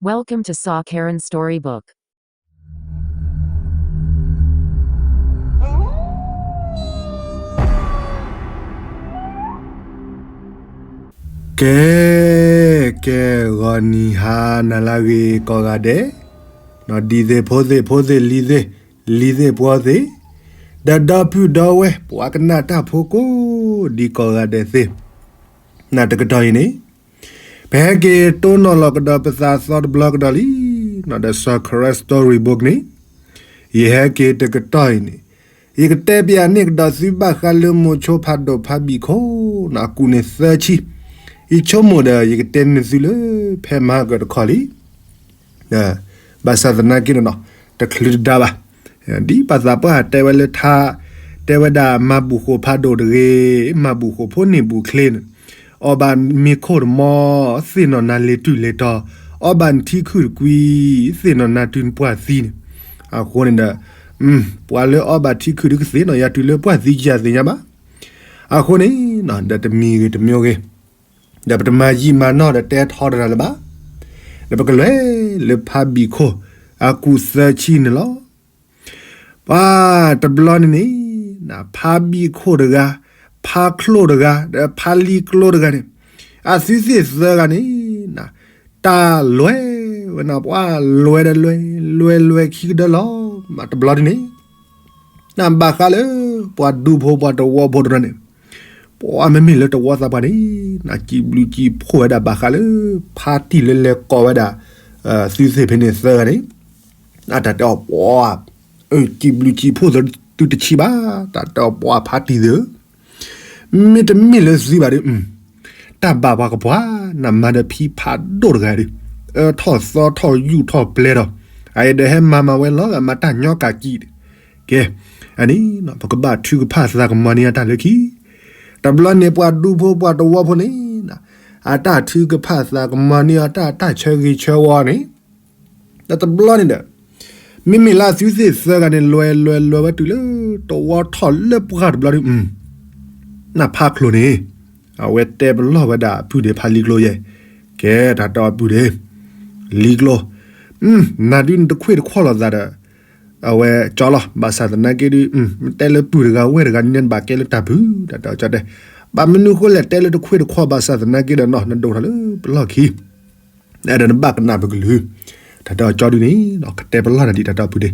Welcome to Saw Karen Storybook. ကဲ ကဲ ဂီၤနံၤဟါနၤလၢအဂ့ၤကိးဂၤဒဲး, ဒံသ့ၣ်ဖိသ့ၣ်ဖိသ့ၣ်လံၤသ့ၣ် လံၤသ့ၣ်ပှီၤသ့ၣ်, ဒီးဒီပုၢ်ဒီဝဲၢ် ပှၤကနၣ်တၢ်ဖိကိးဒံကိးဂၤဒဲးသ့ၣ်, နတကတီၢ်အံၤန့ၣ် ပဟဲက့ၤတိၢ်နီၣ်လီၤကဒီးပသးသီတဘျီကဒီးလံ, ဒီးစီၤခရၢစတီရံၤဘိကန့ၣ်, ယဟဲက့ၤတကတီၢ်အံၤန့ၣ်, ယကတဲပၠးန့ၢ်ကဒီးသုဘၣ်ဃးလၢမိၤဆိဖးဒိၣ်ဖးဘံၣ်ခိၣ် အကူးန့ၣ်သၢဆံ, ယဆိကမိၣ်ဒီးယကတဲန့ၢ်သုလၢဖဲမဟါကတခီလံ ဘၣ်ဆၣ်သနာ်က့ဒီးနီၤ, တချုးတဒါဘၣ်. ဒ်ပှၤသးပှၢ်တဲဝဲလၢထါ, တဲဝဲဒၣ်မၤဘူၣ်ဃိာ်ဖးဒိၣ်တဂ့ၤ, မၤဘူၣ်ဃိာ်ဖိန့ၢ်ဘူၣ်ချ့န့ၣ်, အီၣ်ဘၣ်မ့ၤခိၣ်တမီ, သ့ၣ်နီၣ်နၤလ့ၤတူၢ်လ့ၤတီၤ, အီၣ်ဘၣ်နထံခုၣ်တကွံ, သ့ၣ်နီၣ်နၤတုၤနပှၢ်သံန့ၣ်, အဃိန့ၣ်ဒီး, ပှၤလၢအီၣ်ဘၣ်ထံခုၣ်ဒုးကသ့ၣ်နီၣ်ယၤတုၤလၢပှၢ်သံကယၤသ့ၣ်ညါဘၣ်. အဃိန့ၣ်, ဒီးတမံၤဂ့ၤတမံၤဂ့ၤ ဒီးပတမၤယံာ်မၤနီၢ်ဒီးတဲထီတရၣ်လၢၤဘၣ်. ဒီးပကလဲၤလၢဖးဘံၣ်ခိၣ်အကူးသၢဆံန့ၣ်လီၤ. ပှၤတဘျီန့ၣ်န့ၣ်, ဖးဘံၣ်ခိၣ်တဂၤ, ဖးချိၣ်တဂၤ, ဒီးဖးလံၤကျိတဂၤန့ၣ်, အသုသ့ၣ်သၢဂၤန့ၣ်, တၢ်လွဲဝဲနၤ ပှၤလွဲဒီးလွဲ, လွဲလွဲခံကဒၢလီၤ. မ့ၢ်တဘျီန့ၣ်န့ၣ် နဘၣ်ဃးလၢ ပှၤဒူဖိပှၤတဝီဖိတနီၤန့ၣ်, ပှၤမ့မ့ၢ်လၢတဝီသးပှၢ်န့ၣ်, နစံးဘျုးစံးဖှိၣ်ဝဲဒၣ်ဘၣ်ဃးလၢ ဖါတံၢ်လၢလဲၤကိးဝဲဒၣ် သုသ့ၣ်ဖဲန့ၣ်သၢဂၤန့ၣ်, နတၢ်တဲအီၤပှၤ, စံးဘျုးစံးဖှိၣ်သုတဆံးဘၣ်, တၢ်တဲအီၤပှၤဖါတံၢ်သ့ၣ်ဧၢ မ့တမ့ၢ်လၢသုဘၣ်ဒီး, တၢ်ဘၣ်ပှၤကပှၤ, နမၤဒီးဖံဖးဒိၣ်တဂၤဒီး, အၢထီၣ်သီထီၣ်ယူၢ်ထီၣ်ပျဲထီၣ်, အအံၤဒီးဟဲမၤမၤဝဲလီၤဂာ်မၤတၢ်ညီကးကံး, ကဲ, အန့ၣ်, ပကဘၣ်ထုကဖၣ်သးကမၤန့ၢ်အတၢ်လၢခံ, တဘျီန့ၣ်ပှၤဒူဖိပှၤတဝီဖိန့ၣ်, အတၢ်ထုကဖၣ်သးကမၤန့ၢ်အတၢ်တၢ်ဆၢဂ့ၤဆၢဝါန့ၣ် ဒီးတဘျီန့ၣ်ဒီး, မ့မ့ၢ်လၢအသုသ့ၣ်သၢဂၤန့ၣ် လွဲလွဲလွဲဝဲတုၤလၢတဝီထီၣ်လၢပှၢ်တဘျီဒီး, နဖးချိၣ်န့ၣ်, အဝဲတဲပလီၢ်ဝဲဒၣ်အပုၢ်ဒ့ဖးလံၤကျိယဲၢ်, ကဲတၢ်တဲအီၤပုၢ်ဒ့, လံၤကျိ, နၤဒုးနတခွ့ၣ်တခွီၣ်လိာ်သးဒီး, အဝဲကၠီလီၤ ဘၣ်ဆၣ်သနာ်က့ဒုး, မ့ၢ်တဲလၢပုၢ်တဂၤဝဲၢ်တဂၤန့ၣ် နဘၣ်ကဲလၢတၢ်ဖုး တၢ်တဲအီၤကၠီတဲ, ဘၣ်မနုၤဃိလဲၣ်တဲလၢတခွ့ၣ်တခွီၣ်ဘၣ်ဆၣ်သနာ်က့ဒီးနီၤ နဒိၣ်ထီၣ်လၢပလီၢ်ခံ အဲၣ်ဒိးနဘၣ်ကနၣ်ပကလုၢ်, တၢ်တဲအီၤကၠီဒုန့ၣ်, ကတဲပလီၢ်နၤဒ်တၢ်တဲအီၤပုၢ်ဒ့,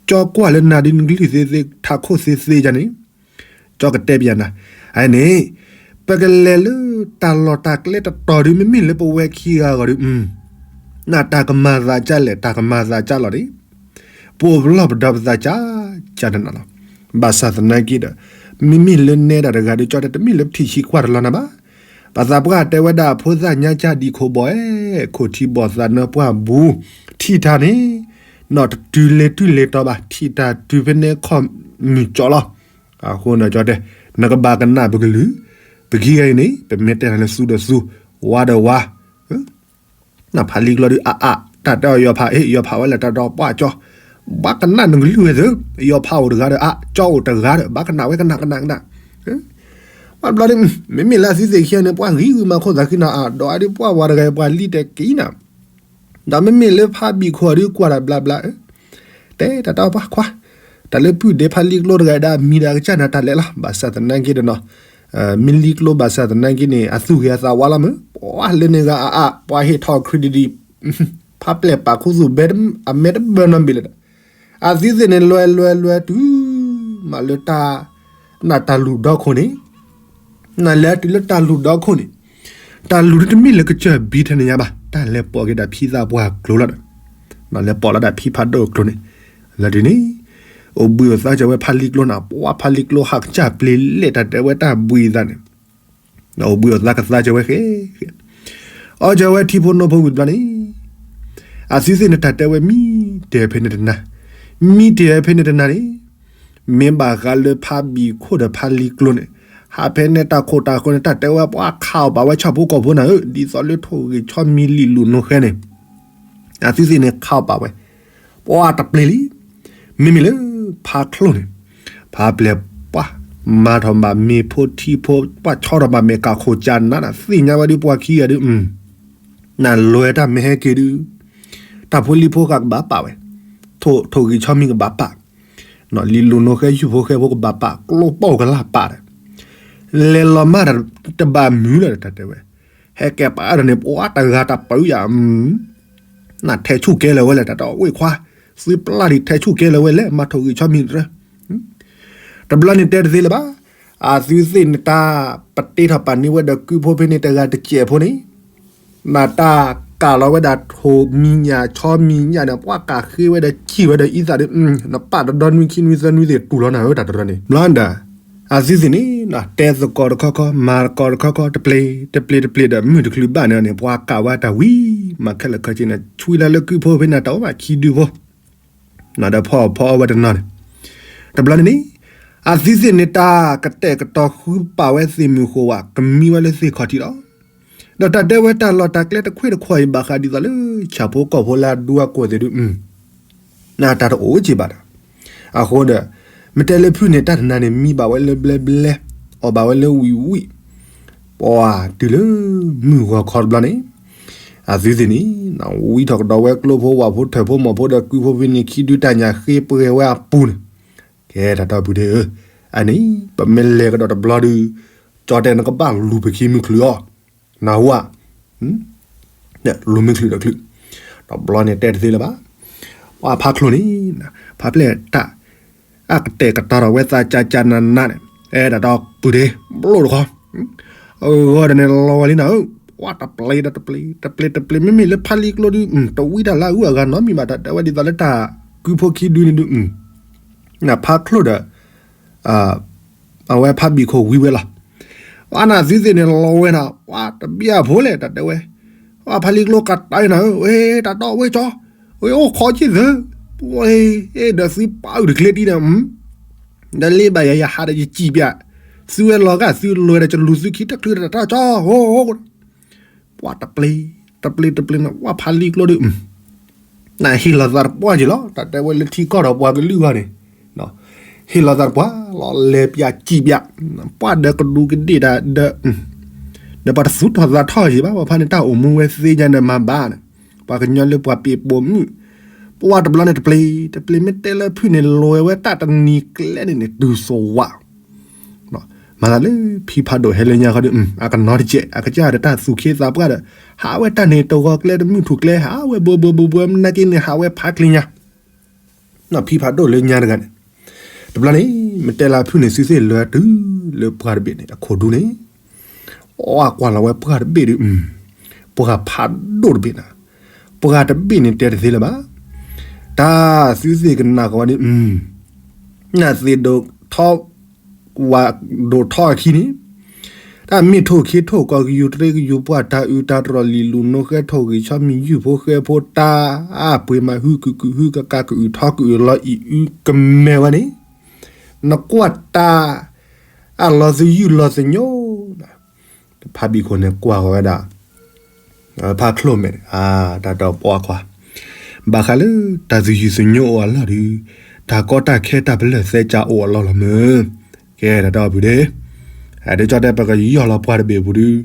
ကၠီကွၢ်လၢနၤဒုးနကလုၢ်သ့သ့ ထးခိၣ်သ့သ့ယါန့ၣ်, ကၠီကတဲပယၤနၤ, အန့ၣ်, ပကလဲၤလၢတၢ်လီၢ်တၢ်ကျဲတတီၤဒုး မ့မ့ၢ်လၢပဝဲခံဂၤဂီၢ်ဒုး, နတၢ်ကမၤသးကၢ်လဲၣ် တၢ်ကမၤသးကၢ်လီၤန့ၣ် ပအိၣ်ပလီၢ်ပဒီပသးကၢ်ကၢ်နးနးလီၤ. ဘၣ်ဆၣ်သနာ်က့ဒီး, မ့မ့ၢ်လၢနဲဒၣ်တဂၤဒီး ကၠီတဲတမ့ၢ်လၢပထံၣ်ဆံးကွၢ်တလီၤနၤဘၣ်. ပှၤသးပှၢ်တဲဝဲဒၣ် ဖိသၣ်ညါကၢ်ဒံခိၣ်ဘီၣ်အဲ, ခိၣ်ထံဘီၣ်သးနၢပှၢ်ဘူး, ထံၣ်တၢ်န့ၣ်, နီၢ်တတုၤလ့ၤတူၢ်လ့ၤတီၤဘၣ် ထံၣ်တၢ်တုၤဖဲန့ၣ်ခီမုၢ်ကၠီလီၤ. အဃိန့ၣ်ကၠီတဲ, နကဘၣ်ကနၣ်ပကလုၢ်, ပခံဂၤအံၤန့ၣ် ပမ့ၢ်တဲနၤလၢသူဒီးသူ, ဝါဒီးဝါ နဖးလံၤကျိဒုးအါအါ, တၢ်တဲအီၤယီၤဖးအ့ၣ် ယီၤဖးဝဲလဲၣ် တၢ်တဲအီၤပှၢ်ကၠီ, ဘၣ်ကနၣ်နကလုၢ်ဝဲသ့, ယီၤဖးအိၣ်တဂၤဒီးအါ ကၠီအိၣ်တဂၤဒီး ဘၣ်ကနၣ်ဝဲကနၣ်ကနၣ်ကနၣ်, ဘၣ်ဘျီဒုး, မ့မ့ၢ်လၢသုသ့ၣ်ခံဂၤန့ၣ် ပှၤဂံၢ်ဂုာ်မၤခိၣ်သးခံနၤအါ ဒီးအဒုးပှၢ်ဝဲတဂၤ ပှၤလံတဲာ်က့ၤနၤ ဒီးမ့မ့ၢ်လၢဖးဘံၣ်ခိၣ်အဒုးကွၢ်တၢ်ဘျါဘျါ, တဲတၢ်တဲအီၤပှၢ်ခွါ, တၢ်လၢပုၢ်ဒ့ဖးလံၤကျိတဂၤဒၣ် မံၤဒၣ်ကစၢ်နၤတၢ်လဲၤလီၤ ဘၣ်ဆၣ်သနာ်က့ဒီးနီၤ, မ့ၢ်လံၤကျိဘၣ်ဆၣ်သနာ်က့န့ၣ် အသူၣ်ဂ့ၤအသးဝါလီၤမး, ပှၤလၢန့ၣ်ဂၤအါအါ ပှၤဟ့ၣ်ထီၣ် credit ဖးပျဲၢ်ပာ်ခူသူၣ်ဘဲ အမဲာ်တဘၢနီတဘ့ၣ်လၢၤဒီး, အသုသ့ၣ်န့ၣ် လွဲလွဲလွဲတုၤ, မးလၢတၢ်, နတၢ်လူၢ်ဒီခိၣ်န့ၣ်, နလဲၤတုၤလၢတၢ်လူၢ်ဒီခိၣ်န့ၣ်, တၢ်လူၢ်ဒ်တမ့ၢ်လၢကစၢၢ်ဘံထဲန့ၣ်ညါဘၣ် တၢ်လဲၤပိာ်က့ၤဒၣ်ဖံသးပှၢ်ကျိၤလီၤဒီး, နလဲၤပိာ်လီၤဒၣ်ဖံဖးဒိၣ်ကျိၤန့ၣ်, လၢဒ်န့ၣ်, အိၣ်ဘှံးအိၣ်သါစၢၤဝဲဖးလံၤကျိနၤ ပှၤဖးလံၤကျိဟးကစၢ်ပျ့ၤလဲၣ်တၢ်တဲဝဲတၢ်ဘှံးအသးန့ၣ် အိၣ်ဘှံးအိၣ်သါကသါစၢၤဝဲဃဲ, အီၣ်စၢၤဝဲထံဖိနိဖိဝံၤဘျီန့ၣ်, အသုသ့ၣ်န့ၣ်တၢ်တဲဝဲမံတ့ၢ်ဖဲန့ၣ်တနၤ, မံတ့ၢ်ဖဲန့ၣ်တနၤန့ၣ်, မ့ၢ်ဘၣ်ဃးလၢဖးဘံၣ်ခိၣ်ဒီးဖးလံၤကျိၤန့ၣ်, ဟးဖဲန့ၣ်တၢ်ခိၣ်တၢ်ဃၢၤန့ၣ် တၢ်တဲဝဲပှၤခးအီၣ်ပာ်ဝဲဆၣ်ဖိကီၢ်ဖိနၤဧၢ ဒ်သိးလၢထိၣ်ဂ့ၤဆီမံၤလံာ်လူၤနိဃဲန့ၣ် အသုသ့ၣ်န့ၣ်ခးအီၣ်ပာ်ဝဲ, ပှၤတပျ့ၤလံ, မ့မ့ၢ်လၢ, ဖးချိၣ်န့ၣ်, ဖးပျဲၢ်ပှၤ, မၤထီၣ်ဘၣ်မ့ၤဖိထံဖိ ပှၤဆီထီၣ်ဘၣ်မဲာ်ကးခိၣ်ကးနးနး သ့ၣ်ညါဝဲဒုးပှၤခံဂၤဒုး, နလွဲတၢ်မ့ၢ်ဟဲက့ၤဒုး, တၢ်ဖိလံၤဖိဃာ်ကဘၣ်ပာ်ဝဲ, ထိၣ်ဂံၢ်ဆီမံၤကဘၣ်ပာ်, လံာ်လူၤနိဃဲယုၢ်ဖိဃဲဖိကဘၣ်ပာ်, ကျိပိၢ်ကလၢ်ပာ်ဒီး, လဲၤလီၤမၢ်တဘၣ်မုာ်လၢၤတၢ်တဲဝဲ, ဟဲကဲပာ်ဒီးန့ၣ် ပှၤတဂၤတပၢၢ်ယၤ နထဲဆူၣ်ကဲလၢၤဝဲလဲၣ် တၢ်တအိၣ်ဝဲခွါ, သုပျၢ်ဒံးထဲဆူၣ်ကဲလၢၤဝဲလဲၣ် မၤထိၣ်ဂံၢ်ဆီမံၤတရၢ. တဘျီန့ၣ်တဲတသ့လၢၤဘၣ်, အသုသ့ၣ်န့ၣ်တၢ်ပတ့ထီၣ်ပာ်န့ၢ်ဝဲဒီးကုဖိဖဲန့ၣ်တဂၤတစဲးဖိန့ၣ်, နတၢ်ကၢ်လီၤဝဲဒၣ်ထိၣ်မံၤညၣ်ဆီမံၤညၣ်န့ၣ် ပှၤကၢ်ဃ့ဝဲဒီးစံၣ်ဝဲဒီးအံသၣ်ဒီး, နပာ်တဒီနွံခံနွံသၢနွံသ့ၣ်တူၢ်လီၤနၤဧၢ တၢ်တရၢန့ၣ် ဘျီဒၣ် အသုသ့ၣ်န့ၣ် တဲသကိးတခီခီ မၤသကိးတခီခီ တပျ့ၤတပျ့ၤတပျ့ၤဒီး မုၢ်တချုးဘၣ်န့ၣ်န့ၣ် ပှၤကၢ်ဝဲတၢ်ဝံၤ မၤခဲလၢာ်ခဲဆ့န့ၣ် ဆွံလၢလၢကုဖိဖဲန့ၣ် တၢ်အိၣ်ဘၣ်ခံဒုဖိ ဒီးဖီအီၣ်ဖီအီဝဲတနီၤန့ၣ်, တဘျီန့ၣ်န့ၣ် အသုသ့ၣ်န့ၣ် တၢ်ကတဲာ်ကတီၤဃုပာ်ဝဲသ့ၣ်မုၢ်ဃိးဝး ကမံဝဲလၢသ့ၣ်ခီၣ်ထံးလီၤ. ဒီးတၢ်တဲဝဲတၢ်လီၢ်တၢ်ကျဲတခွ့ၣ်တခွီၣ်အံၤ ဘၣ်ဃးဒ်သိးလၢ ဆၣ်ဖိကီၢ်ဖိလၢအဒူအကွီၢ်သ့ၣ်ဒု နတၢ်တအိၣ်က့ၤဘၣ်ဒီး, အဃိဒီး မ့ၢ်တဲလၢဖုၣ်န့ၣ် တၢ်တနၤန့ၣ် မံဘၣ်ဝဲလၢဘျဲဘျဲ, အီၣ်ဘၣ်ဝဲလၢဝံၣ်ဝံၣ်, ပှၤတုၤလၢမုၢ်ဂီၤခီတဘျီန့ၣ်, အသုသ့ၣ်န့ၣ် ဝံထီၣ်ကဒီးဝဲကျိဖိဝၣ်ဖိထၢၣ်ဖိမီၢ်ဖိဒီးကုဖိဖဲန့ၣ် ခံဒုတၢ်ညၣ်ဃ့ပှဲၤဝဲအပူၤန့ၣ်, ကဲတၢ်တီၢ်ပုၢ်ဒ့ဧၢ, အန့ၣ် ပမ့ၢ်လဲၤကဒီးတဘျီဒု ကၠီတဲနကဘၣ်လူၤပခံမုၢ်ချုးအီၤ, နၢ်ဟူဧါ လူၤမုၢ်ချုးဒီးချုး, တဘျီန့ၣ်တဲတသ့လၢၤဘၣ်, ပှၤဖးချိၣ်န့ၣ်, ဖးဖျဲၣ်တၢ်, အကတဲာ်ကတီၤထီၣ်ဝဲသးကၢ်ကၢ်နးနးန့ၣ်, အဲၣ်တၢ်တီၢ်ပုၢ်ဒ့ ဘျိၣ်တခီ, အဂီၢ်ဒီးန့ၣ်လီၤဝဲလံနၤဧၢ, ပှၤတပျ့ၤဒီးတပျ့ၤ, တပျ့ၤတပျ့ၤ မ့မ့ၢ်လၢဖးလံကျိဒု တဝံတၢ်လၢအဂုၤအဂၤနီတမံၤဘၣ် တၢ်တဲဝဲဒ်သိးလၢတၢ်ကုဖိခံဒုန့ၣ်ဒု နဖးချိၣ်ဒီး အဝဲဖးဘံၣ်ခိၣ်ဝံၤဝဲလီၤ. ပှၤနသုသ့ၣ်န့ၣ်လီၤဝဲနၤ, ပှၤတဘၣ်အဖိလဲၣ် တၢ်တဲဝဲ, ပှၤဖးလံကျိကတၢၢ်နၤဧၢ, ဝဲ တၢ်တီၢ်ဝဲကၠီ, ဝဲအိၣ်ခိးက့ၢ်သၢ, ပှၤ ဒီးသုပာ်အုၣ်တကျ့တံၢ်န့ၣ်, ဒီးလ့ဘၣ်ယၤယဟးဒီးယစံၣ်ပၠး, သုဝဲလီၤဂာ်သုလိၤဒီး ကလူၤသုခံတချုးတၢ်တီၢ်ကၠီ, ပှၤတပျ့ၤ, တပျ့ၤတပျ့ၤန့ၣ် ပှၤဖးလံကျိဒု နဟ့ၣ်လီၤသးတပှၢ်က့ၤလီၤ တၢ်တဲဝဲလၢထံကီၢ်ဒီးပှၤကလုာ်ဂီၢ်န့ၣ်, ဟ့ၣ်လီၤသးတပှၢ်လီၤ လဲၤပၠးစံၣ်ပၠး, ပှၤဒီးကဒူးကဒ့ၣ်တၢ်ဒီး, ဒီးပှၤတသူၣ်ထီၣ်သးထီၣ်က့ၤဘၣ် ပှၤဖးန့ၣ် တၢ်အိၣ်မူဝဲသ့ၣ်ညါဒီးမၤဘၣ်န့ၣ်, ပှၤကညီလၢပှၤပ့ၤပိာ်မုၣ်, ပှၤတဘျီန့ၣ်တပျ့ၤ, တပျ့ၤမ့ၢ်တဲလၢဖုၣ်န့ၣ် လီၤဝဲတၢ်တနံၤကျဲန့ၣ်န့ၣ် တုၤစိၤဝး မၤသးလၢဖံဖးဒိၣ်ဟဲလၢညါဃီဒီး အကနီၤတစဲး အကစၢ်ဒီးတၢ်သူၣ်ခ့သးပှၢ်ဒီး ဟးဝဲတၢ်န့ၣ်တဂီၤကျဲတမုၢ်ထူၣ်ကျဲ ဟးဝဲဘှဲဘှဲဘှဲဘှဲ မနုၤက့န့ၣ် ဟးဝဲဖးကျ့ညါ, ဖံဖးဒိၣ်လၢညါတဂၤန့ၣ်, တဘျီန့ၣ် မ့ၢ်တဲလၢဖုၣ်န့ၣ် သုသ့ၣ်လၢတုၤလၢပှၢ်တဘ့ၣ်န့ၣ် အခိၣ်ဒူန့ၣ် အကွၢ်လီၤဝဲပှၢ်တဘ့ၣ်ဒီး ပှၢ်ဖးဒိၣ်တဘ့ၣ်နၤ, ပှၢ်တဘ့ၣ်န့ၣ်တဲတသ့လၢၤဘၣ်, တၢ်သုသ့ၣ်ကနၣ်ဃီန့ၣ် နၢ်သ့ၣ်ဒိၣ်ထီၣ် ဝၤဒိၣ်ထီၣ်အခံန့ၣ်, တၢ်မ့ၢ်ထိၣ်ခ့ထိၣ်ကီၢ်ကယူၤတရ့ကယူၤပှၢ်တၢ်အုးတၢ်တြီၢ်လံာ်လူၤနိဃဲထိၣ်ဂံၢ်ဆီမံၤယုၢ်ဖိဃဲဖိတၢ်အါပှ့ၤမးဟုကကုာ်ဟုကကးကအုးထီကအုးလီၤအံၤအုကမဲာ်ဝဲန့ၣ်, နကွၢ်တၢ် အလီၤသယုၢ်လီၤသညိ, ဖးဘံၣ်ခိၣ်န့ၣ်ကွၢ်ဃီၤဝဲဒၣ် ဖးချိၣ်မဲာ်န့ၣ် တၢ်ဒီးပှၤခွါ, ဘၣ်ဃးလၢတၢ်သယုၢ်သညိအိၣ်အလီၢ်ဒီး တၢ်ကီတၢ်ခဲတၢ်ပလၢၢ်သဲကၢအိၣ်အလီၢ်လီၤမၢ်, ကဲတၢ်ဒီပုၢ်ဒ့, ဒ်ကၠီတဲပကယီၢ်လီၤပှၢ်တဘ့ၣ်အပူၤဒီး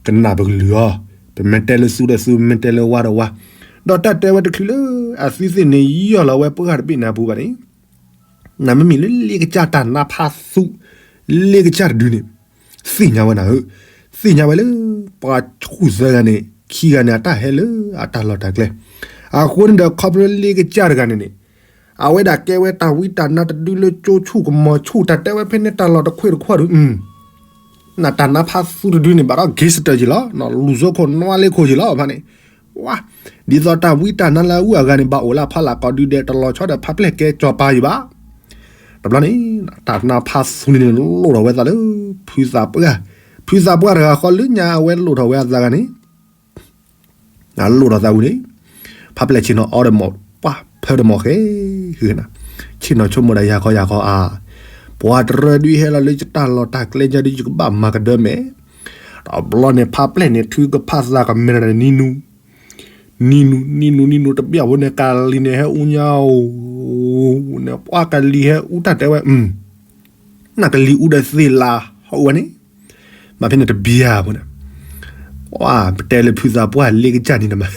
ကနၣ်ပကလုၢ်အီၤ, ပမ့ၢ်တဲလၢသူဒီးသူ မ့ၢ်တဲလၢဝါဒီးဝါ, ဒီးတၢ်တဲဝဲတချုးလၢ အသုသ့ၣ်န့ၣ်ယီၢ်လီၤဝဲပှၢ်တဘ့ၣ်န့ၣ်အပူၤဘၣ်န့ၣ် နမ့မ့ၢ်လၢလ့ကစၢ်တၢ်နါဖးသူ လ့ကစၢ်တဒုန့ၣ် သ့ၣ်ညါဝဲနၤဧၢ, သ့ၣ်ညါဝဲလၢ ပှၤဆူၣ်သၢဂၤန့ၣ် ခံဂၤန့ၣ် အတၢ်ဟဲလၢအတၢ်လီၢ်တၢ်ကျဲ, အဃိန့ၣ်ဒီး ခီဖျိလၢလ့ကစၢ်တဂၤန့ၣ်န့ၣ် အဝဲဒၣ်ကဲဝဲတၢ်ဝံတၢ်နါတဒုလၢကၠိဆူၣ်ကမီၤဆူၣ် တၢ်တဲဝဲဖဲန့ၣ်တၢ်လီၢ်တခွ့ၣ်တခွီၣ်ဒီး နတၢ်နါဖးသူတဒုန့ၣ် ဘၣ်ဒီး gangster က့ၤလီၤ, လူၤစိခိၣ်နွါလ့ခိၣ်က့ၤလီၤ ဖဲန့ၣ်, ဝါ, ဒ်သိးတၢ်ဝံတၢ်နါလၢအဂုၤအဂၤန့ၣ် ဘၣ်အိၣ်လၢအဖီလာ်ကိးဒုဒဲး တလီၤဆီဒီးဖးဖျဲၣ်ကဲကၠီၤပၤယံၤဘၣ်. တဘျီန့ၣ် တၢ်နါဖးသူန့ၣ်န့ၣ် လိၣ်ထီၣ်ဝဲသးလၢ ဖုသးပှၢ်, ဖုသးပှၢ်တဂၤဃီလၢညါအဝဲလိၣ်ထီၣ်ဝဲအသးဂၤန့ၣ် အလိၣ်ထီၣ်သးဝံၤန့ၣ် ဖးဖျဲၣ်ဆ့ၣ်နီၤအီဒီးမီၢ် ပှၤဖၢဒီးမီၢ်ဃဲ, ဃဲ, ဆ့ၣ်နီၤဆိကမိၣ်ဒီးယၤခီယၤခီအါ, ပှၤတရၢဒုးဟဲလီၤလၢယတၢ်လီၢ်တၢ်ကျဲညါဒုး ယကဘၣ်မၤကဒၢမဲာ်, တဘျီန့ၣ် ဖးဖျဲၣ်န့ၣ် ထုကဖၣ်သးကမဲာ်ဒီးနံၤနူၤ, နံၤနူၤ နံၤနူၤ နံၤနူၤတဘျီဖိန့ၣ် ကလံၤန့ၣ်ဟဲအူညါအိၣ်, န့ၣ် ပှၤကလံၤဟဲအူတၢ်တဲဝဲ နကလံၤအူဒီးသ့ၣ်လၢဟီၣ်အူဝဲန့ၣ်, မ့ၢ်ဖဲန့ၣ်တဘျီဖိန့ၣ်, ပှၤပတဲလၢဖုသးပှၢ်လ့ကစၢ်န့ၣ်နမၤ,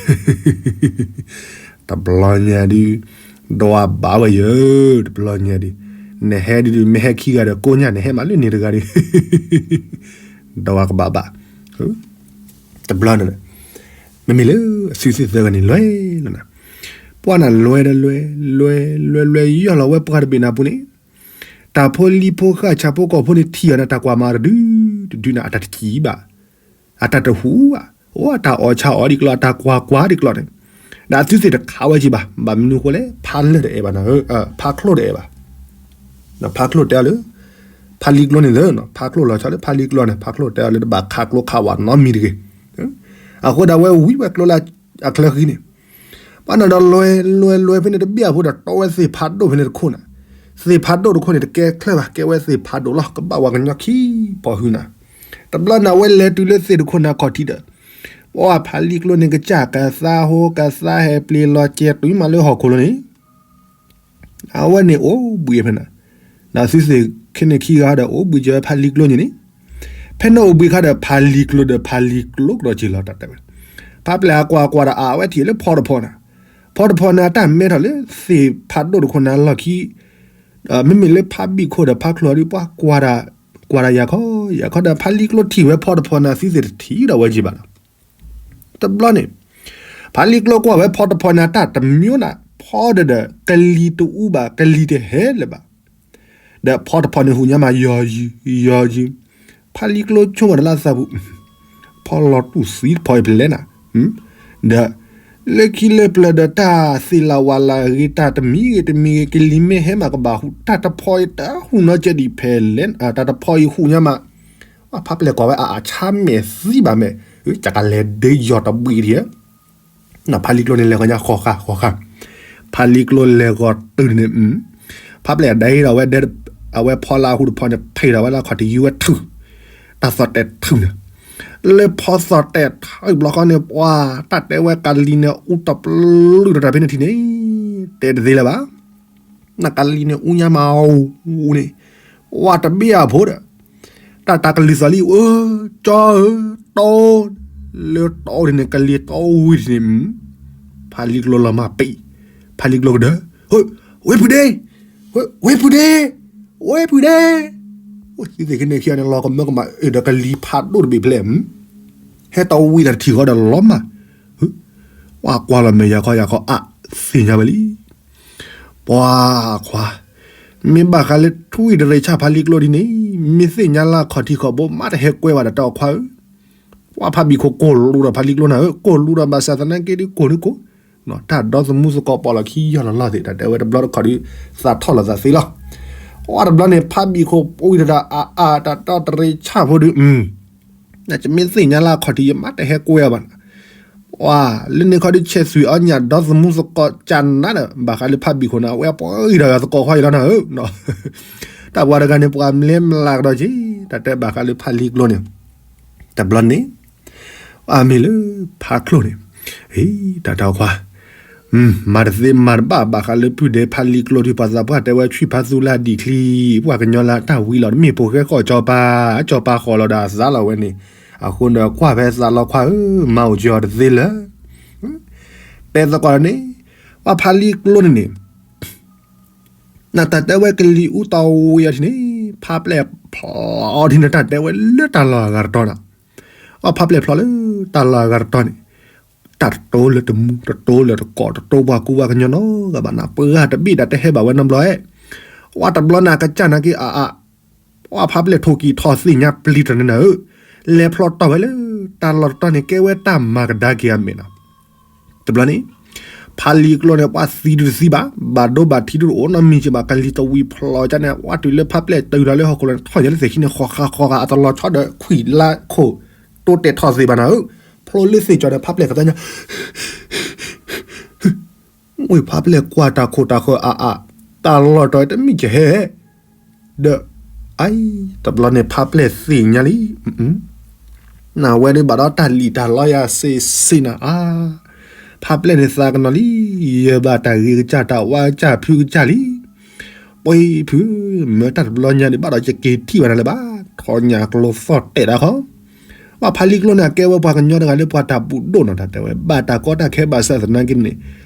တဘျီညါဒုး ဒွးဘၣ်ဝဲယၢ်, တဘျီညါဒုး နဟဲဒုး မ့ၢ်ဟဲခံဂၤဒီးကိးညါ နဟဲမးလၢန့ၣ်တဂၤဒီး ဒွးကဘၣ်ဘၣ်. တဘျီန့ၣ် မ့မ့ၢ်လၢအစုသ့ၣ်သၢဂၤန့ၣ် လဲၤလီၤနၤ, ပှၢ်နၤလဲၤဒီးလဲၤ လဲၤလဲၤလဲၤ ယီၢ်လီၤဝဲပှၢ်တဘ့ၣ်နၤပူၤန့ၣ် တၢ်ဖိလံၤဖိဃၢ်ဆၣ်ဖိကီၢ်ဖိန့ၣ်ထံၣ်အီၤန့ၣ် တၢ်ကွၢ်မၤတဒု တဒုန့ၣ် အတၢ်တကံၢ်ဘၣ်, အတၢ်တဟူဘၣ်, အိၣ်အတၢ်အီၣ်ဆၣ်အီၣ်ဒံးကျီၢ် အတၢ်ကွၢ်ကွၢ်ဒံးကျီၢ်န့ၣ်, ဒီးအသုသ့ၣ်တခးဝဲက့ၤဘၣ်, ဘၣ်မနုၤဃိလဲၣ် ဖါလၢၢ်တအဲၣ်ဘၣ်နၤ, ဖါချိၣ်တအဲၣ်ဘၣ်, ဖါချိၣ်တဲအီၤလၢ ဖါလံၤကျိန့ၣ်လၢ ဖါချိၣ်လီၤဆီလၢဖါလံၤကျိန့ၣ် ဖါချိၣ်တဲအီၤလၢ တဘၣ်ခးကျိခးဝးနီတမံၤတဂ့ၤ. အဃိဒီးအဝဲဝံၤဝဲကျိလၢအချၢဃံန့ၣ် ဘၣ်နၤဒီးလဲၤလဲၤလဲၤဖဲန့ၣ်တဘ့ၣ်အဖိဒီး တီဝဲသ့ၣ်ဖးဒိၣ်ဖဲန့ၣ်တခိၣ်နၤ, သ့ၣ်ဖးဒိၣ်တခိၣ်န့ၣ် တကဲချၢဘၣ် ကဲဝဲသ့ၣ်ဖးဒိၣ်လီၤ ကဘၣ်ဝဲကညီခံပီၢ်ဟုနၤ. တဘျီန့ၣ် အဝဲလဲၤတုၤလၢသ့ၣ်တခိၣ်နၤခီၣ်ထံးဒီး ပှၤဖါလံၤကျိန့ၣ် ကစၢ်ကသါဟိကသါဟဲပျ့ၤလီၤကဲတုၤမးလၢဟီၣ်ခိၣ်လိၤန့ၣ် အဝဲန့ၣ်အိၣ်ဘှံးဖဲနၤ, ဒီးသုသ့ၣ်ခဲန့ၣ်ခံဂၤဒီးအိၣ်ဘှံးကဲဖါလံၤကျိန့ၣ်န့ၣ်, ဖဲန့ၣ်အိၣ်ဘှံးခါဒီးဖါလံၤကျိဒီးက့ၤလီၤတၢ်တဲဝဲ, ဖါပျဲၢ်အကွၢ်ကွၢ်ဒီးအဝဲထံၣ်လၢဖီတဖီနၤ, ဖီတဖီန့ၣ် အတၢ်မဲထီၣ်လၢသ့ၣ်ဖးဒိၣ်တခိၣ်နၤလီၢ်ခံ မ့မ့ၢ်လၢဖါဘံၣ်ခိၣ်ဒီးဖါချိၣ်အီၤဒုး ပှၤကွၢ်တၢ်, ကွၢ်တၢ်ယၤခီယၤခီဒီး ဖါလံၤကျိထံၣ်ဝဲဖီတဖီန့ၣ် သုသ့ၣ်တထံၣ်ဒီးဝဲက့ၤဘၣ်လီၤ. တဘျီန့ၣ် ဖါလံၤကျိကွၢ်ဝဲဖီတဖီန့ၣ် အတၢ်တမံၤနၤ, ဖီဒီးဒီး ကလံၤတအူဘၣ် ကလံၤတဟဲလၢၤဘၣ် ဒီးဖီတဖီန့ၣ်ဟူညါမး ယီၤယံၤ ယီၤယံၤ, ဖါလံၤကျိဆိကမိၣ်တၢ်လၢအသးပူၤ, ဖီလီၤတူၢ်သံတဖီအံၤဖဲလဲၣ်နၤ, ဒီး လၢခံလၢပျၢၤဒီးတၢ်သ့ၣ်လၢဝၤလၢအဂ့ၤ တၢ်တမံၤဂ့ၤတမံၤဂ့ၤ ကလံၤမ့ၢ်ဟဲမးကဘၣ်ဟူး တၢ်တဖီအံၤတဟူးနီတစဲးဒံးဖဲလဲၣ်, တၢ်တဖီအံၤဟူးညါမး, ဖါပျဲၢ်ကွၢ်ဝဲအအါဆါမဲာ်သံဘၣ်မဲာ်, ကကလဲၤဒ့ယီၤတဘှံးဒံးဧၢ ဖါလံၤကျိန့ၣ်လဲၤဂီၤညါဃီဃာ်ဃီဃာ်, ဖါလံၤကျိလဲၤဂီၤတုၤန့ၣ်, ဖါပျဲၢ်ဒဲဒီးဝဲဒဲ, အဝဲဖီလၢအဟူးတဖီန့ၣ် ဖံးဒီးဝဲလၢခီၣ်ထံး ယုၢ်ဝဲထုး, တၢ်သီၣ်တဲာ်ထုးန့ၣ်, လၢဖီသီၣ်တဲာ်ထုးဘျီဃီန့ၣ် ပှၤတၢ်တဲဝဲကလံၤန့ၣ် အူတပျုၢ်ဒီးတၢ်ဖဲန့ၣ်ထံၣ်န့ၣ်, တဲတသ့လၢၤဘၣ် နကလံၤန့ၣ်အူညါမးအူန့ၣ်, ဝဲတဘ့ၣ်အဖိဒီး, တၢ်တၢ်ကလံၤသီၣ်လံ အၢ, ကၠီဧၢ, တီ, လၢတီဒ်န့ၣ် ကလံၤတီဝံၤဒ်န့ၣ်, ဖါလံၤကျိလီၤမၢ်ပံး, ဖါလံၤကျိကဒၢ, ဝ့ၢ်ဖုဒ့, ဝ့ၢ်ဖုဒ့, ဝ့ၢ်ဖုဒ့, သုသ့ၣ်ကန့ၣ်ခံဂၤန့ၣ် လီၤကမၢကမၣ်အၢဒီးကလံၤဖးဒိၣ်တဘ့ၣ်ဖဲလဲၣ်, ဟဲတီဝံၤတၢ်တထံၣ်ဃီဒီးလီၤမၢ်, ပှၤကွၢ်လီၤမဲာ်ယၤခီယၤခီအါ, သ့ၣ်ညါဝဲလံ ပှၤခွါ, မ့ၢ်ဘၣ်ဃးလၢထွံၣ်တရံးဆၣ်ဖါလံၤကျိဒ်န့ၣ်, မ့ၢ်သ့ၣ်ညါလၢခီၣ်ထံးခီၣ်ဘိ မ့ၢ်တဟဲကွဲဘၣ်ဒီးတၢ်အီၣ်ခွါဧၢ, ပှၤဖါဘံၣ်ခိၣ်ကိၢ်လူဒီးဖါလံၤကျိနၤဧၢ, ကိၢ်လူဒီးဘၣ်ဆၣ်သနာ်က့ဒုးကိၢ်န့ၣ်ကိၢ်, တၢ်ဒီသမူသကိးပိာ်လီၤခံယီၢ်လီၤလီၢ်သ့ၣ် တၢ်တဲဝဲတဘျီတခီၣ်ဒုး သးထီၣ်လီၤသးသ့လီၤ, ပှၤတဘျီန့ၣ် ဖါဘံၣ်ခိၣ်ပှံၤတဒၣ်အါအါတၢ်တီတရံးဆၣ်ဖိဒုး နကမ့ၢ်သ့ၣ်ညါလၢခီၣ်ထံး ယမ့ၢ်တဟဲကွဲအီၤဘၣ်နၤ, ပှၤလၢန့ၣ်ခီဒုး ဆဲးသွံၣ်အီၣ်ညၣ်ဒီသမူသကိးကၢ်နါဒီး ဘၣ်ဃးလၢဖါဘံၣ်ခိၣ်န့ၣ် အဝဲပှၤအံၤဒီးယသကိးခွါအံၤလီၤနၤဧၢ, တၢ်ပှၤတဂၤန့ၣ် ပှၤမလဲမလးကဒီးက့ၤ တၢ်တဲဘၣ်ဃးလၢဖါလံၤကျိန့ၣ်, တဘျီန့ၣ် အမ့ၢ်လၢဖါချိၣ်န့ၣ်, တၢ်တၢ်ခွါ မၤတသ့မၤတဘၣ်ဘၣ်ဃးလၢပုၢ်ဒဲဖါလံၤကျိဒုး ပှၤသးပှၢ်တဲဝဲ ထွံၣ်ဖါသူလၢဒံၣ်ချံ, ပှၤကညီလၢတၢ်ဝံလီၤ တမ့ၢ်ဖိဃဲဃီၣ်စီၤပၤ, စီၤပၤဃီၣ်လီၤဒီးအသးလီၤဝဲန့ၣ်, အဃိန့ၣ်ကွၢ်ဖဲသးလီၤခွါဧၢ, မၤအိၣ်က့ၤအီၤတသ့လၢၤ, တဲသကိးန့ၣ်, ပှၤဖါလံၤကျိန့ၣ်န့ၣ် နတၢ်တဲဝဲကလံၤအူတီဝံၤအီၤထံၣ်န့ၣ်, ဖါပျဲၢ်ဖျိအီၤထံၣ်န့ၣ် တၢ်တဲဝဲလၢတၢ်လီၢ်အဂၤတတီၤနၤ, အဖါပျဲၢ်ဖျိလၢတၢ်လီၢ်အဂၤတတီၤန့ၣ်, တၢ်တတိလၢတမူ တတိလၢတကိး တတိပှၤကူပှၤကညီနီတဂၤဘၣ်နၤ, ပှၤတဘ့ၣ်ဒီးတဟဲဘၣ်ဝဲနီတဘျီဧဲ, ပှၤတဘျီန့ၣ် ကစၢ်နာ်က့အါအါ ပှၤဖါပျဲၢ်ထိၣ်ကံၢ်ထီၣ်သ့ၣ်ညါပျံၤတၢ်န့ၣ်နၤဧၢ, လဲၤဖျိတီၢ်ဝဲလၢ တၢ်လီၢ်တတီၤန့ၣ် ကဲဝဲတၢ်မၤကဒါက့ၤအမဲာ်နၤ, တဘျီန့ၣ် ဖါလံၤကျိန့ၣ် ပှၤသံဒုးတသံဘၣ်, ဘၣ်ဒိဘၣ်ထံးဒုးတအိၣ်နီတမံၤက့ၤဘၣ်, ကလံၤတဝံၤဖျိကန့ၣ် ပှၤတုၤလၢဖါပျဲၢ်တုၤလီၤလၢဟီၣ်ခိၣ်လီၤန့ၣ် ထီၣ်ညါလၢသ့ၣ်ခံန့ၣ် ဃီဃာ်ဃီဃာ် အတလီၤဆီဒီးခွံၣ်လါခိၣ် တိတဲာ်ထီၣ်သ့ဘၣ်နၤဧၢ, ဖျိလၢသ့ၣ်ကၠီၤဒီးဖါပျဲၢ်ကသါညါ ဝ့ၢ်ဖါပျဲၢ်ကွၢ်တၢ်ခိၣ်တၢ်ဃၢၤအါအါ, တၢ်လီၢ်တတီၤတမ့ၢ်ကဟဲ, ဒီး အံၤ တဘျီန့ၣ်ဖါပျဲၢ်သ့ၣ်ညါလံ, နဝဲဒၣ်ဘၣ်ဒီးတၢ်လံၣ်တၢ်လီယၤစ့စ့နၤအါ, ဖါပျဲၢ်န့ၣ်သးကနီၤလံ, ယဘၣ်တၢ်ဂ့ၤကစၢ်တၢ်ဝါကစၢ်ဖုကစၢ်လံ, ပှၤဖု, မၢတၢ်တဘျီညါန့ၣ် ဘၣ်ဒီးယက့ၤထံၣ်ဘၣ်နၤလၢၤဘၣ်, ထီၣ်ညၣ်ကျိသီၣ်တဲာ်ဒၣ်ဃီ ပှၤဖါလံၤကျိန့ၣ် အကဲဝဲပှၤကညီတဂၤလၢပှၤတၢ်ဘူၣ်ဒိၣ်နီၤ, တၢ်တဲဝဲ ဘၣ်တၢ်ကီတၢ်ခဲဘၣ်ဆၣ်သနာ်က့န့ၣ်,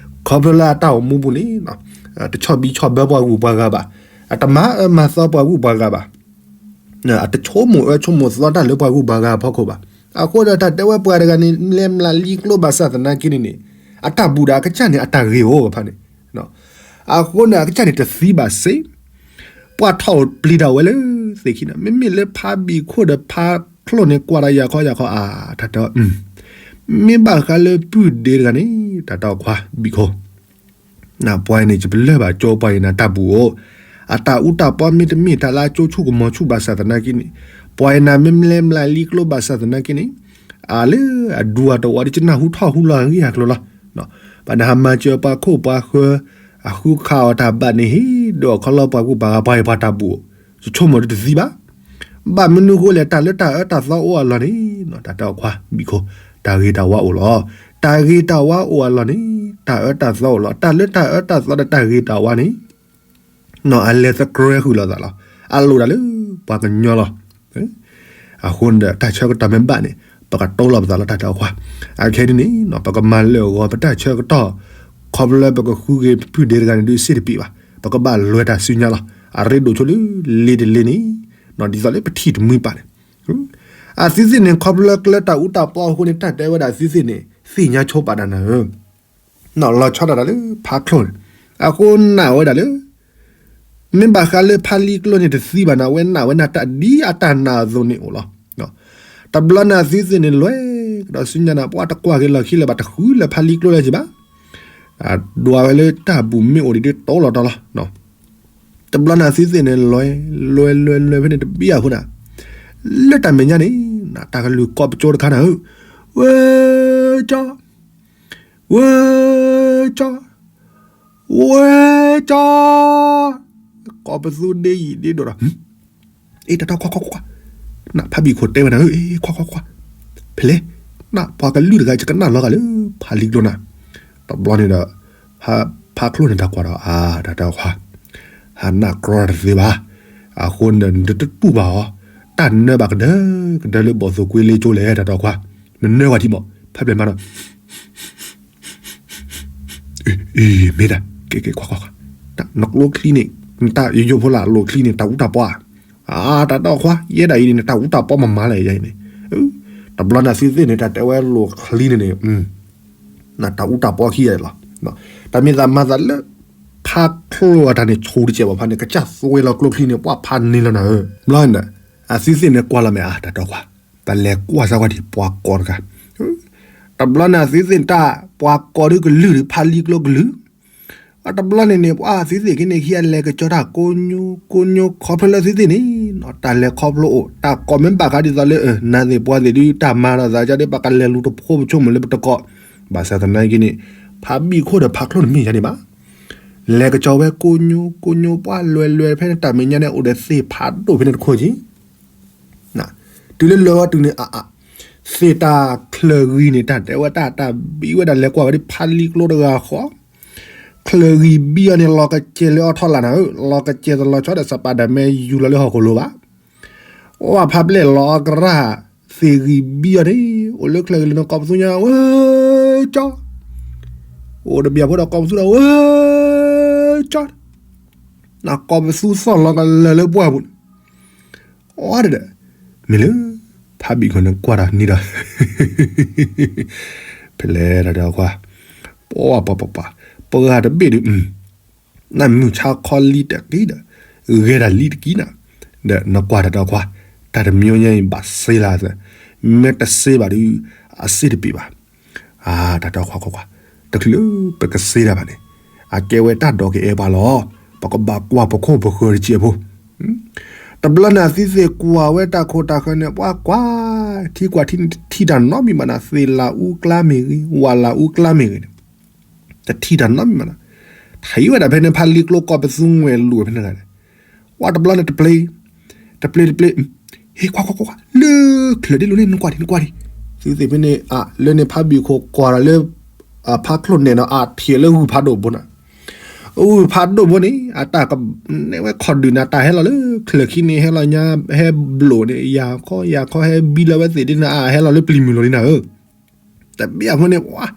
ခီဖျိလၢအတၢ်အိၣ်မူပူၤန့ၣ် တဆီၣ်ဘံဆီၣ်ဘၢပှၤဂုၤပှၤဂၤဘၣ်, အတမၤအၢမၤသီပှၤဂုၤပှၤဂၤဘၣ်, အတဆိကမိၣ်အၢဆိကမိၣ်သီတၢ်လၢပှၤဂုၤပှၤဂၤအဖီခိၣ်ဘၣ်. အဃိဒီးတၢ်တဲဝဲပှၤတဂၤန့ၣ် လဲၤမျးလံကျိဘၣ်ဆၣ်သနာ်က့န့ၣ်န့ၣ် အတၢ်ဘူၣ်ဒီးအကစၢ်န့ၣ် အတၢ်ဂ့ၤအိၣ်ဖးန့ၣ် အဃိန့ၣ် အကစၢ်န့ၣ်တသံဘၣ်စ့ၢ်, ပှၤထီၣ်ပျံၤတၢ်ဝဲလၢသ့ၣ်ခံန့ၣ် မ့မ့ၢ်လၢဖးဘံၣ်ခိၣ်ဒီးဖးချိၣ်န့ၣ် ကွၢ်ဒီးယၤခီယၤခီ အါ တၢ်တဲ မ့ၢ်ဘၣ်ဃးလၢပုၢ်ဒ့တဂၤန့ၣ် တၢ်တဲအီၤခွါဘံၣ်ခိၣ် နပှၤအံၤန့ၣ် ယပလၢၢ်ဘၣ်ကၠိပှၤအံၤနၤတၢ်ဘူၣ်အိၣ်, အတၢ်အူတၢ်ပီမ့တမ့ၢ်တၢ်လၢအကၠိဆူၣ်ကမီၤဆူၣ်ဘၣ်ဆၣ်သနာ်က့န့ၣ်, ပှၤအံၤနၤမ့မ့ၢ်လဲၤမျးလံကျိဘၣ်ဆၣ်သနာ်က့န့ၣ်, အလၢအဒူအတဝီဒ်ကနၢ်ဟူထီၣ်ဟူလီၤဂ့ၢ်အကျိၤလီၤ. ပှၤနဟးမၤစၢၤပှၤခိၣ်ပှၤဃၢၤ, အဃုခးအီၤတၢ်ဘၣ်န့ၣ် ဟ့ၣ်ဒိးအခီလီၤပှၤဂုၤပှၤဂၤပှၤအံၤပှၤတၢ်ဘူၣ်အိၣ်, ယဆိကမိၣ်ဒ်တသံဘၣ် ဘၣ်မနုၤဃိလဲၣ် တၢ်လၢတၢ်အၢတၢ်သီအိၣ်အလီၢ်န့ၣ် တၢ်တဲအီၤခွါဘံၣ်ခိၣ်, တၢ်ဂ့ၤတၢ်ဝါအိၣ်လီၤ. တၢ်ဂ့ၤတၢ်ဝါအိၣ်အလီၢ်န့ၣ် တၢ်အၢတၢ်သီအိၣ်လီၤ. တၢ်လၢတၢ်အၢတၢ်သီဒီးတၢ်ဂ့ၤတၢ်ဝါန့ၣ် အလဲၤသကြၢဃုာ်လိာ်သးလီၤ. အလိၣ်ဒၣ်လၢပှၤကညီလီၤ. အဃိန့ၣ်ဒီးတၢ်ဆၢကတီၢ်မ့ၢ်ဘၣ်န့ၣ် ပကတိလိာ်ပသးလီၤ တၢ်တဲအီၤခွါ. အခဲအံၤန့ၣ် ပကမၤလၢာ်ဂီၤပတၢ်ဆၢကတီၢ်, ခီဖျိလၢပကဃုက့ၤပပုၢ်ဒ့တဂၤန့ၣ်ဒုးစ့ၣ်တပံးဘၣ်, ပကဘၣ်လဲၤတၢ်စုညါလီၤ. အရ့ဒိၣ်ဆိလၢလ့တလ့န့ၣ်, ဒ်သိးလၢပထံၣ်တမှံပာ်န့ၣ် အသုသ့ၣ်န့ၣ် ခီဖျိလၢကျဲတၢ်အူတၢ်ပီအဃိန့ၣ် တၢ်တဲဝဲဒၣ်သုသ့ၣ်န့ၣ် သ့ၣ်ညါဆိပာ်တၢ်နၤဧၢ, လီၤဆီဒၣ်တၢ်လၢဖးချိၣ်န့ၣ်, အဃိနာ်ဝဲဒၣ်လၢ မ့ၢ်ဘၣ်ဃးလၢဖးလံကျိန့ၣ်တသံဘၣ်နၤ ဝဲနာ်ဝဲနၤတၢ်ဒ်အတၢ်နာ်အသိးန့ၣ်အိၣ်လီၤ. တဘျီန့ၣ်သုသ့ၣ်န့ၣ်လဲၤကဒီးဆူညါနၤ ပှၤတကွၢ်က့ၤလီၢ်ခံလၢၤဘၣ် တဃုလၢဖးလံကျိလၢၤက့ၤဘၣ်, ဒွးဝဲလၢတၢ်ဘူၣ်မ့ၢ်အိၣ်ဒံးဒ်တိလီၤတီလီၤ. တဘျီန့ၣ်သုသ့ၣ်န့ၣ်လဲၤ, လဲၤလဲၤလဲၤဖဲန့ၣ်တဘံၣ်အဃိန့ၣ်, လၢတၢ်မဲာ်ညါန့ၣ် တၢ်ကလုၢ်ကိးပကၠိတခါနၤဧၢ, ဝဲကၠီ ဝဲကၠီ, ဝဲကၠီ, ကိးပသူဒ့ယံာ်ဒ့ဒိၣ်ဒီး, အ့ တၢ်တၢ်ခွါခွါခွါ, နဖးဘံၣ်ခိၣ်တဲဝဲနၤဧၢ, အ့ ခွါခွါခွါ, ဖဲလဲၣ်, နပှၤကလုၢ်တဂၤ ယကနၣ်လီၤဂာ်လၢဖးလံကျိနၤ, တဘျီန့ၣ်ဒီး ဖးချိၣ်န့ၣ်တၢ်ကွၢ်ဒီး အါ တၢ်တၢ်ခွါ, ဟးနၢ်ကြီတသ့ဘၣ်, အဃိန့ၣ်ဒီး နတတူၢ်ဘၣ်အီၤ, တၢ်နၢဘၣ်ကဒၢကဒၢလၢဘီၣ်သိၣ်ကွ့လ့ကၠိလဲၣ် တၢ်တၢ်ခွါ, နနၢကွၢ်ထံမး ဖဲပျဲၢ်မးဒီး အ့ မ့ၢ်ဒၣ် ကဲကဲခွါခွါခွါ, နကျိချံန့ၣ် နတၢ်ယိယိဖိလၢအလိၣ်ချံန့ၣ် တၢ်အူတၢ်ပီဧါ, အါ တၢ်တၢ်ခွါ ယဲဒၣ်အံၤန့ၣ် နတၢ်အူတၢ်ပီမၤမၤလဲၣ်ယဲအံၤန့ၣ်, တဘျီန့ၣ်သုသ့ၣ်န့ၣ် တၢ်တဲဝဲလိၣ်ချံန့ၣ်န့ၣ် နတၢ်အူတၢ်ပီခံဂၤလီၤ, တၢ်မ့ၢ်သးမၤသးလၢ ဖးချိၣ်အတၢ်န့ၣ် ဆိတစဲးဘၣ်ဖးန့ၣ် ကစၢ်သွဲလီၤကျိချံန့ၣ် ပှၤဖးန့ၢ်လီၤနၤဧၢ, ဘျီန့ၣ် အသုသ့ၣ်န့ၣ်ကွၢ်လီၤမ့ၢ်အါ တၢ်တၢ်ခွါ, ပလဲၤကွၢ်စၢ်ကွၢ်ဒံးပှၤကိးတဂၤ, တဘျီန့ၣ်အသုသ့ၣ်န့ၣ်တၢ် ပှၤကိးဒုကလုၢ်ဒံး ဖးလံကျိကလုၢ်, အတဘျီန့ၣ်န့ၣ် ပှၤသုသ့ၣ်က့ၤန့ၣ် ခံဂၤလဲၤကကၠီတၢ်ကိညိကိညိ ခီဖျိလၢသုသ့ၣ်န့ၣ် တၢ်လဲၤခီဖျိအိၣ် တၢ်ကိးမ့ၢ်ဘၣ်ဃးဒ်သိးလၢ နၤသ့ၣ်ပှၤသ့ၣ်ဒု တၢ်မၤလိာ်သးကဒီး ပကလဲၤလူၤတဖိပဆိကမိၣ်လၢပတကိး, ဘၣ်ဆၣ်သနာ်က့န့ၣ် ဖးဘံၣ်ခိၣ်ဒီးဖးချိၣ်န့ၣ်မ့ၢ်ယၤန့ၣ်ဘၣ်, လဲၤကကၠီဝဲကိညိကိညိ ပှၤလွဲၤလွဲၤ ဖဲန့ၣ်တၢ်မဲာ်ညါန့ၣ် အိၣ်ဒီးသ့ၣ်ဖးဒိၣ်ဖဲန့ၣ်တခိၣ်က့ၤ တုၤလၢလၢာ်ဝဲတုၤန့ၣ် အ အ သ့ၣ်တၢ်ချၢၣ်ဂံၢ်န့ၣ် တၢ်တဲဝဲတၢ် တၢ်ဘံၣ်ဝဲဒၣ်လဲၤကွၢ်ဝဲဒၣ်ဖးလံကျိတဂၤဃီ, ချၢၣ်ဂံၢ်ဘံၣ်အီၤန့ၣ် လီၤကစဲၤလၢအီထီလာ်နၤဧၢ, လီၤကစဲၤတလီၤဆီဒီး Spiderman ယူၤလီၤလၢဟီၣ်ခိၣ်လိၤဘၣ်, အိၣ်ဖးဘျဲၣ်လီၤအကရၢ် သ့ၣ်ဂံၢ်ဘံၣ်အီၤန့ၣ် အိၣ်လၢချၢၣ်ဂံၢ်လၢနကိးပသူညါ ဝဲကၠီ, အိၣ်တဘျီဖိဒီးကိးပသူဒီး ဝဲကၠီ နကိးပသူသီၣ်လီၤကလၢာ်လၢပှၢ်ပူၤန့ၣ်, အီဒၣ်ဒီး မ့ၢ်လၢ ဖးဘံၣ်ခိၣ်န့ၣ်ကွၢ်ဒီးန့ၣ်ဒီး ဖဲလဲၣ်တၢ်ဒီးကွၢ်, ပှၤပှၤပှၤပှၤ ပှၤတဘ့ၣ်ဒုး နမုၢ်ဆါခီလံတက့ၢ်ဒီး ဂဲၤတၢ်လံတက့ၢ်နၤ, ဒီးနကွၢ်တၢ်ဒီးကွၢ်, တၢ်တမံၤညါအံၤဘၣ်စ့လၢ်သၢ, မ့ၢ်တစ့ဘၣ်ဒုး အစ့တပ့ၤဘၣ်. အါ တၢ်တၢ်ခွါခွါခွါ, တချုးလၢပကစ့တၢ်ဘၣ်န့ၣ်, အကဲဝဲတၢ်ဒိးကအဲၣ်ပှၤလီၤ. ပကဘၣ်ကွၢ်ပခိၣ်ပဃၢၤတစဲးဖိ တဘျီန့ၣ် အသုသ့ၣ်ကွၢ်ဝဲတၢ်ခိၣ်တၢ်ဃၢၤန့ၣ် ပှၤကွၢ် ထံကွၢ်ထံန့ၣ် တထံၣ်တၢ်နီတမံၤဘၣ်န့ၣ် သ့ၣ်လၢအူကျါမ့ၢ်ဂ့ၤ ဝၣ်လၢအူကျါမ့ၢ်ဂ့ၤန့ၣ် တထံၣ်တၢ်နီတမံၤဘၣ်န့ၣ် ထံၣ်ဝဲဒၣ်ဖဲန့ၣ် ဖးလံကျိကိးပသူငွဲၣ်လူၤဖဲန့ၣ်ဂၤန့ၣ် ဝဲတဘျီန့ၣ်တပျ့ၤ တပျ့ၤတပျ့ၤ ဟ့ၣ်ခွါခွါခွါ လၢချၢၣ်ဒ်လိၤန့ၣ် နကွၢ်ဒံး နကွၢ်ဒံး သုသ့ၣ်ဖဲန့ၣ် အလၢန့ၣ် ဖးဘံၣ်ခိၣ်ကွၢ်ဒီးလၢ ဖးချိၣ်နဲၣ်နီၤ အထံၣ်လၢဂုၢ်ဖးဒိၣ်ဘိန့ၣ် ဂုၢ်ဖးဒိၣ်ဘိန့ၣ် အတၢ်ကနဲၣ်ဝဲခီၣ်ဒုးန့ၣ် တၢ်ဟဲလီၤလၢချၢၣ်ခံန့ၣ် ဟဲလီၤညါ ဟဲဘျိၣ်န့ၣ် ယၤခီယၤခီ ဟဲဘံလီၤဝဲသ့ၣ်ဒ်န့ၣ် အဟဲလီၤလၢပျံၤမုၢ်လီၤဒ်န့ၣ်ဧၢ တဘျီအဖိန့ၣ် ပှၤ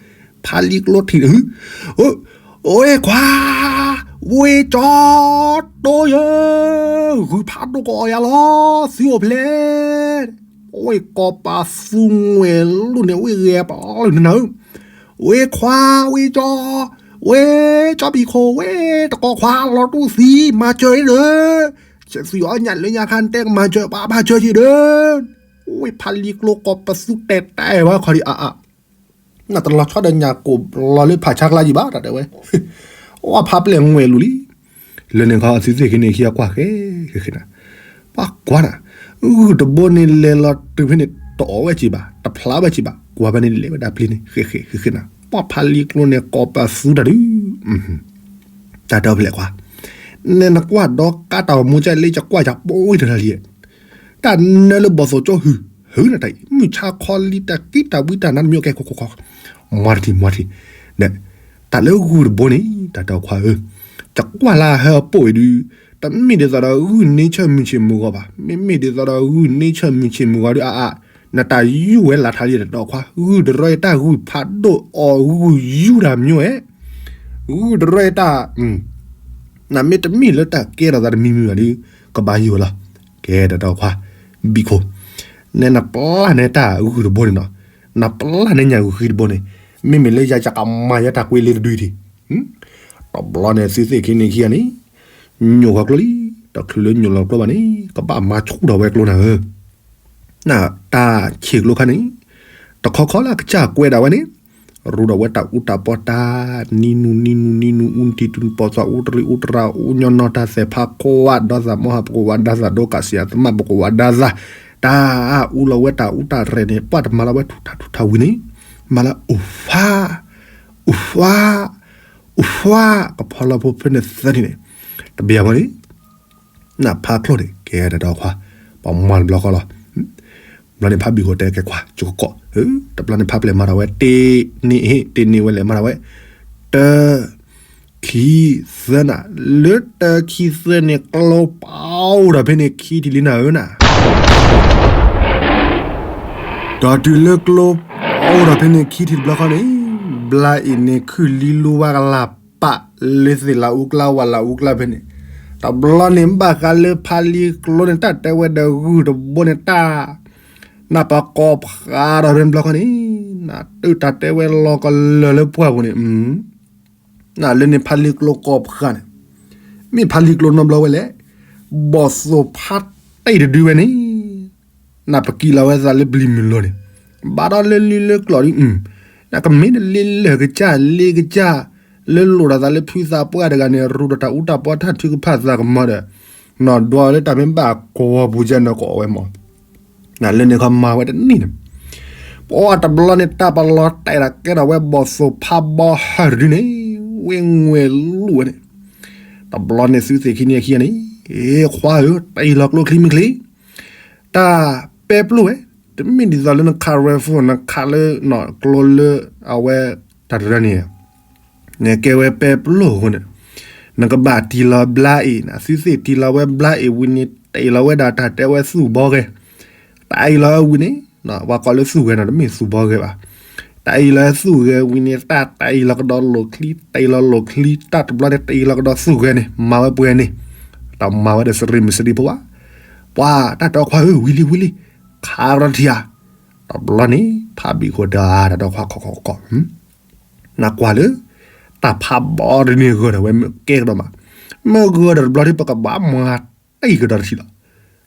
ဖးလံာ်ကျိထံၣ်, ဝ့ၢ်ခွါ, ဝ့ၢ်ကၠီ, တိယ, ဂုၢ်ဖးဒိၣ်ကအီၣ်ယၤလီၤ, သုအိၣ်ဖဲလဲၣ်. ဝ့ၢ်ကီၤပၤသူငွဲၣ်လူၢ်န့ၣ် ဝ့ၢ်ဂဲၤပလၢၢ်န့ၣ်နၤဧၢ, ဝ့ၢ်ခွါ, ဝ့ၢ်ကၠီ, ဝ့ၢ်ကၠီဘံၣ်ခိၣ်, ဝ့ၢ်တကီခွါ လီၤတူၢ်သံ မၤစၢၤအံၤဒီး, သုအီၣ်ညၣ်လၢညါခါ နတဲကမၤစၢၤ ပှၤမၤစၢၤက့ၤဒီး, ဝ့ၢ်ဖးလံာ်ကျိကီၤပသူတဲာ်တဲာ်ဝဲခီဒံးအါအါ နတလီၤဆီဒီးညၣ်ကိၢ်လီၤလၢဖးဆါကျါယံၤဘၣ် တၢ်တဲဝဲ, အီၣ်ဖးပျဲၢ်ငွဲၣ်လူၢ်လံ. လၢန့ၣ်ခီ သုသ့ၣ်ခံန့ၣ်ခံအကွၢ်ဃဲ, ဃဲဃဲနၤ, ပှၤကွၢ်နၤ, ဂုၢ်တဘိန့ၣ်လဲၤလီၤတုၤဖဲန့ၣ် တအီၣ်ဝဲက့ၤဘၣ် တဖျါဝဲက့ၤဘၣ် ကွၢ်ဖဲန့ၣ်လဲၤဝဲဒၣ်ပျံၤန့ၣ် ဃဲဃဲဃဲဃဲနၤ, ပှၤဖးလံာ်ကျိန့ၣ် ကိးပသူတၢ်ဒုး တၢ်တဲဖဲလဲၣ်ကွၢ်, နဲနကွၢ်ဒီးကါတၢ်အိၣ်မူကလဲၣ် ယကွၢ်ယၤပိၢ်ဝဲတဂၤလံ, တၢ်နၢလၢဘီၣ်သိၣ်ကၠိဟုၣ်, ဟုၣ်နတၢ်အံၤ မုၢ်ဆါခီလံတၢ်ကံတၢ်ဝံတၢ်နါတမံၤကဲခိၣ်ခိၣ်ခီ, မွၤတထံၣ်မွၤတထံၣ်, တၢ်လၢဂုၢ်တဘိန့ၣ် တၢ်တဲခွါဧၢ, ယကွၢ်လၢဟၢအပိၢ်အံၤဒုး, တမ့ၢ်ဒ်သိးဒီးဂုၢ်န့ဆၢၣ်မုၢ်ဆ့ၣ်မုၢ်ဂီၤဘၣ်, မ့မ့ၢ်ဒ်သိးဒီးဂုၢ်န့ဆၢၣ်မုၢ်ဆ့ၣ်မုၢ်ဂီၤဒုးအါအါ, နတၢ်ယူၢ်ဝဲလၢထးလံတၢ်တဲခွါ, ဂုၢ်တရၢအတၢ်ဂုၢ်ဖးဒိၣ်အီၣ်ဂုၢ်ယူၢ်တၢ်မၠိအဲ, ဂုၢ်တရၢအတၢ် နမ့ၢ်တမ့ၢ်လၢတၢ်ကဲထီၣ်သးတမံၤမံၤဘၣ်ဒီး, ကဘၣ်ယိၣ်ဝဲလီၤ. ကဲတၢ်တဲခွါ, ဘံၣ်ခိၣ်, နဲနပျၢ်န့ၢ်တၢ်ဂုၢ်တဘိန့ၣ်နီၤ, နပျၢ်န့ၢ်ညၣ်ဂုၢ်ဃံတဘိန့ၣ်, မ့မ့ၢ်လၢယၤယကမၤယဲတၢ်ကွ့လ့တဒုဒံး, တဘျီန့ၣ်သုသ့ၣ်ခံန့ၣ်ခံဂၤန့ၣ်, ညိၣ်ဃီၤကျိလံ, တချုးလၢညိၣ်လီၤကျိဘၣ်န့ၣ် ကဘၣ်မၤဆူၣ်ထီၣ်ဝဲကျိနၤဧၢ နတၢ်ဆံၣ်ကျိခါန့ၣ်, တခီခီလၢအကစၢ်ကွဲးဒၣ်ဝဲန့ၣ်, ရူဒီးဝဲတၢ်အူတၢ်ပီတၢ်, နံနူနံနူနံနူ အူနတံၤတူၢ် ပီၣ်သီအူတရံးအူတရၢ အူညီနီၢ်တၢ်သဲးဖး ကိးဝါဒီးသး မိၢ်ဟၣ်ပကိးဝါဒီးသး ဒိကးစံးအသမၣ်ပကိးဝါဒီးသး, တၢ်အူလီၤဝဲတၢ်အူတၢ်ရဲၣ်န့ၣ် ပှၤတမၤလီၤဝဲထူၣ်ထၣ်ထူၣ်ထၣ်ဝံၤန့ၣ်, မၤလၢအိၣ်ဖး အိၣ်ဖး အိၣ်ဖး, ကဖီလီၤဖိဖဲန့ၣ်သၢနံၣ်န့ၣ်, တဘၣ်ဘၣ်န့ၣ် နဖးချိၣ်န့ၣ် ကဲတၢ်ဒီးခွါ, ပှၤမၤတဘျီဃီလီၤ. ဘျီန့ၣ်ဖးဘံၣ်ဃိတဲကဲခွါ ကကိး, တဘျီန့ၣ်ဖးပျဲၢ်မၤထီၣ်ဝဲ တ့န့ၢ် တ့န့ၢ်ဝဲလဲၣ်မၤထီၣ်ဝဲ, တၢ ခံ သၢနၤ, လၢတၢ ခံ သၢန့ၣ် ကျိပအိၣ်ဒီးဖဲန့ၣ်ခံထံၣ်လံနၤဧၢနၤ ဒီးတုၤလၢကျိပအိၣ်ဒီးဖဲန့ၣ်ခံထံၣ်တဘျီဃီန့ၣ်, ဘျါအံၤန့ၣ်ခုၣ်လံလူဝါကလၢ်ပာ်လၢသ့ၣ်လၢအူကျါဝၤလၢအူကျါဖဲန့ၣ်, တဘျီန့ၣ်ဘၣ်ဃးလၢဖးလံကျိန့ၣ် တၢ်တဲဝဲဒီးဂုၢ်တဘိန့ၣ်တၢ်, နပကိးဖးဒီးဖဲန့ၣ်တဘျီဃီန့ၣ်, နတုၤတၢ်တဲဝဲလီၤကလၢာ်လၢပှၢ်ပူၤန့ၣ် နလၢန့ၣ်ဖးလံကျိကိးဖးန့ၣ်, မ့ၢ်ဖးလံကျိနီတဘျီဝဲလဲၣ်, ဘီၣ်သိၣ်ဖးတံၢ်တဒုဝဲန့ၣ်, နပကံလီၤဝဲသးလၢပျံၤမုၢ်လီၤန့ၣ်, ဘၣ်ဒီးလၢလံလၢကျိးဒ်, နကမ့ၢ်တလ့လၢကစၢ်လ့ကစၢ်, လၢလိၣ်ဒီးသးလၢဖုသးပှၢ်တဂၤန့ၣ် ရူဒီးတၢ်အူတၢ်ပီတၢ်ထုကဖၣ်သးကမီၤဒီး, နီၢ်ဒွးလၢတၢ်မ့ၢ်ဘၣ်ကဝီၤပူၤကဲနီၢ်ကီးဝဲမီၢ် နလၢန့ၣ်ခီမၤဝဲတန့ၢ်န့ၣ်, ပှၤတဘျီန့ၣ်တၢ်ပလီၤတဲာ်ဒၣ်ကဲထီၣ်ဝဲဘီၣ်သိၣ်ဖးဘီဟၢၣ်တဒုန့ၣ်, ဝ့ၢ်ငွဲၣ်လူၢ်ဝဲန့ၣ်, တဘျီန့ၣ်သုသ့ၣ်ခံန့ၣ်ခံန့ၣ်, ခွါဧၢ, တအံၤလီၤကျိချံမ့ၢ်ချ့, တၢ်ပဲပျိၢ်ဝဲ, တမ့ၢ်ဒ်သိးလၢနခး rifle နခးလၢကျိလၢအဝဲ တၢ်တရၢန့ၣ် နကဲဝဲပဲပျိၢ်အဃိန့ၣ်, နကဘၣ်တံၢ်လီၤဘျါအံၤ, သုသ့ၣ်တံၢ်လီၤဝဲဘျါအံၤဝံၤန့ၣ် တအံၤလီၤဝဲဒၣ်တၢ်တဲဝဲသူၣ်ဘီဂဲၤ, တအံၤလီၤဝံၤန့ၣ်, ပှၤကိးလၢသူၣ်ဂဲၤနီၤ တမ့ၢ်သူၣ်ဘီဂဲၤဘၣ်, တအံၤလီၤသူၣ်ဂဲၤဝံၤန့ၣ် တၢ်တအံၤလီၤကဒီးလိာ်ချံ, တအံၤလီၤလိာ်ချံ, တၢ်တဘျီန့ၣ် တအံၤလီၤကဒီးသူၣ်ဂဲၤန့ၣ် မၤဝဲပှဲၤန့ၣ်, တမၤဝဲဒီးစရံမုၢ်စရံဖိဘၣ်, ပှၤတၢ်တဲခွါဧၢ ဝံၤလံဝံၤလံ, ခးရထံဧါ, တဘျီန့ၣ် ဖးဘံၣ်ဃိတၢ်တၢ်တဲခွါခီခီခီ နကွၢ်လၢ တၢ်ဖးဘီတန့ၢ်ဂၢၢ်ဒီးဝဲကဲကဒီးမး, မ့ၢ်ဂၢၢ်ဒီးတဘျီဒ်ပကဘၣ်မၤတံၢ်ကဒီးတထံၣ်လီၤ,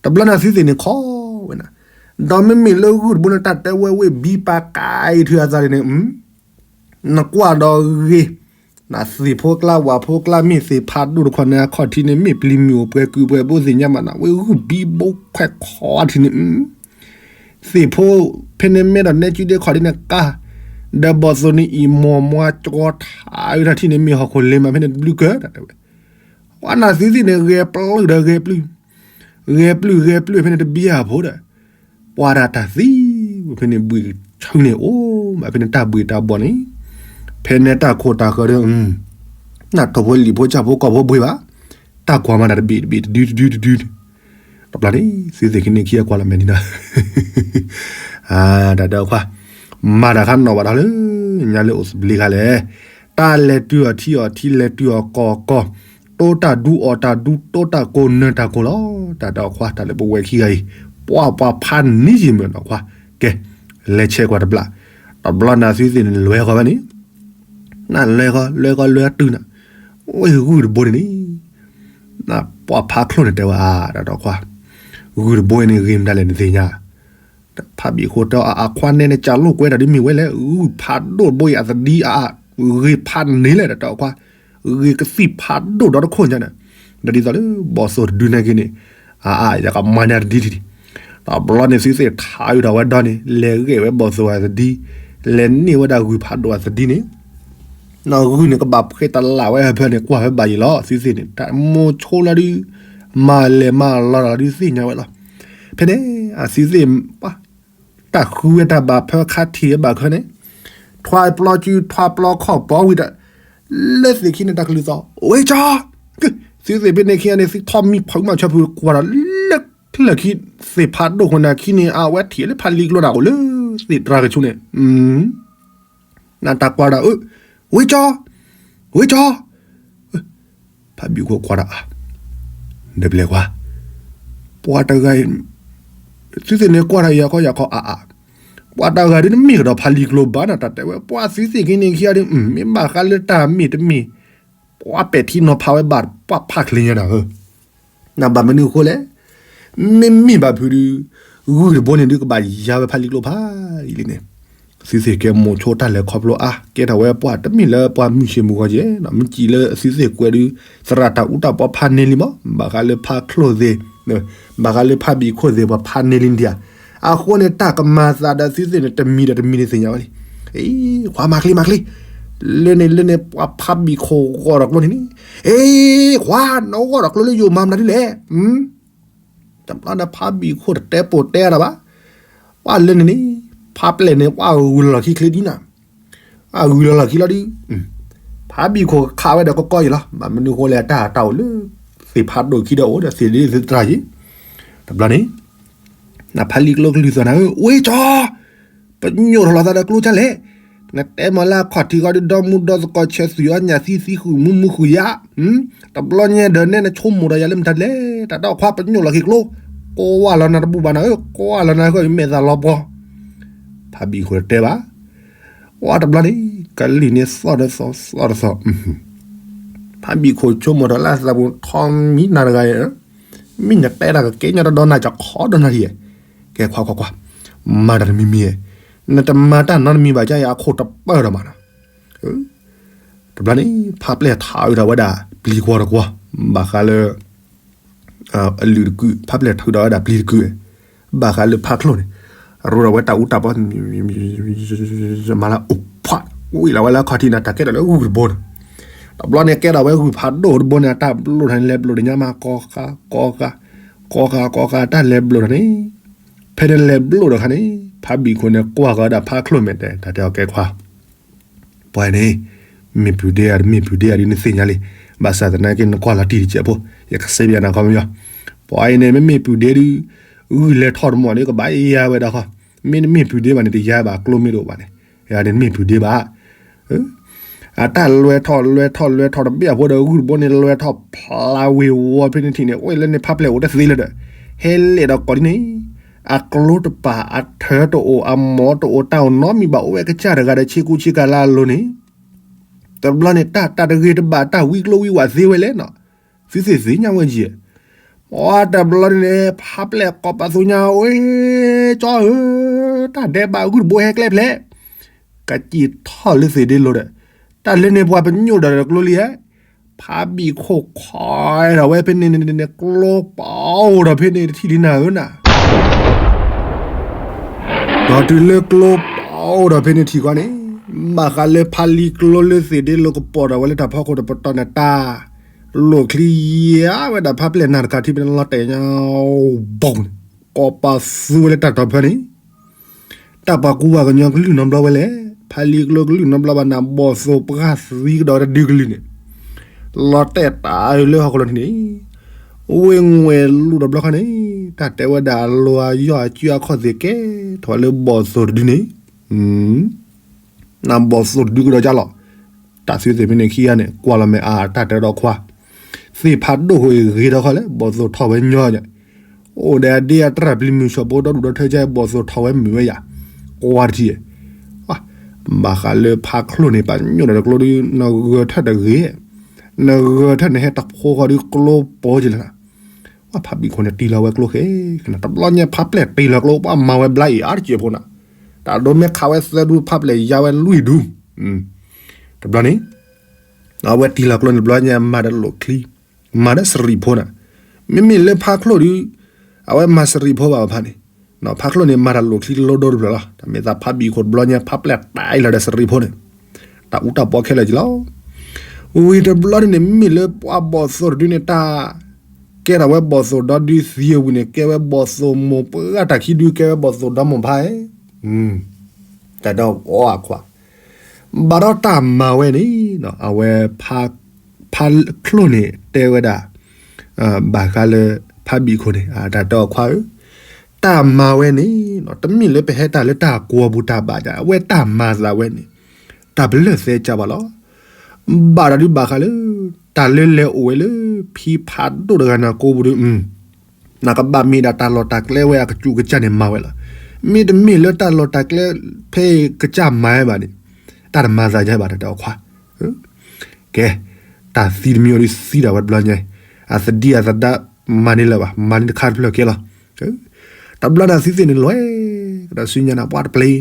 တဘျီန့ၣ်သုသ့ၣ်န့ၣ်ခီဝဲနၤ, ဒီးမ့မ့ၢ်လၢဂုၢ်တဘိန့ၣ် တၢ်တဲဝဲဝ့ၢ်ဘံပာ်ကါအံၤထုအသးန့ၣ်, နကွၢ်ဒီးဂ့ၤ, နသ့ၣ်ဖိကျါဝၣ်ဖိကျါ မ့ၢ်သ့ၣ်ဖးဒိၣ်တခီန့ၣ်အခီၣ်ထံးန့ၣ် မ့ၢ်ပျံၤမုၢ်အိၣ်ပှဲၤကုၢ်ပှဲၤဘိသ့ၣ်ညါမးနၤ ဝ့ၢ်ဂုၢ်ဘံဘိခွဲးခီထံးန့ၣ် သ့ၣ်ဖိဖဲန့ၣ်မ့ၢ်ဒီးနဲကၠူဒ့ခီၣ်ဒ့န့ၣ်ကါ, ဒီးဘီၣ်သိၣ်န့ၣ်အံၤမီၢ်မွါကီထးအုးထီၣ်ထံၣ်န့ၣ် မ့ၢ်ဟီၣ်ခိၣ်လ့မးဖဲန့ၣ်တဘျုးကၢၢ် တၢ်တဲဝဲ, ပှၤနၤသုသ့ၣ်န့ၣ် ဂဲၤပျုၢ်ဒီးဂဲၤပျုၢ်, ဂဲၤပျုၢ်ဂဲၤပျုၢ်ဖဲန့ၣ်တဘံၣ်အဖိဒီး, ပှၤဒၣ်တၢ်သံ, ဖဲန့ၣ်ဘှံးဆူန့ၣ်အိၣ်မး ဖဲန့ၣ်တၢ်ဘှံးတၢ်ဘှီၣ်န့ၣ်, ဖဲန့ၣ်တၢ်ခိၣ်တၢ်ဃၢၤဒီး နၢ်ထိၣ်ဖိလံၣ်ဖိဆၣ်ဖိကီၢ်ဖိဘှံးဘၣ်, တၢ်ကွၢ်မၤတၢ်တဘ့ၣ်တဘ့ၣ်တဒုတဒုတဒု, တဘျီန့ၣ် သုသ့ၣ်ခံန့ၣ်ခံအကွၢ်လီၤမဲာ်န့ၣ်ဒီး, တၢ်ဒီးခွါ, မ မၤတၢ်ခါနီၣ်ဘၣ်တၢ်လၢ ညါလၢအိၣ်သဘျ့ခါလဲၣ်, တၢ်လဲၤတုၤအီၤထံအီၤထံ လဲၤတုၤအီၤကီၢ်အီၤကီၢ်, တိတၢ်ဒူအီၣ်တၢ်ဒူ တိတၢ်ကိၢ်နၢၤတၢ်ကိၢ်လီၤ. တၢ်ဒီးခွါ တၢ်လၢပဝဲခံဂၤအံၤ ပှၤပှၤဖးန့ၢ်ယံၤမ့ၢ်နီၣ်ခွါ, ကဲ လဲၤဆဲးကွၢ်တဘျီ, တဘျီနၤသုသ့ၣ်န့ၣ် လဲၤဃီဖဲန့ၣ် နလဲၤဃီ လဲၤဃီ လဲၤတုၤနၤ, ဝဲဂုၢ်တဘိန့ၣ်န့ၣ်, ပှၤဖးချိၣ်န့ၣ်တဲဝဲအါ တၢ်ဒီးခွါ, ဂုၢ်တဘိအံၤန့ၣ် ဂ့ၤမတၤလဲၣ်နသ့ၣ်ညါ, ဖးဘံၣ်ခိၣ်တဲအါ အခွါနဲန့ၣ် ကၢ်လိာ်ကွဲတၢ်ဒ်မ့ၢ်ဝဲလဲၣ်, ဂုၢ်ဖးဒိၣ်တဘိအံၤအသဒံအါအါ, ဂ့ၤဖးန့ၢ်လဲၣ် တၢ်ဒီးခွါ, ဂ့ၤကသံၣ်ဖးဒိၣ်ဒီတခိၣ်ညါန့ၣ်, ဒီးဒ်သိးလၢ ဘီၣ်သိၣ်တဒုနဲၣ်က့ၤန့ၣ်, အါအါ ယကမၤညါတဒံတဒံ, တဘျီန့ၣ်သုသ့ၣ်ထးအုးထီၣ်ဝဲဒီးန့ၣ် လဲၤဂဲၤဝဲဘီၣ်သိၣ်အသဒံ, လဲၤန့ၢ်ဝဲဒၣ်ဂုၢ်ဖးဒိၣ်အသဒံန့ၣ် နီၢ်ဂုၢ်န့ၣ် ကဘၣ်ဖှဲးတလးဝဲဟၢဖၢန့ၣ် ကွၢ်ဝဲဘၣ်ယံၤလီၤ. သုသ့ၣ်န့ၣ် တၢ်မိၣ်ဆိလီၤဒုး, မၤလဲၤမၤလီၤလီၤဒုးသ့ၣ်ညါဝဲလီၤ. ဖဲန့ၣ် အသုသ့ၣ် တၢ်ဃုဝဲတၢ်ဘၣ်ဖၢခါထံးဝဲဘၣ်ခၢန့ၣ်, ထွါပျီစု ထွါပျီခီၣ်ပီဝံၤဒီး, လၢသ့ၣ်ခံန့ၣ်တၢ်ကလုၢ်သီၣ် ဝ့ကၠီ, သုသ့ၣ်ဖဲန့ၣ်ခံဂၤန့ၣ် သုထီၣ်မံဖီၣ်မၤဆၢဖုးကွၢ်ဒီး လၢချၢၣ်ခံ သ့ၣ်ဖးဒိၣ်ခိၣ်နၢ်ခံန့ၣ် အဝဲထံၣ်လၢဖးလံၤကျိနၢ်အိၣ်လၢသ့ၣ်တြၢ်ကဆူန့ၣ် နတၢ်ကွၢ်ဒီး ဝ့ကၠီ, ဝ့ကၠီ, ဖးဘံၣ်ခိၣ်ကွၢ်ဒီးအါ, ဒီးပလဲၤကွၢ်, ပှၤတဂၤအံၤ, သုသ့ၣ်န့ၣ်ကွၢ်ဒီးယၤခီယၤခီအါအါ, ပှၤတဂၤဒ်နမ့ၢ်ကဒီးဖးလံၤကျိဘၣ်နၤ တၢ်တဲဝဲ ပှၤသုသ့ၣ်က့ၤန့ၣ်ခံဂၤဒ် မ့ၢ်ဘၣ်ဃးလၢတၢ်မ့ၢ်တမ့ၢ်, ပှၤပဲာ်ထံနီၤဖးဝဲဘၣ် ပှၤဖးချ့ညါနၤဧၢ နဘၣ်မနုၤအဃိလဲၣ်, မ့မ့ၢ်ဘၣ်ဖုးဒုး, ဂုၢ်တဘိန့ၣ်ဒုးကဘၣ်ယါဝဲဖးလံၤကျိဖးယံာ်လံန့ၣ်, သုသ့ၣ်ကဲမိၣ်ဆိတၢ်လဲၤခီဖျိအါ ကဲထီၣ်ဝဲပှၤတမ့ၢ်လၢပှၤမုၢ်ဆ့ၣ်မုၢ်ဂီၤကဲ, မ့ၢ်စံးလၢသုသ့ၣ်ကွဲးဒုး, သရၣ်တၢ်အူတၢ်ပီဖးန့ၢ်လံမး, ဘၣ်ဃးလၢဖးချိၣ်သ့ၣ်, ဘၣ်ဃးလၢဖးဘံၣ်ခိၣ်သ့ၣ် ပှၤဖးန့ၢ်လံဒံးဧါ, အဃိန့ၣ် တၢ်ကမၤသးဒီးသုသ့ၣ်န့ၣ် တမံၤဒီးတမံၤန့ၣ်သ့ၣ်ညါဝဲလံ, အ့ ခွါမၤချ့မၤချ့, လၢန့ၣ်လၢန့ၣ် ပှၤဖးဘံၣ်ခိၣ်ဂီၢ်ဒီးကျိန့ၣ်န့ၣ်, အ့ ခွါ နဂီၢ်ဒီးကျိလၢယိာ်မၤမနုၤဒ်လဲၣ်, တဘျီန့ၣ်ဖးဘံၣ်ခိၣ်တတဲပိာ်တဲအါဒီးဘၣ်, ပှၤလၢန့ၣ်န့ၣ်, ဖးပျဲၢ်န့ၣ် ပှၤဂုၤလီၢ်ခံချ့ဒ်နၤ, အဂုၤလီၢ်ခံလီၤဒုး, ဖးဘံၣ်ခိၣ်ခးဝဲဒီးကကီယံၤလီၤ, ဘၣ်မနုၤဃိလဲၣ် တၢ်တၢ်အိၣ်လၢ, သ့ၣ်ဖးဒိၣ်ခံဒီးအိၣ်ဒီးသ့ၣ်ဒ်သ့ၣ်တြၢ်ယံၤ, တဘျီန့ၣ်, နဖးလံၤကျိကလုၢ်သီၣ်နၤဧၢ ဝ့ကၠီ, ပညိၣ်ထီၣ်လီၤသးဒီးကျိကၢ်လဲၣ်, နတဲမၤလၢအခီၣ်ထံးဃီဒုး ဒီမူဒီသကိးဆဲးသွံၣ်အီၣ်ညၣ်သံသံဃုာ်မူမူဃုာ်ယါ, တဘျီညါဒီးနဲနဆိကမိၣ်ဒီးယၤလၢမတၤဒ်လဲၣ်, တၢ်ဒီးခွါပညိၣ်လီၢ်ခံကျိ, ကွၢ်လီၤနၤတဘူၣ်ဘၣ်နၤဧၢ ကွၢ်လီၤနၤဃီယမဲာ်သၣ်လီၤပှီၤ, ဖးဘံၣ်ခိၣ်တတဲဘၣ်, ဝဲတဘျီန့ၣ်, ကလုၢ်န့ၣ်သီၣ်ဒီးသီၣ်သီၣ်ဒီးသီၣ်, ဖးဘံၣ်ခိၣ်ဆိကမိၣ်ဒီးလၢအသးပူၤထီၣ်မံနၤတဂၤ, မ့ၢ်နတဲတၢ်ကကဲညီတဒီနၤကခီဒီးနၤဒ်, ကဲခွါခွါခွါ, မၤတၢ်တမံၤမံၤ, နတမၤတၢ်နီတမံၤဘၣ်ကါအံၤအခိၣ်တပၢၢ်ဒီးမးနီၤ, တဘျီန့ၣ် ဖးပျဲၢ်ထးအုးထီၣ်ဝဲဒၣ် ပျံၤကွီၤတကွီၤ, ဘၣ်ဃးလၢ အလုၢ်တကုာ် ဖးပျဲၢ်ထုးထီၣ်ဝဲဒၣ်ပျံၤတကုာ်, ဘၣ်ဃးလၢဖးချိၣ်န့ၣ်, ရိဒီးဝဲတၢ်အူတၢ်ပီ, မၤလၢအိၣ်ဖး, ဝံၤလီၤဝဲလၢခီၣ်ထံးန့ၣ် တၢ်ကဲထီၣ်လၢဂုၢ်တဘိန့ၣ်, တဘျီန့ၣ်ကဲထီၣ်ဝဲဂုၢ်ဖးဒိၣ်တဘိန့ၣ် အတၢ်ဘျိၣ်ထီၣ်န့ၣ် လဲၤဘျိၣ်တညါမး ကီဃာ်, ကီဃာ်, ကီဃာ်, ကီဃာ် တၢ်လဲၤဘျိၣ်ထီၣ်န့ၣ်, ဖဲန့ၣ်လဲၤဘျိၣ်ဒီးခါန့ၣ် ဖးဘံၣ်ခိၣ်န့ၣ် ကွၢ်ဃီၤဒၣ်ဖးချိၣ်မဲာ်တဲ တၢ်တဲအီၤကဲခွါ ပှၤအံၤန့ၣ် မ့ၢ်ပုၢ်ဒ့ဧါ တမ့ၢ်ပုၢ်ဒ့ဧါဒ်နသ့ၣ်ညါလံ, ဘၣ်ဆၣ်သနာ်က့ နကွၢ်လီၤတံၢ်တစဲးဖိ, ယကစဲးဘၣ်နၤခီပညီ, ပှၤအံၤန့ၣ် မ့မ့ၢ်ပုၢ်ဒ့ဒုး, ဂုၢ်လဲၤထီၣ်တမီၢ်န့ၣ် ကဘၣ်ယါဝဲဒၣ်ဃီ, မ့တမ့ၢ်ပုၢ်ဒ့ဘၣ်န့ၣ် တယါဘၣ် ကျိမ့ၢ်တအိၣ်ဘၣ်န့ၣ်, ယၤန့ၣ်မ့ၢ်ပုၢ်ဒ့ဘၣ် အတၢ်လွဲထီၣ်လွဲထီၣ်လွဲထီၣ်တဘ့ၣ်အဖိဒီးဂုၢ်တဘိန့ၣ် လွဲထီၣ်ဖျါဝ့ၤဝီၤဖဲန့ၣ်ထံၣ်န့ၣ် အိၣ်လၢန့ၣ်ဖးပျဲၢ်အိၣ်တသ့လၢၤဒီး, ဟဲလဲၣ်ဒီးကိးဒ်န့ၣ်, အကျိတပာ် အထၢတအိၣ် အမီတအိၣ် တၢ်အိၣ်နီတမံၤဘၣ် အိၣ်ဝဲကစၢ်တဂၤဒီး ဆ့ကူဆ့ကၤလၢအလိၤန့ၣ်, တဘျီန့ၣ် တၢ်တၢ်တဂ့ၤတဘၣ် တၢ်ဝံကျိဝံဝးသ့ဝဲလဲၣ်နီၤ, သုသ့ၣ်သ့ၣ်ညါဝဲယဲၢ် ပှၤတဘျီန့ၣ် ဖးပျဲၢ်ကိးပသူညါ ဝ့ကၠီဧၢ, တၢ်ဒဲးဘးဂုၢ်တဘိဟဲကျဲဖျဲး, ကစံၣ်ထီၣ်လၢသ့ၣ်ဒ့လိၤဒီး, တၢ်လၢန့ၣ်ပှၤပညိၣ်ဒီးကျိလံဧါ, ဖးဘံၣ်ခိၣ်ခီထီၣ်ဝဲဖဲန့ၣ်န့ၣ် ကျိပအိၣ်ဒီးဖဲန့ၣ်တထံၣ်လံနၤဧၢနၤ ဒီးတုၤလၢကျိပအိၣ်ဒီးဖဲန့ၣ်ထံၣ်ဃီန့ၣ်, ဘၣ်ဃးလၢဖးလံကျိလၢသ့ၣ်ဒ့လိၤကပိာ်ထီၣ်ဝဲလၢတၢ်ဖီခိၣ်တပတီၢ်န့ၣ် တၢ်လိၣ်ချံယါဝဲဒၣ်ဖးပျဲၢ်နၢ်တခါထံဖဲန့ၣ်လီၤတဲာ်ညါ ဘီၣ်န့ၣ်, ကိးပသူဝဲလၢတၢ်တီၤဖၢန့ၣ်, တၢ်ပှၤကူဝၤကညီကလုၢ်နီတဘျီဝဲလဲၣ်, ဖးလံကျိကလုၢ်နီတဘျီဘၣ်နၤ ဘီၣ်သိၣ်ပှၢ်သံကဒီးတဒုကလုၢ်န့ၣ် လီၤတဲာ်တၢ်လၢဟီၣ်ခိၣ်လီၤန့ၣ်, ဝ့ၢ်ငွဲၢ်လူၤတဘျီခါန့ၣ်, တၢ်တဲဝဲဒၣ်အလီၢ်အယီၢ်အစုအခီၣ်သ့ၣ်ကဲထီၣ်လၢဘီၣ်သိၣ်တဒုန့ၣ် နဘီၣ်သိၣ်တဒုကဒီးကၢ်လီၤ. တၢ်သုသ့ၣ်ဖဲန့ၣ်ခံဂၤန့ၣ် ကွၢ်လီၤမဲာ်အါ တၢ်တဲဒီးခွါ, သ့ၣ်ဖးဒိၣ်ဃိအံၤဂ့ၤထီၣ်ခီလဲၣ်, ဘီၣ်သိၣ်ထီၣ်ဝဲညီညါ, အိၣ်ဒီးအဒ့အတြၢ်ပျံၤမုၢ်ဆှီဖိဒီဒူၣ်ဒီထၢကဲ ဘီၣ်သိၣ်ထီၣ်ဝဲမုာ်ဝဲယၤ, ကွၢ်တထံၣ်, ဘၣ်ဃးလၢဖးချိၣ်န့ၣ် ပညိၣ်ဒီးတကျိဒီး နဂၢၢ်ထၢၣ်တဂ့ၤ, နဂၢၢ်ထၢၣ်န့ၣ်ဟဲတဖိဃီဒီးကျိပိကလဲၣ်နၤ ဖးဘံၣ်ခိၣ်န့ၣ်တ့ၢ်လီၤဝဲကျိဃဲ, တဘျီညါဖးပျဲၢ်တ့ၢ်လီၤကျိ ပှၤမၤဝဲဘျါအံၤအါတက့ၢ်ဖိနၤ, တၢ်ဒိမ့ၢ်ခးဝဲသၢဒူ ဖးပျဲၢ်ယါဝဲလွံၢ်ဒူ, တဘျီန့ၣ်, အဝဲတ့ၢ်လီၤကျိန့ၣ် တဘျီညါမၤဒီးလိာ်ချံ, မၤဒီးစရံးဖိနၤ, မ့မ့ၢ်လၢဖးချိၣ်ဒီး, အဝဲမၤစရံးဖိဘၣ်ဖးန့ၣ်, ဖးချိၣ်န့ၣ် မၤတၢ်လိာ်ချံလိဒိတဖျၢၣ်လီၤ. တၢ်မ့ၢ်သးဖးဘံၣ်ခိၣ်တဘျီညါ ဖးပျဲၢ်တ့ၢ်လီၤဒီးစရံးဖိန့ၣ်, တၢ်အူတၢ်ပီခဲလၢာ်က့ၤလီၤ. ဝံၤတဘျီန့ၣ်န့ၣ် မ့မ့ၢ်လၢပှၤဘီၣ်သိၣ်တဒုန့ၣ် တၢ်ကဲထီၣ်ဝဲဘီၣ်သိၣ်ဒီဒုသံအဝံၤန့ၣ် ကဲဝဲဘီၣ်သိၣ်မိၢ်ပှၢ်တၢ်ခံဒု ကဲဝဲဘီၣ်သိၣ်ဒီမိၢ်ဖး, တၢ်ဒီးအီအခွါ, ဘၣ်ဒီးတၢ်မၤဝဲန့ၣ်, အဝဲ, ဖးချိၣ်န့ၣ်တဲဝဲဒၣ်, ဘၣ်ဃးလၢ, ဖးဘံၣ်ခိၣ်န့ၣ် တၢ်တဲအီၤခွါဧၢ, တၢ်မၤဝဲန့ၣ်, တမ့ၢ်လၢပဟဲတၢ်လၢတၢ်ကွီၤပူၤတၢ်ဘၣ်ဒၣ် အဝဲတၢ်မၤသးဝဲန့ၣ်, တၢ်ပလၢၢ်သဲကၢ်ဘၣ်လီၤ. ဘၣ်တၢ်ဒုးဘၣ်ဃးလၢ, တၢ်လၢလဲၤအိၣ်ဝဲလၢ, ဖံဖးဒိၣ်တဂၤနၤကိးပူၤဒီး, နကဘၣ်မ့ၢ်ဒၣ်တၢ်လီၢ်တၢ်ကျဲဝဲအကစူးကစၢ်န့ၣ်မၤဝဲလီၤ. မ့တမ့ၢ်လၢတၢ်လီၢ်တၢ်ကျဲဖဲကစၢ်မၤဝဲဘၣ်န့ၣ်, တၢ်တမၤသးယါဘၣ်တၢ်တဲအီၤခွါ, ကဲ, တၢ်သံတမံၤအီၤဒုးသံဒၣ်ဝဲတဘျီညါ, အသဒံအသဒၣ်, မၤန့ၢ်လၢၤဘၣ် မၤန့ၢ်တခါတဖျၢၣ်ကဲလီၤ. တဘျီန့ၣ်သုသ့ၣ်န့ၣ်လွဲၢ်, ကဒီးဆူညါန့ၣ်ပှၤတပျ့ၤ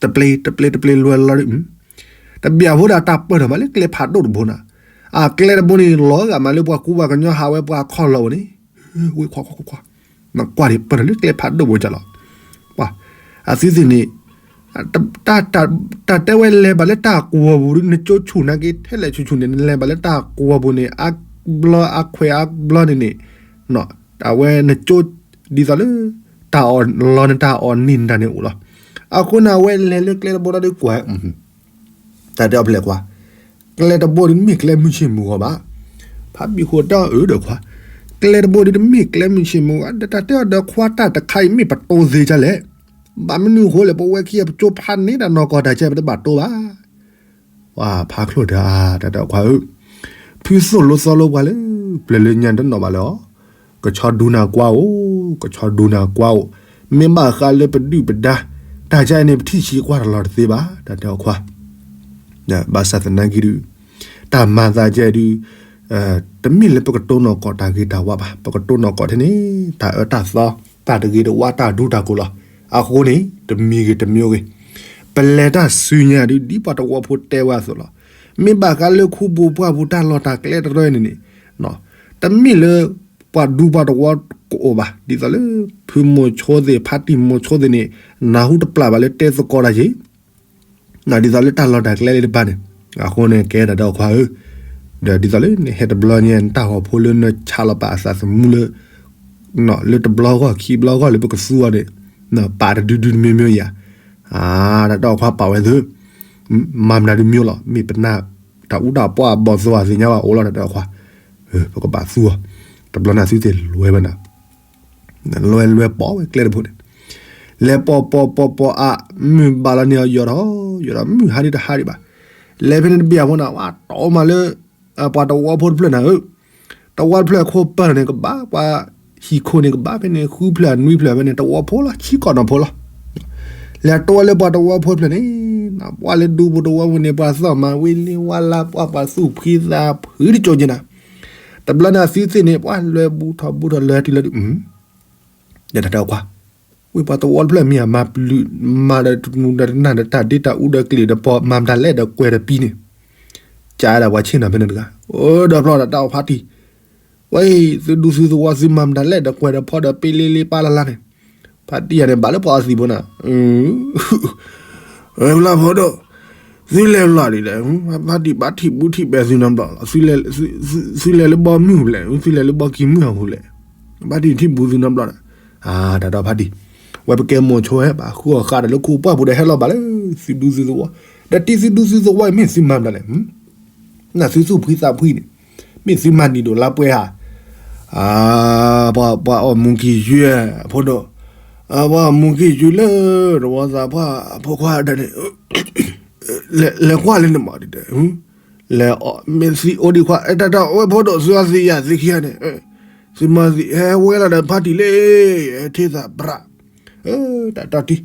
တပျ့ၤ တပျ့ၤ တပျ့ၤလွဲၢ်လီၤဒီး, တဘၣ်ဖိဒၣ်တၢ်ပၢၢ်ထီၣ်မးလၢကျဲဖးဒိၣ်တဘိနၤ, အကျဲတဘိန့ၣ်လီၤဂာ်မးလၢပှၤကူပှၤကညီဟးဝဲပှၤခီၣ်လီၤအိၣ်န့ၣ်, ဝ့ခွါခွါခွါခွါ, နကွၢ်ဒံးပၢၢ်ထီၣ်လၢကျဲဖးဒိၣ်ဘိကၢ်လီၤ. အသုသ့ၣ်န့ၣ်, တၢ်တဲဝဲလဲၤဘၣ်လၢတၢ်ကွီၤပူၤဒုး နကၠိဆူၣ်နာ်က့ ထဲလဲၣ်ဆူၣ်ဆူၣ်န့ၣ် နလဲၤဘၣ်လၢတၢ်ကွီၤပူၤန့ၣ် အဘျီအခွဲးအဘျီန့ၣ်န့ၣ်, အဝဲနကၠိ, ဒ်သိးလၢ, တၢ်အီၣ်လီၤနတၢ်အီၣ်နံၣ်နတၢ်န့ၣ်အိၣ်လီၤ. အဃိန့ၣ် အဝဲလဲၤလၢကျဲတဘိဒီးကွၢ်, တၢ်တဲအီၤဖျဲးကွၢ်, ကျဲတဘိဒုးတမ့ၢ်ကျဲမုၢ်ဆ့ၣ်မုၢ်ဂီၤဘၣ်. ဖးဘံၣ်ဃိတဲအီၤအၢဒီးခွါ, ကျဲတဘိဒုးတမ့ၢ်ကျဲမုၢ်ဆ့ၣ်မုၢ်ဂီၤ တၢ်တဲအီၤဒီးခွါတၢ်တခါအံၤမ့ၢ်ပတိသ့ဒ်လဲၣ်. ဘၣ်မနုၤအဃိလဲၣ် ပဝဲခံဂၤပကၠိဖးန့ၢ်တၢ်နီၢ်ကီၢ်တၢ်ကဲပတဘၣ်တိဘၣ် ပှၤဖးချိၣ်တၢ်အါ တၢ်တဲအီၤခွါဧၢ, ဖုသိၣ်လိသီလိပှၤလၢ, ပျၢၤလၢညါတနီၣ်ဘၣ်လၢအီၤ, ကဆီဒူနၤကွၢ်အိၣ်, ကဆီဒူနၤကွၢ်အိၣ်, မ့ၢ်ဘၣ်ဃးလၢပဒုၣ်ပဒါ, တၢ်ကဲအံၤန့ၣ် ပထံၣ်ဆံးကွၢ်တလီၤတသ့ဘၣ် တၢ်တဲအီၤခွါ, ဘၣ်ဆၣ်သနာ်က့ဒုး, တၢ်မၤသးကဲဒုး, တမ့ၢ်လၢပကတိၢ်နီၢ်ကီၢ်တၢ်ဂ့ၤတၢ်ဝါဘၣ် ပကတိၢ်နီၢ်ကီၢ်ထဲန့ၣ် တၢ်အၢတၢ်သီ, တၢ်တဂ့ၤတဝါတၢ်ဒူတၢ်ကိၢ်လီၤ. အဃိန့ၣ်, တမံၤဂ့ၤတမံၤဂ့ၤ, ပလဲၤတၢ်ဆူညါဒုး ဒ်ပှၤတဝီဖိတဲဝဲအသိးလီၤ. မ့ၢ်ဘၣ်ဃးလၢခူပူၤပှၢ်ပူၤတၢ်လီၢ်တၢ်ကျဲတရၢန့ၣ်န့ၣ်, တမ့ၢ်လၢ, ပှၤဒူပှၤတဝီကအိၣ်ဘၣ် ဒ်သိးလၢ, ဖုမိၤဆိသ့ၣ် ဖါတံၢ်မိၤဆိသ့ၣ်န့ၣ်, နၢ်ဟူတပျၢ်ဘၣ်လၢတဲသကိးတၢ်က့ၤ ဒ်သိးလၢတၢ်လီၢ်တၢ်ကျဲလၢတပၤန့ၣ်, အဃိန့ၣ် ကဲတၢ်ဒီးခွါဧၢ, ဒီးဒ်သိးလၢနဟဲတဘျီညါ နတၢ်ဟီၣ်ဖိလၢနဆးလီၤပာ်အသးသမူလၢ, လၢတဘျီဂီၢ်ခံဘျီဂီၢ်လၢပကသူအီၤန့ၣ်, ပာ်တဒုဒုတမံၤမံၤယၤ, တၢ်ဒီးခွါပာ်ဝဲသု, မၤမနုၤဒုးမံၤလီၤ မ့ၢ်ပနၢ်, တၢ်အူတၢ်ပီၢ်အဘီၣ်သိၣ်အသ့ၣ်ညါဘၣ်အိၣ်လီၤတၢ်ဒီးခွါ, ပကဘၣ်သူအီၤ, တဘျီန့ၣ်သုသ့ၣ်လွဲဝဲနၤ လဲၤလွဲလွဲပိာ်ဝဲကျဲတဘိန့ၣ်, လဲၤပိာ်ပိာ်ပိာ်ပိာ်အါ, မုၢ်ဘၣ်လီၤန့ၢ်အီၤယီၤထီၣ်, ယီၤထီၣ်မုၢ်ဟါဒံးတဟါဒံးဘၣ်, လဲၤဖဲန့ၣ်တဘၣ်အဖိန့ၣ် ဝဲတီမးလၢ, ပှၤတဝီဖိတဖျၢၣ်နၤဧၢ, တဝီတဖျၢၣ်အခိၣ်ပၢၢ်န့ၣ်ကဘၣ် ပှၤ, ဟံၣ်ခိၣ်န့ၣ်ကဘၣ်ဖဲန့ၣ် ဃုဖျၢၣ်နွံဖျၢၣ်ဖဲန့ၣ် တဝီဖိလီၤ ဆံကီၢ်နီၢ်ဖိလီၤ, လဲၤတီဝဲလၢပှၤတဝီဖိတဖျၢၣ်န့ၣ်, ပှၤလၢဒူပူၤတဝီပူၤန့ၣ် ပှၤသီၣ်မၤဝံလ့ဝါလါ ပှၤပှၤသူၣ်ဖှံသးဖှံတကၠိက့နၤ တဘျီန့ၣ်သုသ့ၣ်န့ၣ် ပှၤလွဲဘူးထီၣ်ဘူးထီၣ်လၢထံလၢဒုး, ဒီးတၢ်တဲအီၤခွါ, ဝံၤပှၤတဝီတဖျၢၣ်မ့ၢ်အမၤပျုၤ, မၤဒီးတနူၤဒီးတနၢ်ဒီးတၢ်ဒ့တၢ်အူဒီးကျ့ၣ်ဒီးပီၢ် မၤမတၤလဲၣ်ဒီးကွဲၤဒီးပံန့ၣ်, ကဒၣ်ပှၤဆ့ၣ်နီၤဖဲန့ၣ်တဂၤ, အိၣ်ဒီးဖျီဒီးတၢ်အီၣ်ဖါတံၢ်, ဝဲအံၤ သုဒူသုသဝီသုမၤမတၤလဲၣ်ဒီးကွဲၤဒီးဖီဒီးပ့လ့လ့ပာ်လၢ်လၢ်န့ၣ်, ဖါတံၢ်ယၤန့ၣ် ဘၣ်လၢပှၤအီသံးဖိနၤ ဝဲဖျါဖိဒိၣ်, သုလဲၤဖျါဒ်လဲၣ်, ဖါတံၢ်ဘၣ်ထံၣ်ဘုထံၣ်ဘဲသုနီတဘျီလီၤ, သုလဲၤလၢဘီမုၢ်ဖျဲး, သုလဲၤလၢဘီကံၤမုၢ်အပူၤလဲၣ်, ဘၣ်တံၢ်ထံၣ်ဘုသုနီတဘျီဒီး, တၢ်ဒီးဖါတံၢ်, ဝဲပကဲမိၤဆိဟဲဘၣ် ဃုအီၣ်ဃာ်ဒီးလၢခိပှၢ်ပူၤဒီးဟဲလီၤဘၣ်လၢသုဒူသုသဝီ, ဒီးတံၤသုဒူသုသဝီအံၤမ့ၢ်သုမၤမတၤလဲၣ်, နသုသူၣ်ဖှံသးဖှံန့ၣ်, မ့ၢ်သုမၤနံၤဒိၣ်လါပှဲၤဧါ, ပှၤအီၣ်မူကံၤယွဲၢ်ဖိဒိၣ်, ပှၤမူခံစုလၢ တဝီသးပှၢ်အဖိခွါဒီးန့ၣ် လဲၤကွၢ်လၢန့ၣ်မးဒ်ဒီး လဲၤအီၣ်မ့ၢ်သံအိၣ်ဒံးခွါ အဲတၢ်တၢ်ဝဲဖိဒိၣ်သုအီသံးယၤသ့ခံဂၤန့ၣ် သုမၤသံးဟဲဝဲလီၤဒီးဖါတံၢ်လၢ ဟဲထ့သးပြး တၢ်တၢ်တံၢ်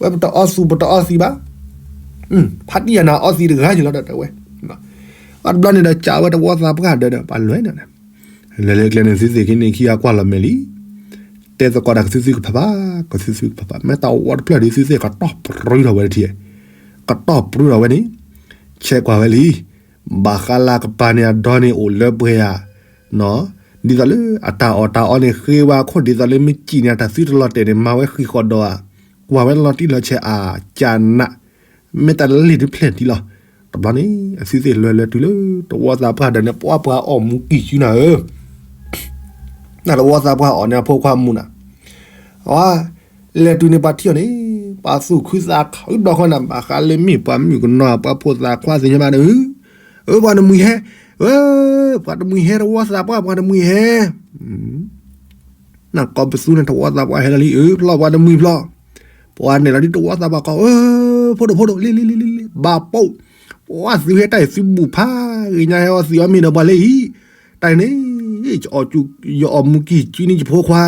ဝဲပတအီသံးပတအီသံးဘၣ် ဖါတံၢ်ယၤနၤအီသံးတဂၤယလီၤဒီးတဝဲ အတဘျီန့ၣ်ဒီးကးဝဲတဝီသးပှၢ်ဒီးဒီးပှၤလွဲၢ်န့ၣ် လဲၤလၢကျဲန့ၣ်သုသ့ၣ်ခံန့ၣ်ခံဂၤကွၢ်လီၤမဲာ်လံ တဲသကိးတၢ်ကသုသုကဖးဖး ကသုသုကဖးဖး မ့ၢ်တၢ်အိၣ်ဝီတဖျၢၣ်ဒီးသုသ့ၣ်ကတီၢ်ပြူထီၣ်ဝဲတထံၣ် ကတီၢ်ပြူထီၣ်ဝဲန့ၣ် ဆဲးကွၢ်ဝဲလံ ဘၣ်ဃးလၢကပၤန့ၣ်အဒီန့ၣ်အိၣ်လၢပှဲၤဧါ ဒ်သိးလၢအတၢ်အီၣ်တၢ်အီန့ၣ်ဃ့ဝဲအခိၣ်ဒ်သိးလၢမ့ၢ်စံၣ်န့ၣ် အတၢ်သုတလီၤတဲာ်န့ၣ် မၤဝဲဃံးဃီးဒီးဧါ ကွၢ်ဝဲလီၤတံၢ်လီၤဆဲးအကနး မ့ၢ်တၢ်လၢလံာ်တဖျၢၣ်ဒံးလီၤ တဘျီန့ၣ် အသုသ့ၣ်လွဲလွဲတုၤလၢ တဝီသးပှၢ်ဒီးန့ၣ် ပှၤပှၤအီၣ်မူကံၢ်စုနၤဧၢ နတဝီသးပှၢ်အီၣ်န့ၣ်အဖိခွါမူနၤ အဝဲ လဲၤတုၤန့ၣ်ပှၤထံၣ်အီၤန့ၣ် ပှၤသူၣ်ခုသးခုဘျီဃီနၤ ဘၣ်ဃးလၢမ့ၢ်ပှၤမုၣ်ကနီၤ ပှၤဖိသၣ်ခွါသ့ၣ်ညါဘၣ်န့ၣ် အၢ ပှၤတမှံၤဟဲ အၢ ပှၤတမှံၤဟဲတဝီသးပှၢ် ပှၤတမှံၤဟဲ နကိးပသူန့ၣ် တဝီသးပှၢ်ဟဲလီၤလံ အၢ ဖျီၣ် ပှၤတမှံၤဖျီၣ် ပှၤနဲၣ်လီၤဒ်တဝီသးပှၢ်ကိး အၢ ဖိဒိၣ်ဖိဒိၣ် လံလံလံလံလံ ဘၣ်ပိာ် ပှၤသုဟဲတၢ်အံၤသုဘူၣ်ဖး ဂ့ၤညါဟဲအီသံးအီမ့ၤဒီးပှၤလၢအံၤ တၢ်အံၤန့ၣ် ယအီၣ်မူကံၢ်စုန့ၣ် ယဖိခွါ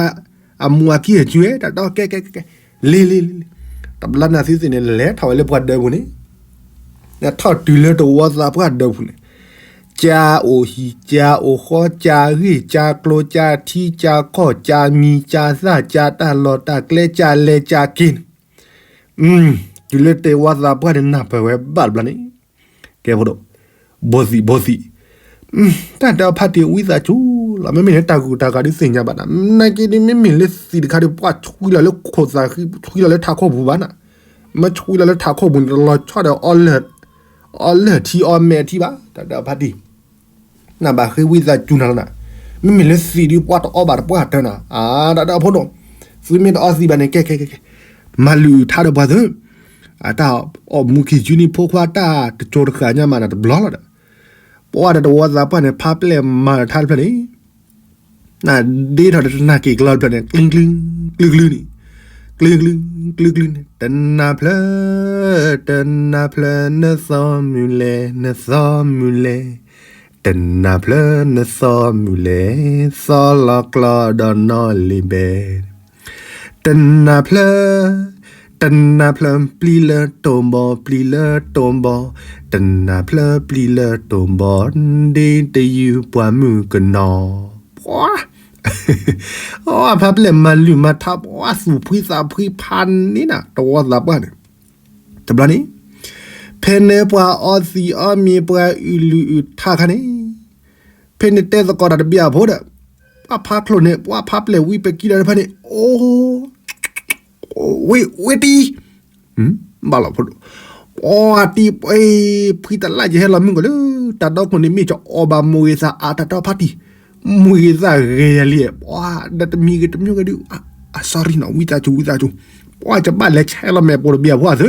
အမူအခံဟဲစုဝဲ တၢ်ဒီးကဲကဲကဲကဲ လံလံလံလံ တဘျီန့ၣ်သုသ့ၣ်န့ၣ် လဲၤထီၣ်ဝဲလၢပှၤဒၢးပူၤန့ၣ် လဲၤထီၣ်တုၤလၢတဝီသးပှၢ်ဒၢးပူၤန့ၣ် ကၠါအိၣ်ဟံၣ် ကၠါအိၣ်ဃီ ကၠါဂ့ၢ် ကၠါကျိ ကၠါထံ ကၠါခီၣ် ကၠါမံ ကၠါသၣ် ကၠါတၢ်လီၢ်တၢ်ကျဲ ကၠါလဲ ကၠါက့န့ၣ် တုၤလၢတဝီသးပှၢ်န့ၣ် နၢ်ပၢၢ်ဝဲဘၣ်တဘျီန့ၣ် ကဲဖိဒိၣ် ဘိသံး ဘိသံး တၢ်တဲအီၤဖါတံၢ်ဝံသးစူၤလီၤ မ့မ့ၢ်လၢတၢ်ဂုၤတၢ်ဂၤဒုးသ့ၣ်ညါဘၣ်နၤ နာ်က့ဒ်မ့မ့ၢ်လၢသံးတခါဒီး ပှၤဆှံလီၤလၢခိၣ်သးဃံ ဆှံလီၤလၢထးခိၣ်ပူၤဘၣ်နၤ မ့ၢ်ဆှံလီၤလၢထးခိၣ်ပူၤန့ၣ် တလီၤဆီဒီး အီလၢၢ်ထံအီမဲာ်ထံဘၣ် တၢ်တဲအီၤဖါတံၢ် နဘၣ်ဃ့ဝံသးစူၤနၤလီၤနၤ မ့မ့ၢ်လၢသံးဒုးပှၤတအီဘၣ်တပှၢ်တၢၢ်နၤ အတၢ်တဲအီၤဖိဒိၣ် သုမ့ၢ်တအီသံးဘၣ်န့ၣ် ကဲကဲကဲကဲ မၤလုၢ်ထါဒီးပှၤသု အတၢ်အီၣ်မူကံၢ်စုန့ၣ်ဖိခွါတၢ်တကၠိတဃာ်ညါမးနၤတဘျီလီၤဒီး ပှၤဒီးတဝီသးပှၢ်န့ၣ် ဖါပျဲၢ်မၤလၢထါတဖျၢၣ်န့ၣ် နဒ့ထီၣ်ဒီးတနၢ်က့ၤကလီတဖျၢၣ်န့ၣ် ကျူ ကျူ ကျူ ကျူန့ၣ် ကျူ ကျူ ကျူ ကျူန့ၣ် တနၢ်ဖျၢၣ် တနၢ်ဖျၢၣ် နသီမုၢ်လဲၣ် နသီမုၢ်လဲၣ် တနၢ်ဖျၢၣ်နသီမုၢ်လဲၣ် သီလီၤကျီဒီးနီၢ်လံၤဘဲ တနၢ်ဖျၢၣ် တနၢ်ဖျၢၣ် ပျံၤလၢတိၢ်ဘီ ပျံၤလၢတိၢ်ဘီ တနၢ်ဖျၢၣ်ပျံၤလၢတိၢ်ဘီ ဒ်တယုၢ်ပှၤမုၣ်ကနီၤ ပှၤ အဖါပျဲၢ်မၤလုၢ်မၤထါ ပှၤသူၣ်ဖှံသးဖှံဖးန့ၢ်နၤ တဝီသးပှၢ်န့ၣ် တဘျီန့ၣ် ဖဲန့ၣ်ပှၤအီသံးအီမ့ၤ ပှၤအုၣ်လုၢ်အုၣ်ထါခါန့ၣ် ဖဲန့ၣ်တဲသကိးတၢ်တဘျီအဖိဒီး ပှၤဖးချိၣ်န့ၣ် ပှၤဖါပျဲၢ်ဝံပကံဒီးတဖၣ်န့ၣ် အိ ဝ့ၢ်ဝ့ၢ်တံၢ် ဘၣ်လီၤဖိဒိၣ် ပှၤတံၢ် ဖှံတလၢ်ယဟဲလီၤမုၢ်ကီးလၢ တၢ်ဒီခိၣ်န့ၣ်မ့ၢ်ကအီၣ်ဘၣ်မိၢ်ဂ့ၤသးအါတၢ်တီဖါတံၢ် မိၢ်ဂ့ၤသးဂဲၤယၤလံ ပှၤဒီးတမံၤဂ့ၤတမံၤဂ့ၤဒုး အ sorry နီၤ ဝံသးစူၤ ဝံသးစူၤ ပှၤကဘၣ်လဲၤဆဲးလီၤမဲာ်ပိာ်တဘျီအဖိအသု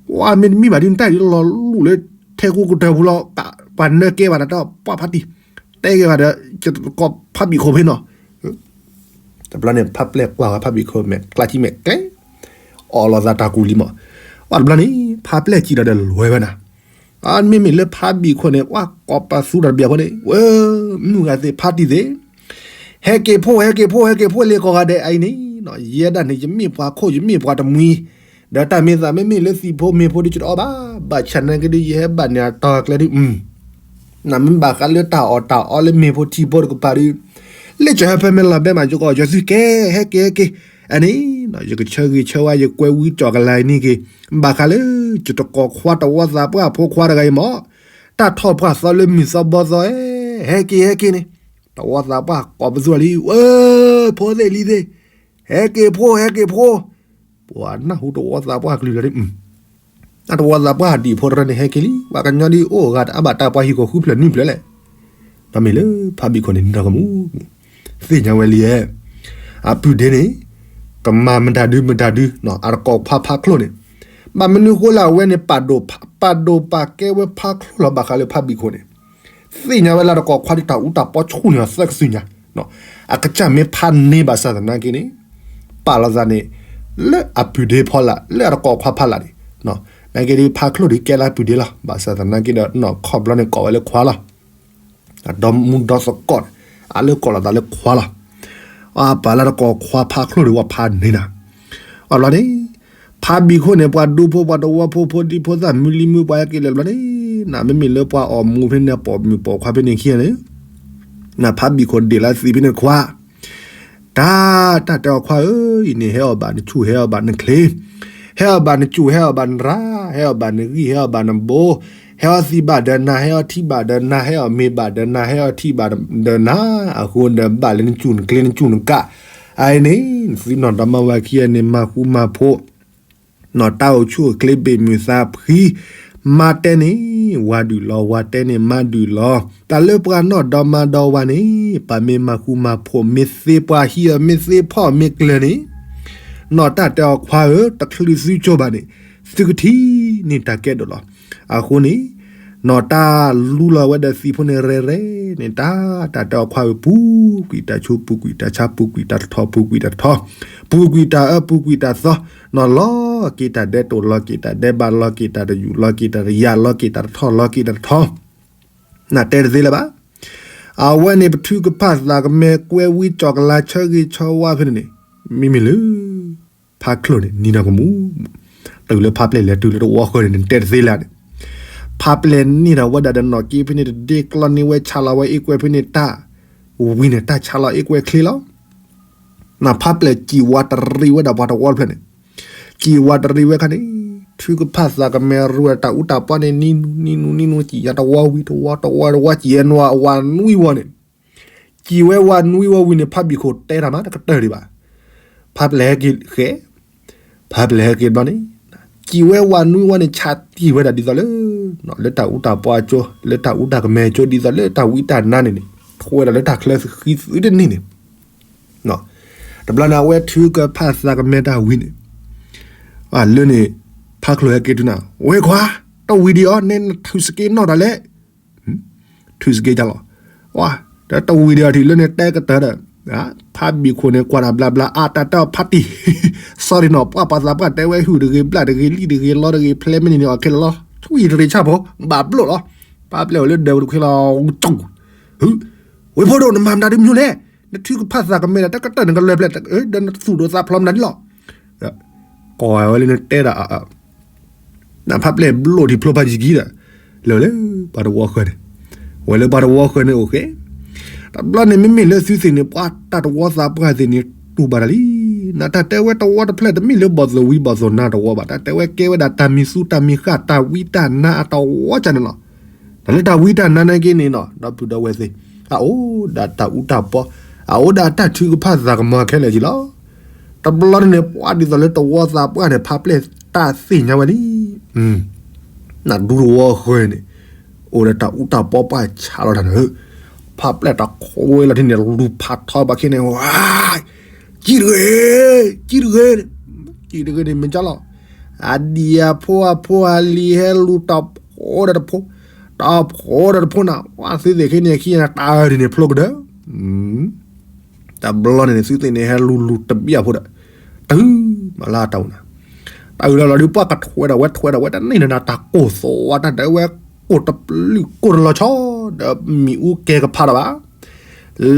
ပှၤမ့တမ့ၢ်ဘၣ်ဒုး နတၢ်အံၤလီၤလူၤလၢထဲကူကတၢၢ်ပူၤလီၤ ပှၤနၢကဲဘၣ်တၢ်တီ ပှၤဖါတံၢ် တဲကဲဘၣ်ဒီး ယတကိးဖါဘံၣ်ခိၣ်ဖဲနီၤ တဘျီန့ၣ် ဖါပျဲၢ်ကွၢ်ဝဲဖါဘံၣ်ခိၣ်မဲာ် ကျါစံမဲာ်ကျဲ အီၣ်လီၤသးတၢ်ကူလံမး ပှၤတဘျီန့ၣ် ဖါပျဲၢ်စံးဒီးဒီးလွဲဝဲနၤ အမ့မ့ၢ်လၢဖါဘံၣ်ခိၣ်န့ၣ် ပှၤကိးပသူဒီးတဘျီအဖိန့ၣ် ဝဲ မုၢ်ဂၤသ့ၣ်ဖါတံၢ်သ့ၣ် ဟဲက့ၤဖိ ဟဲက့ၤဖိ ဟဲက့ၤဖိလံကိးဂၤဒဲးအံၤန့ၣ် ယဲဒၣ်န့ၣ် ယမ့ၢ်ပှၤခိၣ် ယမ့ၢ်ပှၤတမှံၤ ဒီးတၢ်မ့ၢ်သးမ့မ့ၢ်လၢသံးဖိမ့ၤဖိဒုး ယတအီဘၣ် ဘၣ်ဆၣ်နာ်က့ဒုး ယဟဲဘၣ်န့ၣ်အတီၤအကျဲဒုး နမ့ၢ်ဘၣ်ဃးလၢတၢ်အီၣ်တၢ်အီလၢမ့ၤဖိထံဖိတကပၤဒုး လၢကၠီၤဟဲဖဲမဲာ်လီၤဘဲမး ယကအီၣ်ကၠီၤသုကဲ ဟဲက့ၤဟဲက့ၤ အန့ၣ် ယကဆၢဂ့ၤဆၢဝါ ယကွဲဝံကၠီၤကလၤအံၤန့ၣ်က့ၤ ဘၣ်ဃးလၢ ယတကိးခွါတဝီသးပှၢ်ဖိခွါတဂၤအံၤမး တၢ်ထီၣ်ပှၢ်သီလၢမုၢ်သီဘီသီ ဟဲက့ၤဟဲက့ၤန့ၣ် တဝီသးပှၢ်ကိးပသူလံ ဝဲ ဖိသ့ၣ်လံၤသ့ၣ် ဟဲက့ၤဖိ ဟဲက့ၤဖိ ပှၤနၢ်ဟူတဝီသးပှၢ်ကလုၢ်လီၤဒ် တၢ်တဝီသးပှၢ်ဒံးဖိတရၢန့ၣ်ဟဲက့ၤလံ ပှၤကညီဒ်အိၣ်ဂၤတအါဘၣ်တၢ်ပှၤဟံၣ်ကီၢ်ဃုဖျၢၣ်နွံဖျၢၣ်လဲၣ် ဒီးမ့ၢ်လၢဖါဘံၣ်ခိၣ်န့ၣ် နံၤဒီကမူ သ့ၣ်ညါဝဲလံဧါ အပုၢ်ဒ့န့ၣ် ကမၤမတၤဒုမတၤဒု အတကိးခွါဖးချိၣ်န့ၣ် ဘၣ်မနုၤဃိလၢအဝဲန့ၣ် ပာ်ဒိၣ်ပာ်ဒိၣ်ပာ်ကဲဝဲဖးချိၣ်လီၤ ဘၣ်ဃးလၢဖါဘံၣ်ခိၣ်န့ၣ် သ့ၣ်ညါဝဲလၢတကိးခွါဒ်တၢ်အူတၢ်ပီဆူၣ်န့ၣ် သၢကစုညါ အကစၢ်မ့ၢ်ဖးန့ၢ်ဘၣ်ဆၣ်သနာ်က့န့ၣ် ပာ်လီၤသးန့ၣ် လၢအပုၢ်ဒ့ဖီလာ် လၢအတကိးခွါဖီလာ်န့ၣ်, နာ်က့ဒီးဖါချိၣ်ဒီးကဲလၢအပုၢ်ဒ့လီၤ. ဘၣ်ဆၣ်သနာ်က့ဒီး နီၢ်ခီၣ်ဘျီန့ၣ်ကိးဝဲလၢခွါလီၤ. အဒီမူဒီသကိးန့ၣ် အလၢကိးလီၤသးလၢခွါလီၤ. အပာ်လၢတကိးခွါဖါချိၣ်ဒီးဝဲဖါန့ၢ်နၤ, အဘျီန့ၣ် ဖါဘံၣ်ခိၣ်န့ၣ် ပှၤဒူဖိပှၤတဝီဖိ ဖိဒံဖိသၣ် မုၢ်လံမုၢ်ပှၤဟဲက့ၤလဲၤဘျီန့ၣ်, နမ့မ့ၢ်လၢပှၤအီၣ်မူဖဲန့ၣ် ပိာ်မုၣ်ပိာ်ခွါဖဲန့ၣ်ခံဂၤန့ၣ်, နဖါဘံၣ်ခိၣ်ဒ့ၣ်လၢသံးဖဲန့ၣ်ခွါ, တၢ် တၢ်တဲအီၤခွါဧၢ, အံၤန့ၣ် ဟဲအီၣ်ဘၣ်နဆူၣ် ဟဲအီၣ်ဘၣ်နချ့, ဟဲအီၣ်ဘၣ်နဆူၣ် ဟဲအီၣ်ဘၣ်နရၣ်, ဟဲအီၣ်ဘၣ်နဂံၢ် ဟဲအီၣ်ဘၣ်နဘိ, ဟဲအီၣ်သံးဘၣ်ဒီးနၤ ဟဲအီၣ်ထံၣ်ဘၣ်ဒီးနၤ ဟဲအီၣ်မ့ၤဘၣ်ဒီးနၤ ဟဲအီၣ်ထံၣ်ဘၣ်ဒီးနၤ, အဃိဒီးဘၣ်လၢနဆူၣ်နချ့နဆူၣ်နကၣ်, အအံၤန့ၣ် နသုနီၢ်ဒီမါဝၤခံဂၤန့ၣ် မၤဃူမၤဖိး နီၢ်တၢ်အိၣ်ဆူၣ်အိၣ်ချ့ဘ့ၣ်မုာ်သးဖှံ, မါတဲန့ၣ် ဝၤဒုၣ်လီၤ ဝၤတဲန့ၣ်မါဒုၣ်လီၤ, တၢ်လၢပှၤနီၢ်ဒီမါဒီဝၤန့ၣ် ပှၤမ့ၢ်မၤဃူမၤဖိး မ့ၢ်သ့ပှၤဟံးအီၤ မ့ၢ်သ့ဖီၣ်မ့ၢ်ကျၢၤန့ၣ်, နီၢ်တၢ်တဲအီၤခွါဧၢ တချုးသုကၠိဘၣ်န့ၣ် သုကထံၣ်န့ၢ်တၢ်ကဲဒိၣ်လီၤ. အဃိန့ၣ် နီၢ်တၢ်လူလီၤဝဲဒီးသံးဖိန့ၣ်ရဲၣ်ရဲၣ်န့ၣ် တၢ် တၢ်တဲအီၤခွါဧၢ ပူၤကွံာ်တၢ်ဆိ ပူၤကွံာ်တၢ်ဆါ ပူၤကွံာ်တၢ်တထီ ပူၤကွံာ်တၢ်ထီ ပူၤကွံာ်တၢ်အၢ ပူၤကွံာ်တၢ်သီ, နီၢ်လီၤက့ၤတၢ်ဒဲးတိၢ် လီၤက့ၤတၢ်ဒဲးဘး လီၤက့ၤတၢ်တယူာ် လီၤက့ၤတၢ်တယၢ် လီၤက့ၤတၢ်တထီ လီၤက့ၤတၢ်တထီ, နတဲတသ့လၢၤဘၣ်. အဝဲန့ၣ် ပထုကဖၣ်သးကမဲာ် ကွဲဝံကၠီၣ်ကလါ ဆၢဂ့ၤဆၢဝါဖဲန့ၣ်န့ၣ် မ့မ့ၢ်လၢ ဖါချိၣ်န့ၣ် နံၤနီၢ်ကမူၣ်, တုၤလၢဖါပျဲၢ်လဲၤတုၤလၢတဝီဃၢၤန့ၣ် နတဲတသ့လၢၤန့ၣ်, ဖါပျဲၢ်န့ၢ်ဒီးဝဲဒၣ်ဒီးနီၢ်က့ဖဲန့ၣ် တဒ့ကျီန့ၢ်ဝဲ ဆးလီၤဝဲအ့ၣ်ကွဲဖဲန့ၣ် တၢ်ဝံၤန့ၣ် တၢ်ဆးလီၤအ့ၣ်ကွဲချ့လီၤ. နဖါပျဲၢ်စံၣ်ဝါတရံးဝဲဒၣ်ပှၤတဝီတဖျၢၣ်န့ၣ်, စံၣ်ဝါတရံးဝဲခါန့ၣ် ထုကဖၣ်သးကမဲာ်ရူဝဲတၢ်အူတၢ်ပီန့ၣ် နံၤနူၤ နံၤနူၤ နံၤနူၤ စံၣ်ယါတဝီဝံၤတဝီ တဝီတဝီ စံၣ်ဝဲနွၤ အဝၤနွံဝီန့ၣ် စံၣ်ဝဲဝၤနွံဝီဝံၤန့ၣ် ဖါဘံၣ်ခိၣ်တဲတၢ်မး တကတၢၢ်ဒံးဘၣ်. ဖါပျဲၢ်ဟဲက့ၤဃဲ, ဖါပျဲၢ်ဟဲက့ၤဘျီန့ၣ် စံၣ်ဝဲဝၤနွံဝီန့ၣ် ဆးတံၢ်ဝဲဒၣ်ဒ်သိးလၢ လၢတၢ်အူတၢ်ပီအကၠိ လၢတၢ်အူတၢ်ကမဲာ်အကၠိ ဒ်သိးလၢတၢ်ဝံတၢ်နါန့ၣ်န့ၣ် ထီၣ်ဝဲဒၣ်လၢတၢ်ချၢဃံသုတန့ၢ်န့ၣ် တဘျီန့ၣ် အဝဲထုကဖၣ်သးကမဲာ်တၢ်ဝံၤန့ၣ် လၢန့ၣ် ဖါချိၣ်ဟဲက့ၤတုၤနၤ ဝဲခွါ တဝံၤဒံးအီၤ နဲနထုးစက့နီၢ်တၢ်လဲၣ် ထုးစက့ကလီၤ. ဝါ, တဝံၤဒံးအီၤထံးလၢန့ၣ်တဲကတၢၢ်ဒီး ဖါဘံၣ်ခိၣ်န့ၣ် ကွၢ်တၢ်ဘျါဘျါ အါတၢ်တၢ်ဖါတံၢ် sorry နီၤ ပှၢ်ပှၤသးပှၢ်တဲဝဲ ဟုၣ်တဂ့ၤ ဘျၣ်တဂ့ၤ လံၣ်တဂ့ၤ လီတဂ့ၤ ဖျဲမ့ၢ်န့ၣ်န့ၣ် အီၣ်ခဲလၢာ်လီၤ ထွံၣ်တရံးဆၣ်ဖိ ဘၣ်ဘျိၣ်လီၤ. ဖါပျဲၢ်အိၣ်လၢဒၢးပူၤတခွ့လီၤ ကၠူၣ် ဝဲၢ်ဖိဒိၣ် နမၤမနုၤဒ်မနုၤလဲၣ် နထုကဖၣ်သးကမဲာ်ဒီး တကတၢၢ်နကလၢၤဖျဲၣ် ဒီးနသူၣ်ဒိၣ်သးဖျိးမနုၤဒ်လီၤ. ကိးဝဲလၢနတဲဒၣ် နဖါပျဲၢ်ဘျိၣ်ထံဖျိဖါယံၤကံဒီး လဲၤဝဲလၢပှၤတဝီဃၢၤန့ၣ် ဝဲလၢပှၤတဝီဃၢၤန့ၣ်အိၣ်ဃဲ တဘျီန့ၣ် မ့မ့ၢ်လၢသုသ့ၣ်န့ၣ် ပှၤတၢ်တဝီသးပှၢ်သ့ၣ်န့ၣ် တူၢ်ဘၣ်တၢ်လံ. နတၢ်တဲဝဲတဝီတဖျၢၣ် တမ့ၢ်လၢဘီၣ်သိၣ်ဝံဘီၣ်သိၣ်နါတဝီဘၣ်. တၢ်တဲဝဲကဲဝဲဒၣ်တၢ်မံၤသူတၢ်မံၤဃၣ် တၢ်ဝံတၢ်နါအတဝီကန့ၣ်လီၤ. တၢ်လၢတၢ်ဝံတၢ်နါနာ်က့န့ၣ်နီၤ ဒီပုၢ်ဒီဝဲၢ်သ့ၣ် အအိၣ်ဒၣ်တၢ်အူတၢ်ပီ အအိၣ်ဒၣ်တၢ်ထုကဖၣ်သးကမီၤခဲလၢာ်က့လီၤ. တဘျီန့ၣ် ပှၤဒ်သိးလၢတဝီသးပှၢ်န့ၣ် ဖါပျဲၢ်တၢ်သ့ၣ်ညါဝဲလံ. နဒူတဝီဃၢၤန့ၣ် အိၣ်ဒီးတၢ်အူတၢ်ပီပှၢ်ဆးလီၤတၢ်န့ၣ် ဖါပျဲၢ်တၢ်ခွဲးလီၤထံန့ၣ် လူၤဖးထီဘၣ်ခဲန့ၣ် ဝါ ကံတဂ့ၤ ကံတဂ့ၤ ကံတဂ့ၤန့ၣ် မ့ၢ်ကလီၤ. အဒံၣ်အဖိအဖိအလံၤဟဲလူၤတၢ်ဖိဒီးတဖိ တၢ်ဖိဒီးတဖိနၤ ဝါသုသ့ၣ်ခဲန့ၣ်ခံနၤ တၢ်ဒ်န့ၣ်ဖျိကဒၢ တဘျီန့ၣ် သုသ့ၣ်န့ၣ် ဟဲလူၤလူၤတဘျီဖိဒီး တုၤမၤလၢတၢ်အိၣ်နၤ တၢ်အုၣ်လီၤလီၤဒုး ပှၤကထွဲဒီးဝဲထွဲဒီးဝဲတန့ၢ်နၤ တၢ်ကိၢ်သီဝါတၢ်ဒၢးဝဲ ကိၢ်တပျုၢ်ကိၢ်တလီၤဆီ ဒီးမ့ၣ်အူကဲကဖးဒီးဘၣ်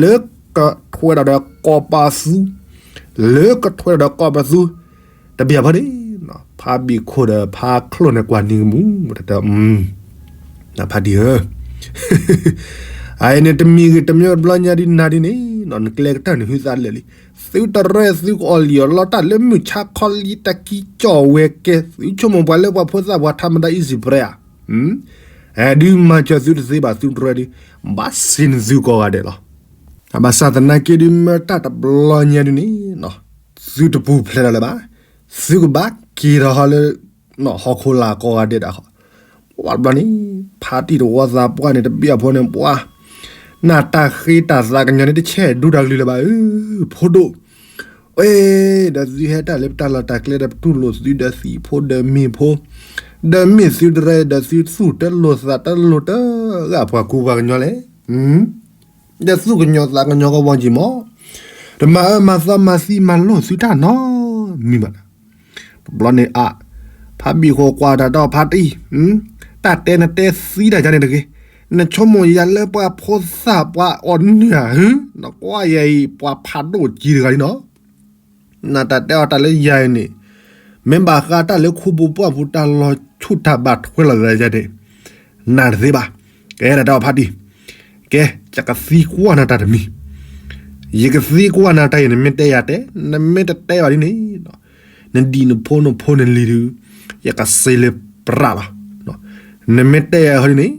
လၢကထွဲဒီးဒီးကီၢ်ပၤသူ လၢကထွဲဒီးဒီးကီၢ်ပၤသူ တဘျီဖိန့ၣ် ဖါဘံၣ်ခိၣ်ဒီးဖါချိၣ်န့ၣ် ကွၢ်နံၤကမူၣ် တၢ်တဲ ဖါတံၢ်ဧၢ အအံၤန့ၣ် တမံၤဂ့ၤတမံၤတဘျီညါဒ်နၤဒ်န့ၣ်နီၤ နကျဲကတၢၢ်န့ၣ် ဟုသးလၢာ်လံ သုတရဲၣ်သုကအီၣ်လံာ်အီၣ်လီတၢ်လၢမုၢ်ဆါခီလံတၢ်ကံကၠီၣ်ဝဲကဲ သုဆိကမိၣ်ပှၤလၢပှၤဖိသၣ်ပှၤထါမတၤ easy prey ဧါ ဒုးမၤစၢၤသုတသ့ဘၣ် သုတရဲၣ်ဒုး ဘၣ်စံးန့ၢ်သုကိးဂၤဒဲးလီၤ. ဘၣ်ဆၣ်သနာ်က့ဒုး မ့ၢ်တၢ်တဘျီညါဒ်န့ၣ်နီၤ သုတပူၤဖျဲးလၢၤလၢၤဘၣ် သုကဘၣ်က့ၤထီၣ်ဟီလၢ ဟီၣ်ခိၣ်လာ်ကိးဂၤဒဲးဒၣ်ဃီ ပှၤတဘျီန့ၣ် ဖါတံၢ်တဝီသးပှၢ်န့ၣ် တဘျီဖိန့ၣ် ပှၤ နတၢ်ဃ့တၢ်သးကညီၤန့ၣ် တဆဲးဒိတၢ်ကလုၢ်လၢၤဘၣ်ဧၢ ဖိဒိၣ် အ့ ဒီးသုဟဲတၢ်လၢပတၢ်လီၢ်တၢ်ကျဲဒီးပတူၢ်လိာ်သုဒီးသံးဖိဒီးမ့ၢ်ဖိ ဒီးမ့ၢ်သုတရဲၣ်ဒီးသုသူၣ်တလိာ်သးတလိာ်တဂၤပှၤကူပှၤကညီလဲၣ် ဒီးသူၣ်ကညီၤသးကညီၤကဝီၤကံၤမီၢ် တမၤအၢမၤသီမၤသံမၤလိာ်သုတၢ်နီတမံၤဘၣ် ဘျီန့ၣ်အါ, ဖးဘံၣ်ခိၣ်ကွၢ်တၢ်ဒီးဖါတံၢ်, တၢ်တဲနတဲသံတၢ်ယါန့ၣ်တဂ့ၤ, နဆိကမိၣ်ယၤလၢပှၤဖိသၣ်ပှၤအီၣ်နုၢ်ဧါ, နကွၢ်ယၤအံၤ ပှၤဖးဒိၣ်ကံတဂၤလံနီၤ. နတၢ်တဲအီၤတၢ်လၢယၤအံၤန့ၣ်, မ့ၢ်ဘၣ်ဃးတၢ်လၢခူပူၤပှၢ်ပူၤ တၢ်လီၤဆူၣ်တၢ်ဘၣ်ထွဲလီၤသးယါန့ၣ်, နတသ့ဘၣ်. ကဲ တၢ်တဲအီၤဖါတံၢ်, ကဲ ယကသံကွၢ်နၤတၢ်တမံၤ, ယကသံကွၢ်နၤတၢ်အံၤ နမ့ၢ်တဲယၤတဲ, နမ့ၢ်တတဲဘၣ်ဒ်န့ၣ်, နဒံၣ်နဖိနဖိနလံၤဒုး, ယကစ့လၢပြးလီၤ. နမ့ၢ်တဲယၤဟီဒ်န့ၣ်,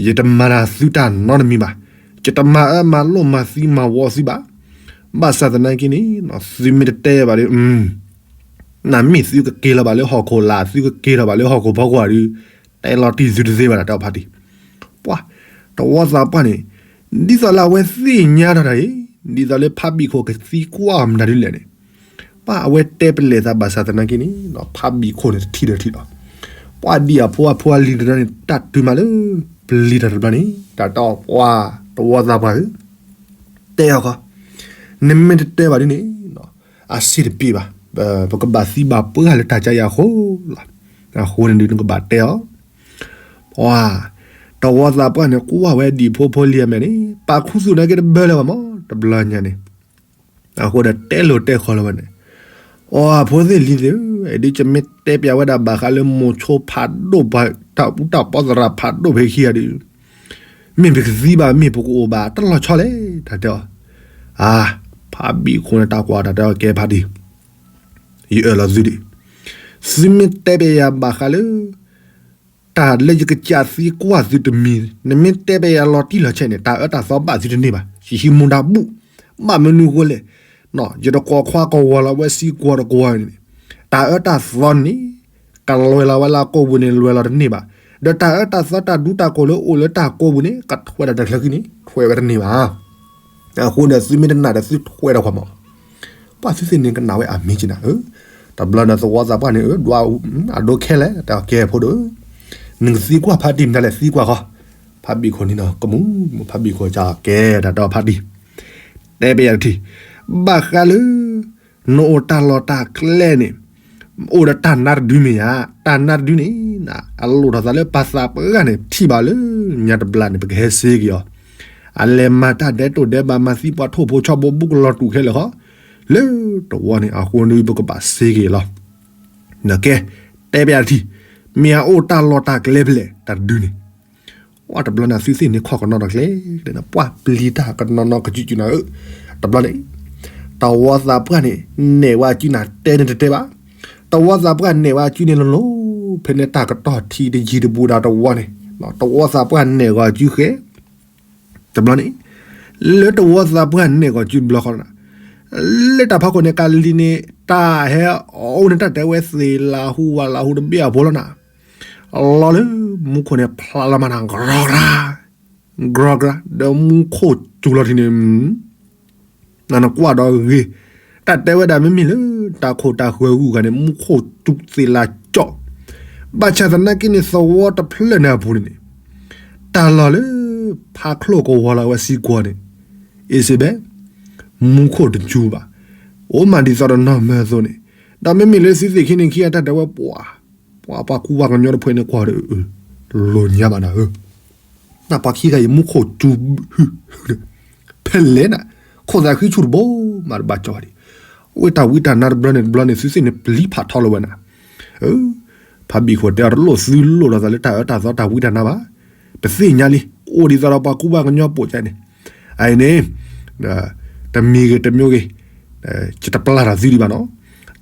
ယတမၤတၢ်သုတၢ်နီတမံၤဘၣ်, ယတမၤအၢမၤလိၣ်မၤသံမၤဝီသုဘၣ်. ဘၣ်ဆၣ်သနာ်က့န့ၣ်, သုမ့ၢ်တတဲဘၣ်ဒီး, နမ့ၢ်သုကက့ၤလီၤဘၣ်လၢဟီၣ်ခိၣ်လာ် သုကက့ၤလီၤဘၣ်လၢဟီၣ်ခိၣ်ဖီခိၣ်ဒုး, တဲလီၤတံၢ်သုတသ့ဘၣ် တၢ်တဲအီၤဖါတံၢ်. ပှၤ, တဝီသးပှၢ်န့ၣ်, ဒ်သိးလၢအဝဲသ့ၣ်ညါထီၣ်တၢ်အံၤ, ဒ်သိးလၢဖးဘံၣ်ခိၣ်ကသံကွၢ်အီၤမတၤဒ်လဲၣ်န့ၣ်, ပှၤအဝဲတဲပလဲၤသးဘၣ်ဆၣ်သနာ်က့န့ၣ်, ဖးဘံၣ်ခိၣ်န့ၣ်တထံၣ်ဒီးထံၣ်လီၤ. ပှၤဒ်အဖိအဖိအလံၤတနီၤန့ၣ် တၢ်တုၤမးလၢပျံၤတၢ်တဘျီန့ၣ်, တၢ်တဲအီၤပှၤ, တဝီသးပှၢ်ဧၢ, တဲအီၤဃီ, နမ့ၢ်တတဲဘၣ်ဒ်န့ၣ်, အဆ့ၣ်တပ့ၤဘၣ်, ပကဘၣ်သံဘၣ်ပှၢ်လၢတၢ်ကါယၤအဃိလီၤ. အဃိန့ၣ်ဒုးနကဘၣ်တဲအီၤ, ပှၤ, တဝီသးပှၢ်န့ၣ် ကွၢ်ဝဲဒံၣ်ဖိဖိလံၤအမဲာ်န့ၣ် ပာ်ခူသူၣ်နာ်က့တဘၢလၢၤဘၣ်မး တဘျီညါန့ၣ်, အဃိဒီးတဲလိၤတဲခီလၢၤဝဲန့ၣ်, အီ ဖိသ့ၣ်လံၤသ့ၣ်ဧၢ, ဒ်ယမ့ၢ်တဲပျးဝဲဒၣ်ဘၣ်ဃးလၢမိၤဆိဖးဒိၣ်ပှၤ တၢ်အူတၢ်ပီသရၣ်ဖးဒိၣ်ဖဲခံဂၤဒီး, မ့ၢ်ပကသံဘၣ် မ့ၢ်ပကအိၣ်ဘၣ် တလီၤဆီလဲၣ် တၢ်တဲအီၤ, အါ, ဖးဘံၣ်ခိၣ်န့ၣ်တၢ်ကွၢ်တၢ်တဲအီၤ ကဲဖါတံၢ်, ယအၢၣ်လီၤသုဒံး, သုမ့ၢ်တဲပျးယၤဘၣ်ဃးလၢ တၢ်လၢယကစၢ်သံကွၢ်သုတမံၤ, နမ့ၢ်တဲပျးယၤလီၤတံၢ်လီၤဆဲးန့ၣ် တၢ်အၢတၢ်သီဘၣ်သုတန့ၢ်ဘၣ်, ယဟံးမူဒါဘူး, ဘၣ်မနုၤဃိလဲၣ်, ယတကိးခွါကဝီၤလီၤဝဲစံကွီၤတကဝီၤန့ၣ်, တၢ်အၢတၢ်သီန့ၣ်, ကလွဲၢ်လီၤဝဲလၢအကိာ်ပူၤန့ၣ် လွဲၢ်လီၤတန့ၢ်ဘၣ်, ဒီးတၢ်အၢတၢ်သီတၢ်ဒူတၢ်ကိၢ်လၢအိၣ်လၢတၢ်ကိာ်ပူၤန့ၣ် ကထွဲဒီးတချုးခံန့ၣ် ထွဲဝဲတန့ၢ်ဘၣ်. အဃိန့ၣ် သုမ့ၢ်တနာ်ဒီးသုထွဲဒီးကွၢ်မး, ပှၤသုသ့ၣ်န့ၣ်ကနၣ်ဝဲအမ့ၢ်ကနၣ်ဧၢ, တဘျီန့ၣ်သဝီသးပှၢ်န့ၣ် အဒိခဲလၢာ် တၢ်ကဲဖိဒိၣ်ဧၢ, နကသံကွၢ်ဖါတံၢ်မတၤလဲၣ်သံကွၢ်ဃီ, ဖါဘံၣ်ခိၣ်န့ၣ်နီၤ ကမူၣ်မူၣ် ဖါဘံၣ်ခိၣ်ကကဲတၢ်တဲအီၤဖါတံၢ်, တဲပျးယၤတထံၣ်, ဘၣ်ဃးလၢ နအိၣ်တၢ်လီၢ်တၢ်ကျဲန့ၣ်, အိၣ်ဒီးတၢ်နါတဒုမ့ၢ်ဧါ, တၢ်နါတဒုန့ၣ်, အလိၣ်ထီၣ်သးလၢပှၤသးပှၢ်န့ၣ် ထံၣ်ဘၣ်လၢညါတဘျီန့ၣ် ပကဟဲစ့က့ၤအီၤ, အလဲၤမၤတၢ်ဒဲးတိၣ်ဒဲးဘး မၤသံပှၤထိၣ်ဖိဆီဘိဘူးကလီၤတူာ်ခဲလၢာ်ဃီ, လၢတဝီန့ၣ် အဃိန့ၣ်ပကဘၣ်စ့က့ၤလီၤ. နကဲ, တဲပျးတထံၣ်, မ့ၢ်အအိၣ်တၢ်လီၢ်တၢ်ကျဲဖဲလဲၣ် တၢ်တဒုန့ၣ်, ဝဲတဘျီန့ၣ် သုသ့ၣ်န့ၣ်ခီၣ်ကနီၤတၢ်ကျဲ, ပှၤပျံၤတၢ်ကနီၤနီၤကစုကစုနၤဧၢ, တဘျီန့ၣ်, တဝီသးပှၢ်န့ၣ် နဲၣ်ဝဲအစုနၤ တဲန့ၣ်တတဲဘၣ်, တဝီသးပှၢ်နဲၣ်ဝဲအစုန့ၣ်လီၤလီၤ, ဖဲန့ၣ်တၢ်ကတီၢ်ထံတယံၤတဘူးဒီးတဝီန့ၣ်, တဝီသးပှၢ်နဲၣ်ဂီၤအစုဃဲ တဘျီန့ၣ်, လၢတဝီသးပှၢ်နဲၣ်ဂီၤစုတဘျီဃီလီၤနၤ, လၢတၢ်ဖီခိၣ်န့ၣ် ကလံၤန့ၣ် တၢ်ဟဲအိၣ်န့ၣ် တၢ်တဲဝဲသ့ၣ်လၢဟူဝးလၢဟူတဘ့ၣ်အဖိလီၤနၤ, လီၤလၢမူခိၣ်န့ၣ် ဖျါလီၤမးနၤ ကြီကြၤ, ကြီကြၤ ဒီးမူခိၣ်စူၤလီၤထံန့ၣ် နနကွၢ်ဒီးဂ့ၤ, တၢ်တဲဝဲဒၣ်မ့မ့ၢ်လၢ တၢ်ခိၣ်တၢ်ဃၢၤဂုၤဂၤန့ၣ် မူခိၣ်စူၤသ့ၣ်လၢကၠီၣ်, ဘၣ်ဆၣ်သနာ်က့န့ၣ် သဝီတဖျၢၣ်န့ၣ်အပူၤန့ၣ်န့ၣ်, တၢ်လီၢ်လၢ ဖးချိၣ်ကဝီၤလီၤဝဲစံကွီၤန့ၣ်, အ့စဘဲ, မူခိၣ်တစူၤဘၣ်, အိၣ်မးဒ်သိးဒီးနီၢ်မၢအသိးန့ၣ်, ဒီးမ့မ့ၢ်လၢသုသ့ၣ်ခံန့ၣ်ခံဂၤတၢ်တဲဝဲပှၤ, ပှၤပှၤကူပှၤကညီတဖုန့ၣ်ကွၢ်ဒီး လိၤညါဘၣ်နၤဧၢ နပှၤခံဂၤအံၤ မူခိၣ်စူၤဟု, ဖဲလဲၣ်နၤ, ခိၣ်သးဃံဆူၣ်တဘိ မၤတဘၣ်ကၠီဒံး, ဝဲတၢ်ဝံတၢ်နါတဘျီန့ၣ်တဘျီန့ၣ် သုသ့ၣ်န့ၣ် ပျံၤဖးထီလၢၤဝဲနၤ, ဖါဘံၣ်ခိၣ်တဲအီၤတလိၣ်သုလိၣ်ဒီးသးလၢတၢ်အၢတၢ်သီတၢ်ဝံတၢ်နါဘၣ်, ပသ့ၣ်ညါလံ, အိၣ်ဒ်သိးဒီးပှၤကူပှၤကညီပိာ်ကါန့ၣ်, အအံၤန့ၣ် တမံၤဂ့ၤတမံၤဂ့ၤ, ယတပျၢ်ထီၣ်သုဒံးဘၣ်နီၤ,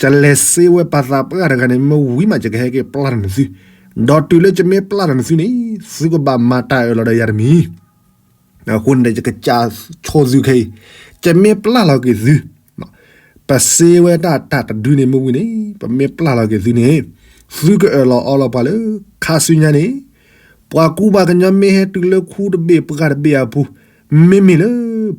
ယလဲၤစ့ဝဲပှၤသးပှၢ်တဂၤန့ၣ် မ့ၢ်ဝံၤမး ယကဟဲက့ၤပျၢ်ထီၣ်နသု, ဒီးတုၤလၢယမ့ၢ်ပျၢ်ထီၣ်နသုန့ၣ် သုကဘၣ်မၤတၢ်အၢၣ်လီၤဒီးယၤတမံၤ, အဃိန့ၣ်ဒီး ယကစၢ်ဆိသုခဲအံၤ, ယမ့ၢ်ပျၢ်လီၤက့ၤသု ပစ့ဝဲဒၣ်တၢ်တဒုန့ၣ်မ့ၢ်ဝံၤန့ၣ် ပမ့ၢ်ပျၢ်လီၤက့ၤသုန့ၣ်, သုကအၢၣ်လီၤအီလီၤပှၤလၢခါဆူညါန့ၣ်, ပှၤကူပှၤကညီမ့ၢ်ဟဲတုၤလၢခူတဘ့ၣ်ပှၢ်တဘ့ၣ်အပူၤ, မ့မ့ၢ်လၢ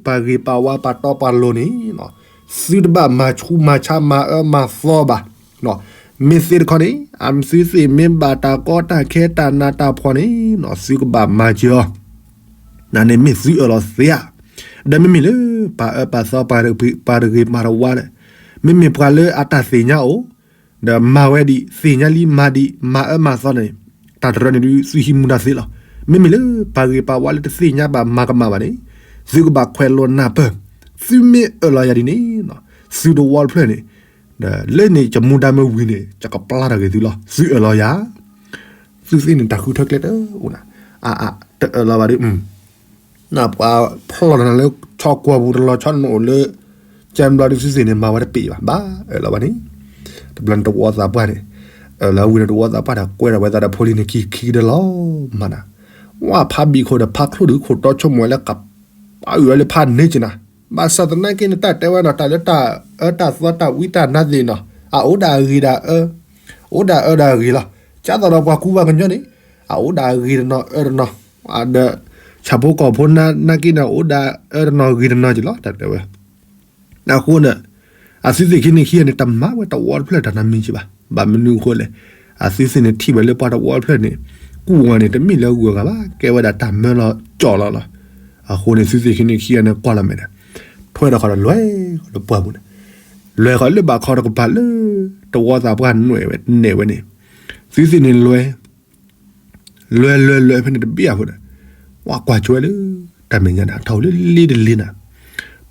ပှၤဂ့ၤပှၤဝါပှၤတီပှၤလိၤန့ၣ်, သုတဘၣ်မၤဆူးမၤဆါမၤအၢမၤသီဘၣ်. မ့ၢ်သ့တခီန့ၣ် အသုသ့ၣ်မ့ၢ်ဘၣ်တၢ်ကီတၢ်ခဲတၢ်နးတၢ်ဖှီၣ်န့ၣ် သုကဘၣ်မၤစၢၤအီၤ နန့ၣ်မ့ၢ်သုအၢၣ်လီၤသ့ဧါ. ဒီးမ့မ့ၢ်လၢပှၤအၢပှၤသီ ပှၤတဂ့ၤပှၤတဝါဒီး, မ့မ့ၢ်ပှၤလၢအတၢ်သ့ၣ်ညါအိၣ်, ဒီးမၤဝဲဒ်သ့ၣ်ညါလံမၤဒံး မၤအၢမၤသီန့ၣ် တၢ်တရၢန့ၣ်ဒုး သုဟံးမူဒါသ့လီၤ. မ့မ့ၢ်လၢပှၤဂ့ၤပှၤဝါလၢတသ့ၣ်ညါဘၣ်မၤကမၣ်ဘၣ်န့ၣ် သုကဘၣ်ခွဲးလိာ်နၢ်ပၢၢ်, သုမ့ၢ်အၢၣ်လီၤယၤဒ်န့ၣ် သုတဝီတဖျၢၣ်န့ၣ် ဒီးလၢန့ၣ်ယမူဒါမ့ၢ်ဝံၤန့ၣ် ယကပျၢ်ထီၣ်က့ၤသုလီၤ. သုအၢၣ်လီၤယၤ သုသ့ၣ်န့ၣ် တၢ်ဃုထၢကျဲတအိၣ်နၤ, အအ တအၢၣ်လီၤဘၣ်ဒီး နပှၤဖျီၣ်လီၤနၤလၢဆီကွီၤပူၤတလီၤဆီနအိၣ်လၢ ကၠဲဘျီဒုး သုသ့ၣ်န့ၣ် မၤဝဲတပ့ၢ်ဘၣ်, ဘၣ်အၢၣ်လီၤဘၣ်န့ၣ်, တဘျီန့ၣ်တဝီသးပှၢ်န့ၣ် အၢၣ်လီၤဝံၤဒီးတဝီသးပှၢ်န့ၣ် ကွဲထီၣ်ဝဲသးဒီးဖိလံၤန့ၣ်ခံခံကဒီးလီၤ. မၤနၤ, ဝဲဖးဘံၣ်ခိၣ်ဒီးဖးချိၣ်ဒုး ခိၣ်တီဆိကမိၣ်ဝဲလၢ ကပာ်အုၣ်ဝဲလၢဖးန့ၢ်က့ၤနၤ, ဘၣ်ဆၣ်သနာ်က့န့ၣ် တၢ်တဲဝဲနီၤ တၢ်လၢတၢ်အၢတၢ်သီတၢ်ဝံတၢ်နါသ့ၣ်နီၤ အအိၣ်ဒၣ်အဂ့ၤဒၣ်အၢ, အိၣ်ဒၣ်အၢဒၣ်အဂ့ၤလီၤ. ကၢ်သိးဒီးပှၤကူပှၤကညီန့ၣ် အအိၣ်ဒၣ်အဂ့ၤတနီၤအၢတနီၤ, ဒီး ဆၣ်ဖိကီၢ်ဖိနာ်က့န့ၣ် အိၣ်ဒၣ်အၢတနီၤဂ့ၤတနီၤက့ၤလီၤ တၢ်တဲဝဲ. အဃိန့ၣ် အသုသ့ၣ်ခံန့ၣ်ခံဂၤန့ၣ် တမၤဝဲတဝီတဖျၢၣ်တၢ်နီတမံၤက့ၤဘၣ်. ဘၣ်မနုၤအဃိလဲၣ်, အသုသ့ၣ်န့ၣ်ထံၣ်ဝဲလၢပှၤတဝီတဖျၢၣ်န့ၣ် ကူၣ်ဝဲန့ၣ် တမ့ၢ်လၢဂုၤဂၤဘၣ်, ကဲဝဲဒၣ်တၢ်မၢလီၤကၠီၣ်လီၤလီၤ. အဃိန့ၣ် သုသ့ၣ်ခံန့ၣ်ခံဂၤန့ၣ် ကွၢ်လီၤမဲာ်ဒီး ထွဲထီၣ်ဃီဒီးလွဲၢ်ဃီလၢပှၢ်ပူၤန့ၣ်, လွဲၢ်ဃီလၢဘၣ်ခီတကပၤလၢ တဝီသးပှၢ်နွဲၣ်ဝဲနဲၣ်ဝဲန့ၣ်, သုသ့ၣ်န့ၣ်လွဲၢ် လွဲၢ်လွဲၢ်လွဲၢ်ဖဲန့ၣ်တဘ့ၣ်အဃိဒီး ပှၤကွၢ်ကၠီဝဲလၢ တၢ်မဲာ်ညါန့ၣ် အထီၣ်လၢလ့တလ့နၤ,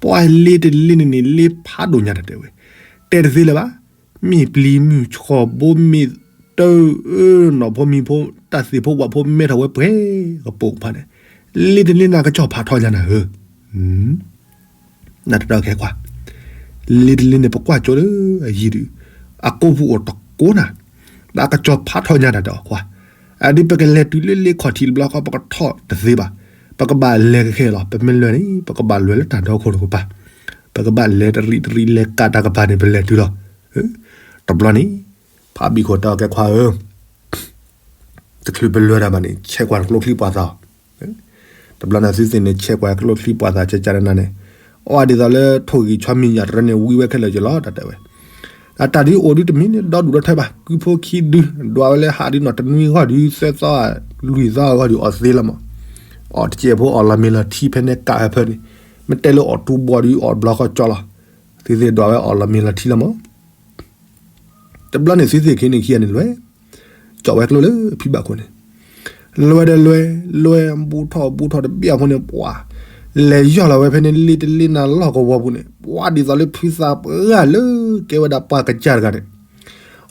ပှၤလ့တလ့န့ၣ်န့ၣ် လ့ဖးဒိၣ်ညါတၢ်တဲဝဲ, တဲတသ့လၢၤဘၣ်, မ့ၢ်ပျံၤမုၢ်ဆှီၣ်ဘိမ့ၢ်တၢ်အၢ နီၢ်ဖိမံၤဖိ တၢ်သ့ၣ်ဖိဝၣ်ဖိမဲထီၣ်ဝဲပှဲၤကပိာ်ကဖၣ်န့ၣ်, လ့တလ့နၤကစီၣ်ဖးထီညါနၤဧၢ နတၢ်ခဲကွၢ်, လ့တလ့န့ၣ် ပကွၢ်ကၠီလၢအယံၤဒုး အကိးပူၤအိၣ်တကိးနၤ, ဒီးအကစီၣ်ဖးထီညါတၢ်ဒီးကွၢ်, အဒုးပကလဲၤတုၤလၢလ့ခီၣ်ထံးတဘျီဃီ ပကထီၣ်တသ့ဘၣ်, ပကဘၣ်လဲၤကခဲလီၤ, ပမ့ၢ်လဲၤန့ၣ် ပကဘၣ်လဲၤလၢတၢ်ဒီခိၣ်တကပၤ, ပကဘၣ်လဲၤတရံးတရံးလဲၤကးတၢ်ကပၤန့ၣ် ပလဲၤတုၤလီၤ. တဘျီန့ၣ် ဖးဘံၣ်ခိၣ်တဲအီၤ ကဲခွါဧၢ တချုးပလဲၤတၢ်ဘၣ်န့ၣ် ဆဲးကွၢ်ကျိချံပှၤသးအီၤ, တဘျီန့ၣ်သုသ့ၣ်န့ၣ် ဆဲးကွၢ်ကျိချံပှၤသး ကကနၤန့ၣ်, အီဒ်သိးလၢထိၣ်ဂံၢ်ဆီမံၤညၣ်တရၢန့ၣ် ဝံဝဲခဲလၢာ်က့ၤလီၤ တၢ်တဲဝဲ, အတၢ်ဒုးအိၣ်ဒုးတမံၤန့ၣ် ဒီဒူၣ်ဒီထၢဘၣ်, ကုဖိခံဒု ဒွးဝဲလၢဟးဒုးနီၢ်တနွံဂီၢ်ဒုး သၢသီ လွံၢ်သီအဂီၢ်ဒုးအီၣ်သ့လီၤမး, အီၣ်တစဲးဖိအီၣ်လီၤမ့ၤလီၤထံဖဲန့ၣ်ကးဟဲဖၢန့ၣ်, မ့ၢ်တဲလၢအီၣ်တူဘီဒုးအီၣ်ဘျီဃီကၠီလီၤ, သုသ့ၣ်ဒွးဝဲအီၣ်လီၤမ့ၤလီၤထံလီၤမး တဘျီန့ၣ်သုသ့ၣ်ခံန့ၣ်ခံဂၤန့ၣ်လွဲၢ်, ကၠီၣ်ဝဲကျိလၢဖံဘၣ်ခိၣ်န့ၣ်, လွဲၢ်ဒီးလွဲၢ်, လွဲၢ်ဘူၣ်ထီၣ်ဘူၣ်ထီၣ်တဘ့ၣ်အဃိန့ၣ် ပှၤ, လဲၤယီၢ်လီၤဝဲဖဲန့ၣ် လ့တလ့နၤလီၢ်ကဝီၤပူၤန့ၣ် ပှၤဒ်သိးလၢဖုသးပှၢ်လၢ ကဲဝဲဒၣ်ပှၤကစၢ်တဂၤန့ၣ်,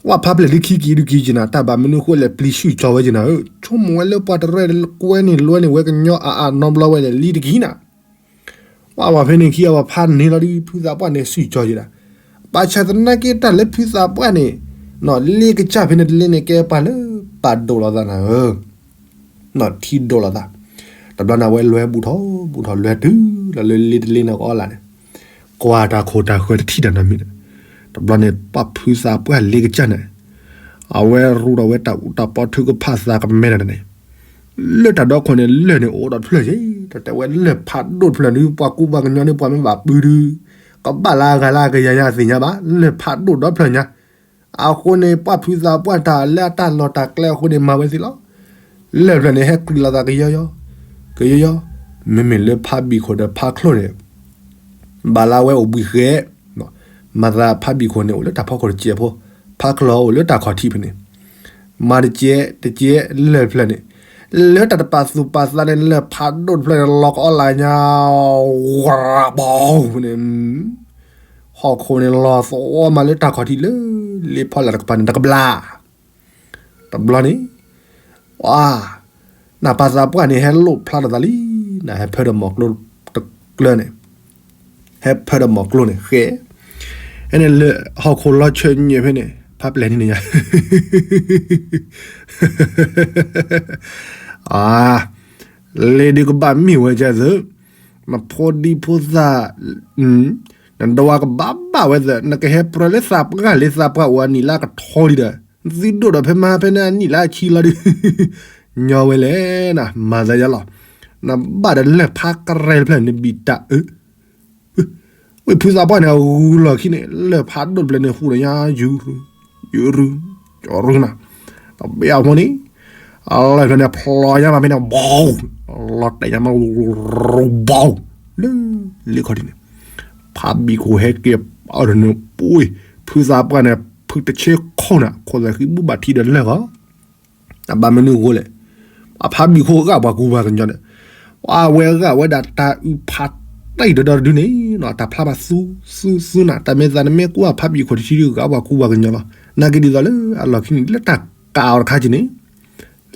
ဝဲဖးပျဲၢ်ဒုးခံက့ၤဒုးက့ၤက့ၤနၤ တၢ်ဘၣ်မနုၤအဃိလဲၣ် ပျံၤဆူၣ်ကၠီဝဲက့ၤနၤဧၢ, ဆိကမိၣ်ဝဲလၢပှၤတရၢၢ်ကွဲန့ၣ်လွဲၢ်န့ၣ် ဝဲကညီအအးနီတဘျီဝဲလဲၣ် လံတက့ၤနၤ ပှၤဝဲဖဲန့ၣ်ခံဂၤဝဲဖးန့ၢ်လီၤဒုး ဖုသးပှၢ်န့ၣ် ဆူၣ်ကၠီက့ၤဒၣ်, ဘၣ်ဆၣ်သနာ်က့တၢ်လၢဖုသးပှၢ်န့ၣ်, လ့ကစၢ်ဖဲန့ၣ်တလ့န့ၣ် ကဲပှၤလၢပာ်ဒိၣ်လီၤသးနၤဧၢ, ထံဒိၣ်လီၤသး, တဘျီန့ၣ်ဝဲလွဲၢ်ဘူၣ်ထီၣ်ဘူၣ်ထီၣ် လွဲၢ်တုၤလီၤလၢလ့တလ့န့ၣ်ကအီလၢ်န့ၣ်, ကွၢ်တၢ်ခိၣ်တၢ်ဃၢၤတထံၣ်တၢ်နီတမံၤဒီး, တဘျီန့ၣ် ပှၤဖုသးပှၢ်လ့ကစၢ်န့ၣ် အဝဲရူးထီၣ်ဝဲတၢ်အူတၢ်ပီထုကဖၣ်သးကမဲတၢ်န့ၣ်, လၢတၢ်ဒီခိၣ်န့ၣ် လၢၢ်န့ၣ်အိၣ်ဒီးတဖျၢၣ်က့ၤ, တၢ်တဲဝဲလၢၢ်ဖးဒိၣ်တဖျၢၣ်ဒုး ပှၤကူပှၤကညီဒုး ပှၤမ့ၢ်ဘၣ်ပုၢ်ဒုး, ကဘၣ်လၢအဂၤလၢအကယၤညါသ့ၣ်ညါဘၣ် လၢၢ်ဖးဒိၣ်ဒီဖျၢၣ်ညါ, အဃိန့ၣ် ပှၤဖုသးပှၢ်တၢ်လၢအတၢ်လီၢ်တၢ်ကျဲအဃိန့ၣ် မၤဝဲသ့လီၤ, လၢၢ်ဖျၢၣ်န့ၣ် ဟဲကြံလီၤသးကယီယီ, ကယီယီ, မ့မ့ၢ်လၢဖးဘံၣ်ခိၣ်ဒီးဖးချိၣ်န့ၣ် ဘၣ်လၢအဝဲအိၣ်ဘှံးဃဲ, မၤသးဖးဘံၣ်ခိၣ်န့ၣ် အိၣ်လၢတၢ်ဖီခိၣ်တစဲးဖိ, ဖးချိၣ်အိၣ်လၢတၢ်ခီၣ်ထံးဖဲန့ၣ်, မၤတစဲးတစဲးလၢၢ်ဖျၢၣ်န့ၣ်, လၢတၢ်တပာ်သူၣ်ပာ်သးန့ၣ် လၢၢ်ဖးဒိၣ်တဖျၢၣ်န့ၣ် လီၤကအီလၢ်ညါ, ဝၤဘီန့ၣ်, ဟီၣ်ခိၣ်န့ၣ်လီၤသဝီမးလၢတၢ်ခီၣ်ထံးလၢ လ့ဖီလာ်တကပၤန့ၣ် တကဘျါ တဘျီန့ၣ်, ဝါ, နပာ်သးပှၢ်န့ၣ် ဟဲလိၣ်ဖျါထီၣ်သးလံ, နဟဲဖၢဒီးမီၢ်ကျိတကျၢန့ၣ်, ဟဲဖၢဒီးမီၢ်ကျိန့ၣ် ဃဲ, ဖဲန့ၣ်လၢဟီၣ်ခိၣ်လီၤဆၢညဲၣ်ဖဲန့ၣ် ဖးပျဲၢ်န့ၣ်န့ၣ်ညါ, လ့ဒုးကဘၣ်မ့ၢ်ဝဲကဲသၢ, နဖိဒံဖိသၣ်, နဒွးကဘၣ်ဘၣ်ဝဲသၢ, နကဟဲပြၢလၢသးပှၢ်လၢသးပှၢ်အိၣ် အနံၣ်လၢကထီလံဒီး, သုဒိၣ်ဒီးဖဲမဟါဖဲန့ၣ်အနံၣ်လၢအဆံလီၤဒုး, ညီဝဲလဲၣ်နၤ မၤသးယါလီၤ, နဘၣ်ဒီးလၢၢ်ဖးကရဲတဖျၢၣ်န့ၣ်ဘံၣ်တၢ်အၢ ဝံၤဖုသးပှၢ်န့ၣ် အဂုၤလီၢ်ခံန့ၣ် လၢၢ်ဖးဒိၣ်တဖျၢၣ်န့ၣ် ဟူးဒီးညါ ယူၤရူၤ ယူၤရူၤ ကၠီၤရူၤနၤ, တဘ့ၣ်အဖိန့ၣ် အလၢၢ်ဖျၢၣ်န့ၣ်ဖျိညါမးဖဲန့ၣ် ဘီ, လီၤတဲာ်ညါမး ဘီ, လၢလ့ခီၣ်ထံးန့ၣ်, ဖးဘံၣ်ခိၣ်ဟဲက့ၤအီၤန့ၣ် ပှ့ၤ ဖုသးပှၢ်န့ၣ် ဖုတဆ့ခိၣ်န့ၣ် ခိၣ်သးဃံဘူၣ်ဘၣ်ထံဒီးလၢၢ်ဂီၤ အဘၣ်မနုၤအဃိလဲၣ်. အဖါဘံၣ်ခိၣ်ဂၢ်ပှၤကူပှၤကညီန့ၣ် အဝဲဂၢ်ဝဲဒၣ်တၢ်အုးဖးတံၢ်ဒီဒီတဒုန့ၣ် တၢ်ဖျါမးသူသူသူနၤ တၢ်မ့ၢ်သးနမ့ၢ်ကွၢ်ဖါဘံၣ်ခိၣ်တဆံဒုဂၢ်ပှၤကူပှၤကညီလီၤ. နာ်က့ဒ်သိးလၢအလီၢ်ခံန့ၣ် လၢတၢ်ကးအီၤတခါက့ၤန့ၣ်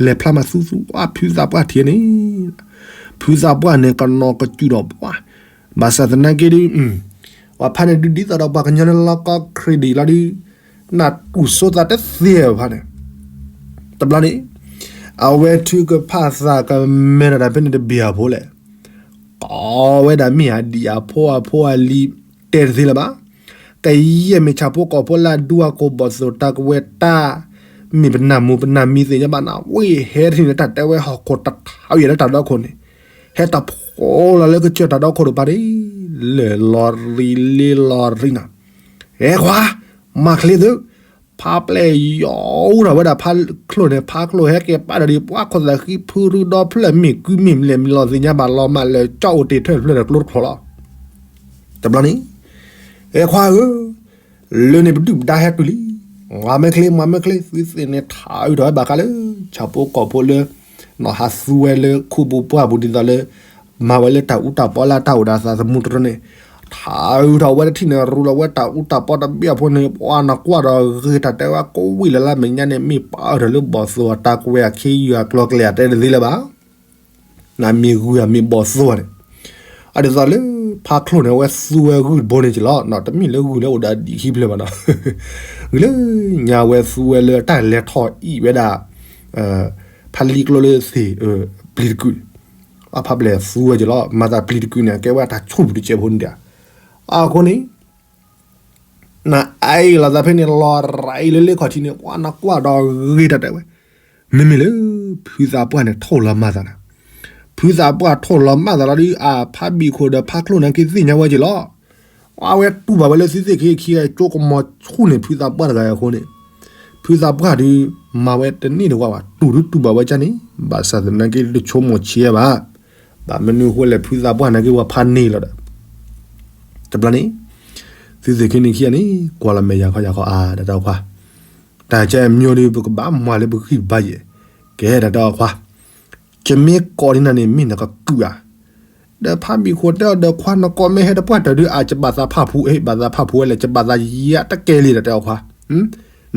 လဲၤဖျါမးသူသူ အဖုသးပှၢ်ထံၣ်န့ၣ် ဖုသးပှၢ်န့ၣ်ကနီၤကစူၣ်ဒီးပှၢ် ဘၣ်ဆၣ်သနာ်က့ဒု ပှၤဖါန့ၣ်ဒုးဒ်သိးဒီးပှၤကညီလၢလီၤကီ credit လီၤဒု နတူၢ်စိသးတသ့ဖါန့ၣ် တဘျီန့ၣ် အဝဲထုကဖၣ်သးကမဲထီၣ်တၢ်ဖဲန့ၣ်တဘ့ၣ်အဖိလဲၣ် ကိးဝဲဒၣ်မ့ၢ်အဒံၣ်အဖိအဖိအလံၤ တဲတသ့လၢၤဘၣ်. ကယဲၢ်မ့ၢ်ဆၣ်ဖိကီၢ်ဖိလၢအဒူအကိၢ်ဘီၣ်သိၣ်တၢ်ကဝဲၤတၢ် မ့ၢ်ပနၢ်မူပနၢ်မံသ့ၣ်ညါဘၣ်နၤ ဝ့ၢ်ဟဲတထံၣ်န့ၣ် တၢ်တဲဝဲဟီၣ်ခိၣ်တထါအံၤလၢတၢ်ဒီခိၣ်န့ၣ် ဟဲတၢ်ဖိလီၤလၢကစၢၢ်တၢ်ဒီခိၣ်တပၤန့ၣ် လၢာ်လီၤရံလ့လီၤရံနၤ ဟဲခွါ မၤချ့သု ဖါပျဲၢ်ယီၤအိၣ်ထီၣ်ဝဲဒၣ်ဖါချိၣ်န့ၣ် ဖါချိၣ်ဟဲက့ၤပာ်ဒီးဒ်ပှၤခိၣ်သးဃံဖုရူဒီဖျၢၣ်မ့ၢ်ကုမ့ၢ်မလဲၣ်မ့ၢ်လီၤသ့ၣ်ညါဘၣ်လီၤမးလၢာ် ကၠီအိၣ်တ့ၢ်ထွဲတဖျၢၣ်ဒီးကျိတဖျီလီၤ. တဘျီန့ၣ် ဟဲခွါဧၢ လၢန့ၣ်ပဒုၣ်ပဒါဟဲတုၤလံ. မၤမ့ၢ်ချ့ မၤမ့ၢ်ချ့ သုသ့ၣ်န့ၣ်ထးအုးထီၣ်ဝဲဘၣ်ဃးလၢ ဆၣ်ဖိကီၢ်ဖိလၢ နီၢ်ဟးသူဝဲလၢခိပူၤပှၢ်ပူၤဒ်သိးလၢ မၤဝဲလၢတၢ်အူတၢ်ပီလၢတၢ်အိၣ်ဒီးသးသမူတရၢန့ၣ် ထးအုးထီၣ်ဝဲတထံၣ်န့ၣ် ရူလီၤဝဲတၢ်အူတၢ်ပီတဘ့ၣ်အဖိန့ၣ် ပှၤနကွၢ်ဒီးဂ့ၤတၢ်တဲဝဲကိးဝံၤလၢ်လၢ်မဲာ်ညါန့ၣ် မ့ၢ်ပာ်အၢၣ်ထီၣ်လၢဘီၣ်သိၣ်အတၢ်ကွဲးအခ့ယုၢ်အကျိၤအကျဲအတဲတသ့လၢၤဘၣ်. နမ့ၢ်ဂုၢ်အမ့ၢ်ဘီၣ်သိၣ်န့ၣ် အဒ်သိးလၢဖါချိၣ်န့ၣ် အဝဲသူဝဲဂုၢ်တဘိန့ၣ်က့ၤလီၤ. တမ့ၢ်လၢဂုၢ်လၢအိၣ်ဒီးအဒံးခံဖျၢၣ်ဘၣ်နီၤ ဂုၢ်လၢညါဝဲသူဝဲလၢတၢ်လဲၤထီၣ်အံၣ်ဝဲဒၣ် ဖါလံကျိလၢသ့ၣ်ပျံၤတကုာ်န့ၣ် အဖါပျဲၢ်သူဝဲက့ၤလီၤ. မၤသးပျံၤတကုာ်န့ၣ် ကဲဝဲတၢ်ဆိၣ်ပူၤတစဲးဖိန့ၣ်ဒီး အဃိန့ၣ် နအံၤလီၤသးဖဲန့ၣ် လီၤရၤအံၤလၢလ့ခီၣ်ထံးန့ၣ် ပှၤနကွၢ်ဒီးဂ့ၤတၢ်တဲဝဲ မ့မ့ၢ်လၢ ဖုသးပှၢ်န့ၣ် ထိၣ်လီၤမၢ်သးနၤ ဖုသးပှၢ်ထိၣ်လီၤမၢ်သးလီၤဒုး အဖါဘံၣ်ခိၣ်ဒီးဖါချိၣ်န့ၣ်က့ၤသ့ၣ်ညါဝဲက့ၤလီၤ. အဝဲတူၢ်ဘၣ်ဝဲလၢသုသ့ၣ်ခံခံဂၤ ကၠိကမီၤဆူၣ်န့ၣ် ဖုသးပှၢ်တဂၤအံၤအဃိန့ၣ် ဖုသးပှၢ်ဒုး မၤဝဲတန့ၢ်တဝါဘၣ် တူၢ်ဒုးတူၢ်ဘၣ်ဝဲကန့ၣ် ဘၣ်ဆၣ်သနာ်က့တဆိကမိၣ်ဆံးဘၣ်. ဘၣ်မနုၤအဃိလဲၣ် ဖုသးပှၢ်နာ်က့ပှၤဖးန့ၢ်လီၤဒီး တဘျီန့ၣ် သုသ့ၣ်ခံန့ၣ်ခံဂၤန့ၣ် ကွၢ်လီၤမဲာ်ယၤခီယၤခီအါ တၢ်တဲအီၤခွါ တၢ်ကဲအမျိုးဒီး ပကဘၣ်မၤလၢပဂံၢ်ပဘါယဲၢ် ကဲတၢ်တဲအီၤခွါ ကမ့ၢ်ကိးဒ်နၤန့ၣ် မ့ၢ်နကကုၢ်ဧါ ဒီးဖါဘံၣ်ခိၣ်တဲအီၤဒီးခွါ နကိးမ့ၢ်ဟဲတပှၢ်တၢၢ်ဒုး အကဘၣ်သးဖၣ်ဖှူ အဲ ဘၣ်သးဖၣ်ဖှူဝဲလဲၣ် ကဘၣ်သးယံၤတကဲလံ တၢ်တဲအီၤခွါ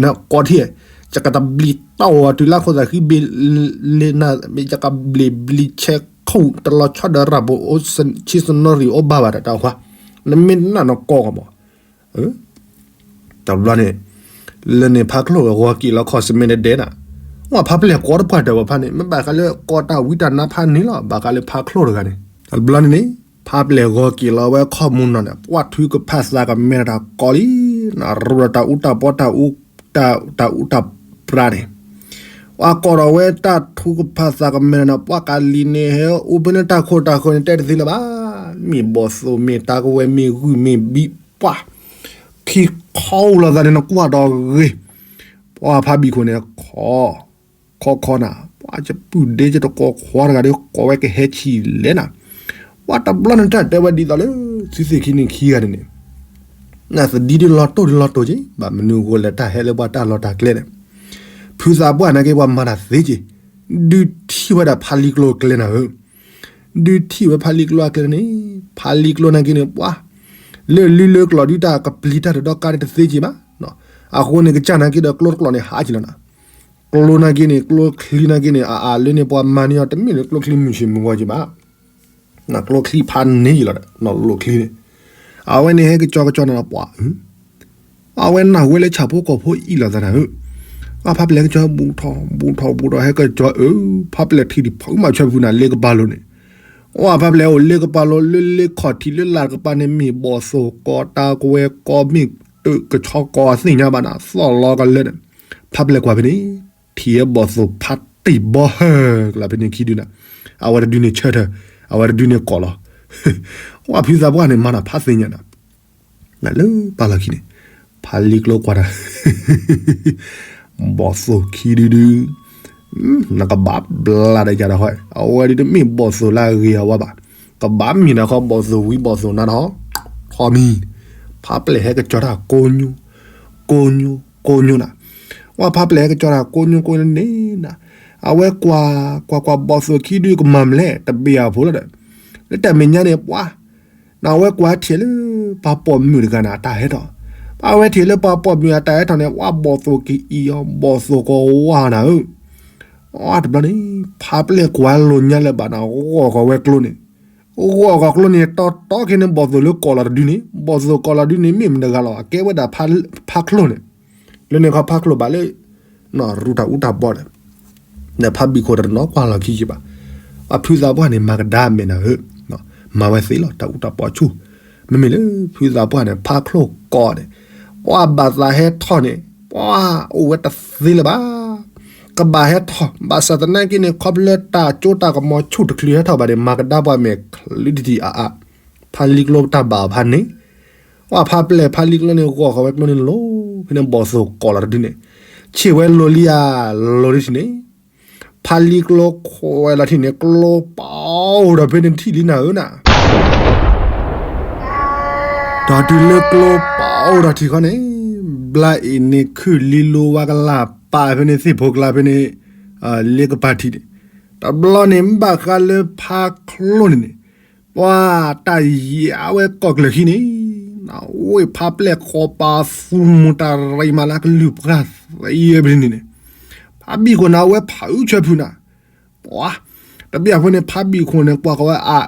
နကိးထံၣ် ယကတဘျံးတီၢ်အီၤတုၤလၢခိၣ်သးဃံဘ့ၣ် လ့နၤ ယကဘျံးဘျံးဆဲခိၣ်တလီၤဆီဒီးရၤဘိ ဆံစနီရံၣ်အိၣ်ဘၣ်ဘၣ် တၢ်တဲအီၤခွါ နမ့ၢ်နၢ်နကိးကီးမး တဘျီန့ၣ် လၢန့ၣ်ဖါချိၣ်ဂီၤက့ၤလီၤခီၣ်စမဲတဒဲနၤ ဝဲဖါပျဲၢ်ကိးတပှၢ်တၢၢ်ဝဲဖါန့ၣ် မ့ၢ်ဘၣ်ဃးလၢကိးတၢ်ဝံတၢ်နါဖးန့ၣ်လီၤ ဘၣ်ဃးလၢဖါချိၣ်တဂၤန့ၣ် တဘျီန့ၣ်န့ၣ် ဖါပျဲၢ်ဂီၤက့ၤလီၤဝဲခီၣ်မူနီၤန့ၣ် ပှၤထုကဖၣ်သးကမဲထီၣ်တၢ်ကိးလံ နရူဒီးတၢ်အူတၢ်ပီ တၢ်အူတၢ်ပြါန့ၣ် ပှၤကိးထီၣ်ဝဲတၢ်ထုကဖၣ်သးကမဲထီၣ်န့ၣ် ပှၤကလံၤန့ၣ်ဟဲအိၣ်ဖဲန့ၣ်တၢ်ခိၣ်တၢ်ဃၢၤန့ၣ် တဲတသ့လၢၤဘၣ် မ့ၢ်ဘီၣ်သိၣ်မ့ၢ်တၢ်ကဝဲၤမ့ၢ်ဂုၢ်မ့ၢ်ဘံၣ်ပှၢ် ခံခီအိၣ်လီၤသးန့ၣ် နကွၢ်ဒီးဂ့ၤ ပှၤဖါဘံၣ်ခိၣ်န့ၣ် ခီ ခီခီနၤ ပှၤကပုၢ်ဒ့ကတကိးခွါတဂၤဒီး ကိးဝဲကဟဲဆံးလဲၣ်နၤ ပှၤတဘျီန့ၣ်တၢ်တဲဝဲဒ်သိးလၢ သုသ့ၣ်ခံန့ၣ်ခံဂၤန့ၣ်န့ၣ် နသဒံဒ်လီၤတိၢ်ဒ်လီၤတိၢ်က့ၤ ဘၣ်မနုၤအဃိလဲၣ် တၢ်ဟဲလၢပှၤတၢ်လီၢ်တၢ်ကျဲန့ၣ် ဖုသးပှၢ်နာ်က့ပှၤမၤတၢ်သ့က့ၤ ဒုးထံၣ်ဝဲဒၣ်ဖါလံကျိအကျဲနၤဧၢ ဒုးထံၣ်ဝဲဖါလံကျိအကျဲန့ၣ် ဖါလံကျိနာ်က့န့ၣ် ပှၤ လၢလုၢ်လၢကျိၤဒုးတၢ်ကပျံၤတၢ်တဒီကါတသ့က့ၤဘၣ် အဃိန့ၣ် ကစၢ်နာ်က့ဒီးကျိတကျိၤန့ၣ် ဟးက့ၤလီၤနၤ ကျိနာ်က့န့ၣ် ကျိချံနာ်က့န့ၣ် အအါလၢန့ၣ် ပှၤမၤန့ၢ်အီၤတမ့ၢ်လၢကျိချံမုၢ်ဆ့ၣ်မုၢ်ဂီၤက့ၤဘၣ် ကျိချံဖးန့ၢ်က့ၤလီၤ နီၢ်လိၣ်ချံန့ၣ် အဝဲန့ၣ်ဟဲကစီၤကစီၤနၤပှၤ အဝဲနၢ်ဟူဝဲလၢဆၣ်ဖိကီၢ်ဖိအံၤလီၤသးနၤဧၢ အဖါပျဲၢ်ဟဲကစီၤ ဘူးထီၣ်ဘူးထီၣ်ဘူးထီၣ်ဟဲကစီၤအၢ ဖါပျဲၢ်ထံၣ်ဒံးဖုမၤဆွဲဖုနၤလ့ကပၤလိၤန့ၣ် အဖါပျဲၢ်အိၣ်လ့ကပၤလိၤလၢလ့ခီၣ်ထံးလၢလၢ်တကပၤန့ၣ် မ့ၢ်ဘီၣ်သိၣ်ကိးတၢ်ကဝဲၤကိးမ့ၢ်တကဆီကိးအသ့ၣ်ညါဘၣ်နၤ သီၣ်လီၤကလၢာ်န့ၣ် ဖါပျဲၢ်ကွၢ်ဖဲန့ၣ် ထံၣ်ဟဲဘီၣ်သိၣ်ဖးတံၢ်ဘီဟၢကလၢ်ဖဲန့ၣ်ခံဒုနၤ အဝဲတဒုန့ၣ်ဆၢထၢၣ် အဝဲတဒုန့ၣ်ကိးလီၤ ဝဲဖုသးပှၢ်န့ၣ် မၤတၢ်ဖးသ့ၣ်ညါနၤ လၢပာ်လီၢ်ခံန့ၣ် ဖါလံကျိကွၢ်တၢ် ဘီၣ်သိၣ်ခံဒုဒု နကဘၣ်ဘျါဒီးယၤဒီးဟီ အဝဲဒုတမ့ၢ်ဘီၣ်သိၣ်လၢအဂ့ၤအဝါဘၣ် ကဘၣ်မ့ၢ်နၤခီဘီၣ်သိၣ်ဝံဘီၣ်သိၣ်နါဒီး ထီမံၤ ဖါပျဲၢ်ဟဲကစီၤတၢ်ကိးညိ ကိးညိ ကိညိနၤ, ဝဲဖါပျဲၢ်ဟဲကၠီတၢ်ကိညိကိညိန့ၣ်နၤ, အဝဲကွၢ်ကွၢ်ကွၢ်ဘီၣ်သိၣ်ခံဒုကမၤမလဲၣ် တဘ့ၣ်အဖိလီၤဒီး, လၢတၢ်မဲာ်ညါန့ၣ် ပှၤ နအဝဲကွၢ်ထံၣ်လၢ ပှၤပိာ်မုၣ်တဂၤန့ၣ် အတၢ်ဟဲထီၣ်, ပှၤဝဲထံၣ်လၢပှၤပိာ်မုၣ်အတၢ်ဟဲထီၣ်န့ၣ် ပှၤဘီၣ်သိၣ်ကအံၤအီၤ ဘီၣ်သိၣ်ကဝါနၤဧၢ, အတဘျီန့ၣ် ဖါပျဲၢ်ကွၢ်လိာ်ညါလၢၤဘၣ်န့ၣ် ဂီၢ်ဃီၤဝဲကျိန့ၣ်, ဂီၢ်ဃီၤကျိန့ၣ် တီတီခဲန့ၣ် ဘီၣ်သိၣ်လၢကိးလီၤတဒုန့ၣ် ဘီၣ်သိၣ်ကိးလီၤဒုန့ၣ် မ့ၢ်မတဂၤလီၤ အကဲဝဲဒၣ် ဖါကျိန့ၣ်, လၢန့ၣ်ခီဖါကျိဘၣ်လၢ ရူတၢ်အူတၢ်ပီဒီး ဒီးဖါဘံၣ်ခိၣ်တနီၤကွၢ်လီၤခံယံၤဘၣ်, အဖုသးပှၢ်န့ၣ် မၤကဒါမဲာ်နၤဧၢ, မၤဝဲသ့လီၤ တၢ်အူတၢ်ပီဆူၣ်, မ့မ့ၢ်လၢဖုသးပှၢ်န့ၣ် ဖါကျိကိးန့ၣ်, ပှၤဘၣ်သးဟဲထီၣ်န့ၣ် ပှၤအိၣ်ဝဲတသ့လၢၤဘၣ်, ကဘၣ်ဟဲထီၣ် ဘၣ်ဆၣ်သနာ်က့န့ၣ် ခီဖျိလၢတၢ်ကၠိတၢ်ကမီၤဆူၣ်တချုးဟဲထီၣ်ဘၣ်န့ၣ် မၤကဒါပှၤမဲာ်ချံတထံၣ်အါအါ, ဖါလံကျိတၢ်ဘၣ်အဖါန့ၣ် ပှၤဖါပျဲၢ်ဖါလံကျိန့ၣ် ဂီၢ်ဃီၤဝဲကျိန့ၣ်လိၤ, ဖဲန့ၣ် ဘီၣ်သိၣ်ကိးလီၤတဒုန့ၣ်, ဆ့ၣ်ဝဲလိၤလံဧါ, လိၤလံထံၣ်န့ၣ်, ဖါလံကျိခွဲးလီၤထံၣ်န့ၣ် ကျိပအိၣ်ဒီးဖဲန့ၣ်ထံၣ်လံနၤဧၢနၤ, ဒီးတုၤလၢကျိပအိၣ်ဒီးထံၣ်ဃီန့ၣ်, ဘျါအံၤန့ၣ်ခုၣ်လံလိဝါကလၢ်ပာ်ဖဲန့ၣ်သ့ၣ်ဖိကျါဖဲန့ၣ်, လ့ကပၤထံၣ်န့ၣ်, တဘျီန့ၣ် မ့ၢ်ဘၣ်ဃးလၢဖါကျိန့ၣ်န့ၣ် ပှၤတၢ်ယံၤအါဝဲကိးကျၢၤခံန့ၣ်, အဝဲဖါပျဲၢ်ခိးပာ်သူၣ်မူၤတၢ်ရံးမးလၢကလုၢ်ပှၢ်သံဝဲဖဲန့ၣ်န့ၣ်, ဖါဘံၣ်ခိၣ်န့ၣ် အဝဲဖးအုးဆၢဖုးနၤ, ပှၤ, တဘျီအဃိန့ၣ် ဖါဘံၣ်ခိၣ်န့ၣ် ကွၢ်ဃီၤဝဲအါ,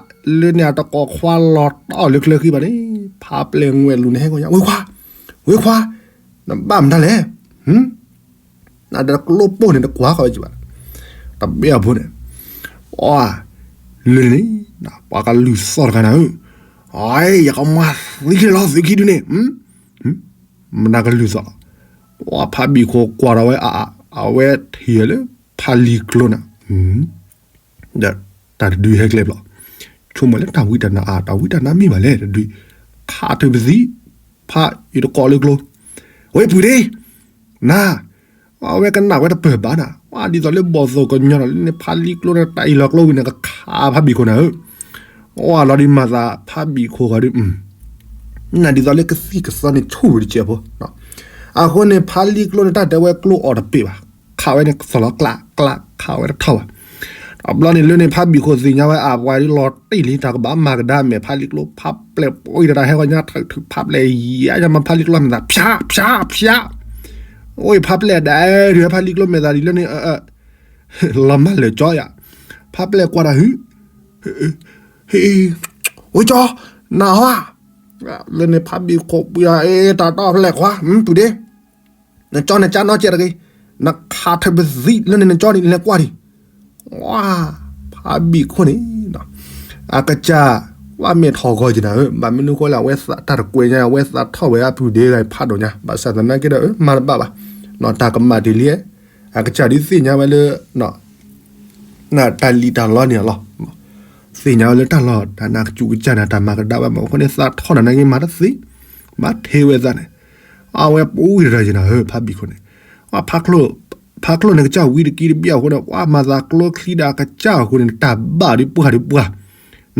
လၢန့ၣ်အတကိးခွါလီၤတီၢ်လၢကျၢၤခံဘၣ်န့ၣ်, ဖါပျဲၢ်ငွဲၣ်လူၤန့ၣ်ဟဲကီၢ်ညါ, ဝ့ခွါ, ဝ့ခွါ, နဘၣ်မတၤလဲၣ် နဒီးကျိပိၢ်န့ၣ် တကွၢ်ဃီၤဝဲကဘၣ်, တဘျီအဖိန့ၣ်, ပှၤ, လၢန့ၣ်, ပှၤကလုၢ်သီၣ်တဂၤနၤဧၢ, ယကမၤသံခဲလီၤသုခံဒုန့ၣ်, မတၤကလုၢ်သီၣ်လီၤ, ပှၤဖါဘံၣ်ခိၣ်ကွၢ်ဒီးဝဲအါ, အဝဲထံၣ်လၢဖါလံကျိနၤ ဒီးတၢ်တဒုဟဲကျဲဘျီ, ဆိကမိၣ်လၢတၢ်ဝံတၢ်နါအါ တၢ်ဝံတၢ်နါမ့ၢ်ဘၣ်လဲၣ်တဒု, ခးထုးပသံ, ဖးယတကိးလၢကျိ, ဝဲပုၢ်ဒ့, နၤ, အဝဲကနၣ်ဝဲတပၢၢ်ဘၣ်နၤ, ပှၤဒ်သိးလၢဘီၣ်သိၣ်ကညီဒီး လၢန့ၣ်ဖါလံကျိန့ၣ် တၢ်အံၤလီၤကျိဝံၤန့ၣ် ကခးဖါဘံၣ်ခိၣ်နၤဧၢ, အီလီၤဒ်မၤသးဖါဘံၣ်ခိၣ်ဂီၤဒု, နဒ်သိးလၢကသံၣ်ကသီန့ၣ်ဆူၣ်ဝံၤတစဲးဖိ, အဃိန့ၣ် ဖါလံကျိန့ၣ် တၢ်တဲဝဲကျိအီၤတပ့ၢ်ဘၣ်, ခးဝဲန့ၣ် သီၣ်လီၤကျးကျး ခးဝဲတထီၣ်ဘၣ်, တဘျီန့ၣ်လၢန့ၣ် ဖါဘံၣ်ခိၣ်သ့ၣ်ညါဝဲအါ ပှၤဒ်လီၤတံၢ်လံ တၢ်ကဘၣ်မၤကဒါမဲာ်ဖါလံကျိ ဖါပျဲၢ်ပှံၤဒီးတၢ်ဟဲဂီၤညါ ထုးဖါပျဲၢ်ယါညါမၤဖါလံကျိမဲာ်သၣ် ဖၠး ဖၠး ဖၠး, အိၣ်ဖါပျဲၢ်ဒၣ်ဒုးဟဲဖါလံကျိမဲာ်သၣ်ဒ်လၢန့ၣ် လီၤမၢ်လၢာ်ကၠီယါ, ဖါပျဲၢ်ကွၢ်တၢ်ဟု, ဟ့, ဝဲကၠီ, နဟီဧါ, လၢန့ၣ်ဖါဘံၣ်ခိၣ်ပှံၤအီၤ အ့ တၢ်တီဖျဲၣ်ခွါ ပုၢ်ဒ့, နကၠီနကၠီနီၢ်ကဲတဂ့ၤ, နခးထုးပသံလၢန့ၣ်နကၠီန့ၣ် လဲၤကွၢ်ဒံး, ဝါ, ဖါဘံၣ်ခိၣ်န့ၣ် အကစၢ် ဝဲမ့ၢ်ထီၣ်ဂီၤက့ၤနၤဧၢ, ဘၣ်မနုၤဃိလၢအဝဲသးတၢ်တကွဲညါ အဝဲသးထီၣ်ဝဲအပုၢ်ဒ့ဂၤဖးဒိၣ်ညါ, ဘၣ်ဆၣ်သနာ်က့ဒီး မၤတဘၣ်ဘၣ်, တၢ်ကမၣ်တ့ၢ်လံ, အကစၢ်ဒုးသ့ၣ်ညါဝဲလၢ တၢ်လံၣ်တၢ်လီန့ၣ်လီၤ, သ့ၣ်ညါဝဲလၢတၢ်လီၢ် တၢ်နၢ်ကစူၣ်ကစၢ်န့ၣ် တၢ်မၤကဒါဝဲမး အဃိန့ၣ် သးထီၣ်နၤနာ်က့မၤတသ့, ဘၣ်ထဲဝဲသးန့ၣ်, အဝဲပူၤဝံၤတရၢ်က့ၤနၤဧၢ ဖါဘံၣ်ခိၣ်န့ၣ်, ဖါကျိန့ၣ်ကစၢ်ဝံတကံတဘျီအဃိန့ၣ် ပှၤမၤသးကျိချံဒၣ်ကစၢ်အဃိန့ၣ် တၢ်ဘၣ်ဒုးပှၢ်ဒုးပှၢ်,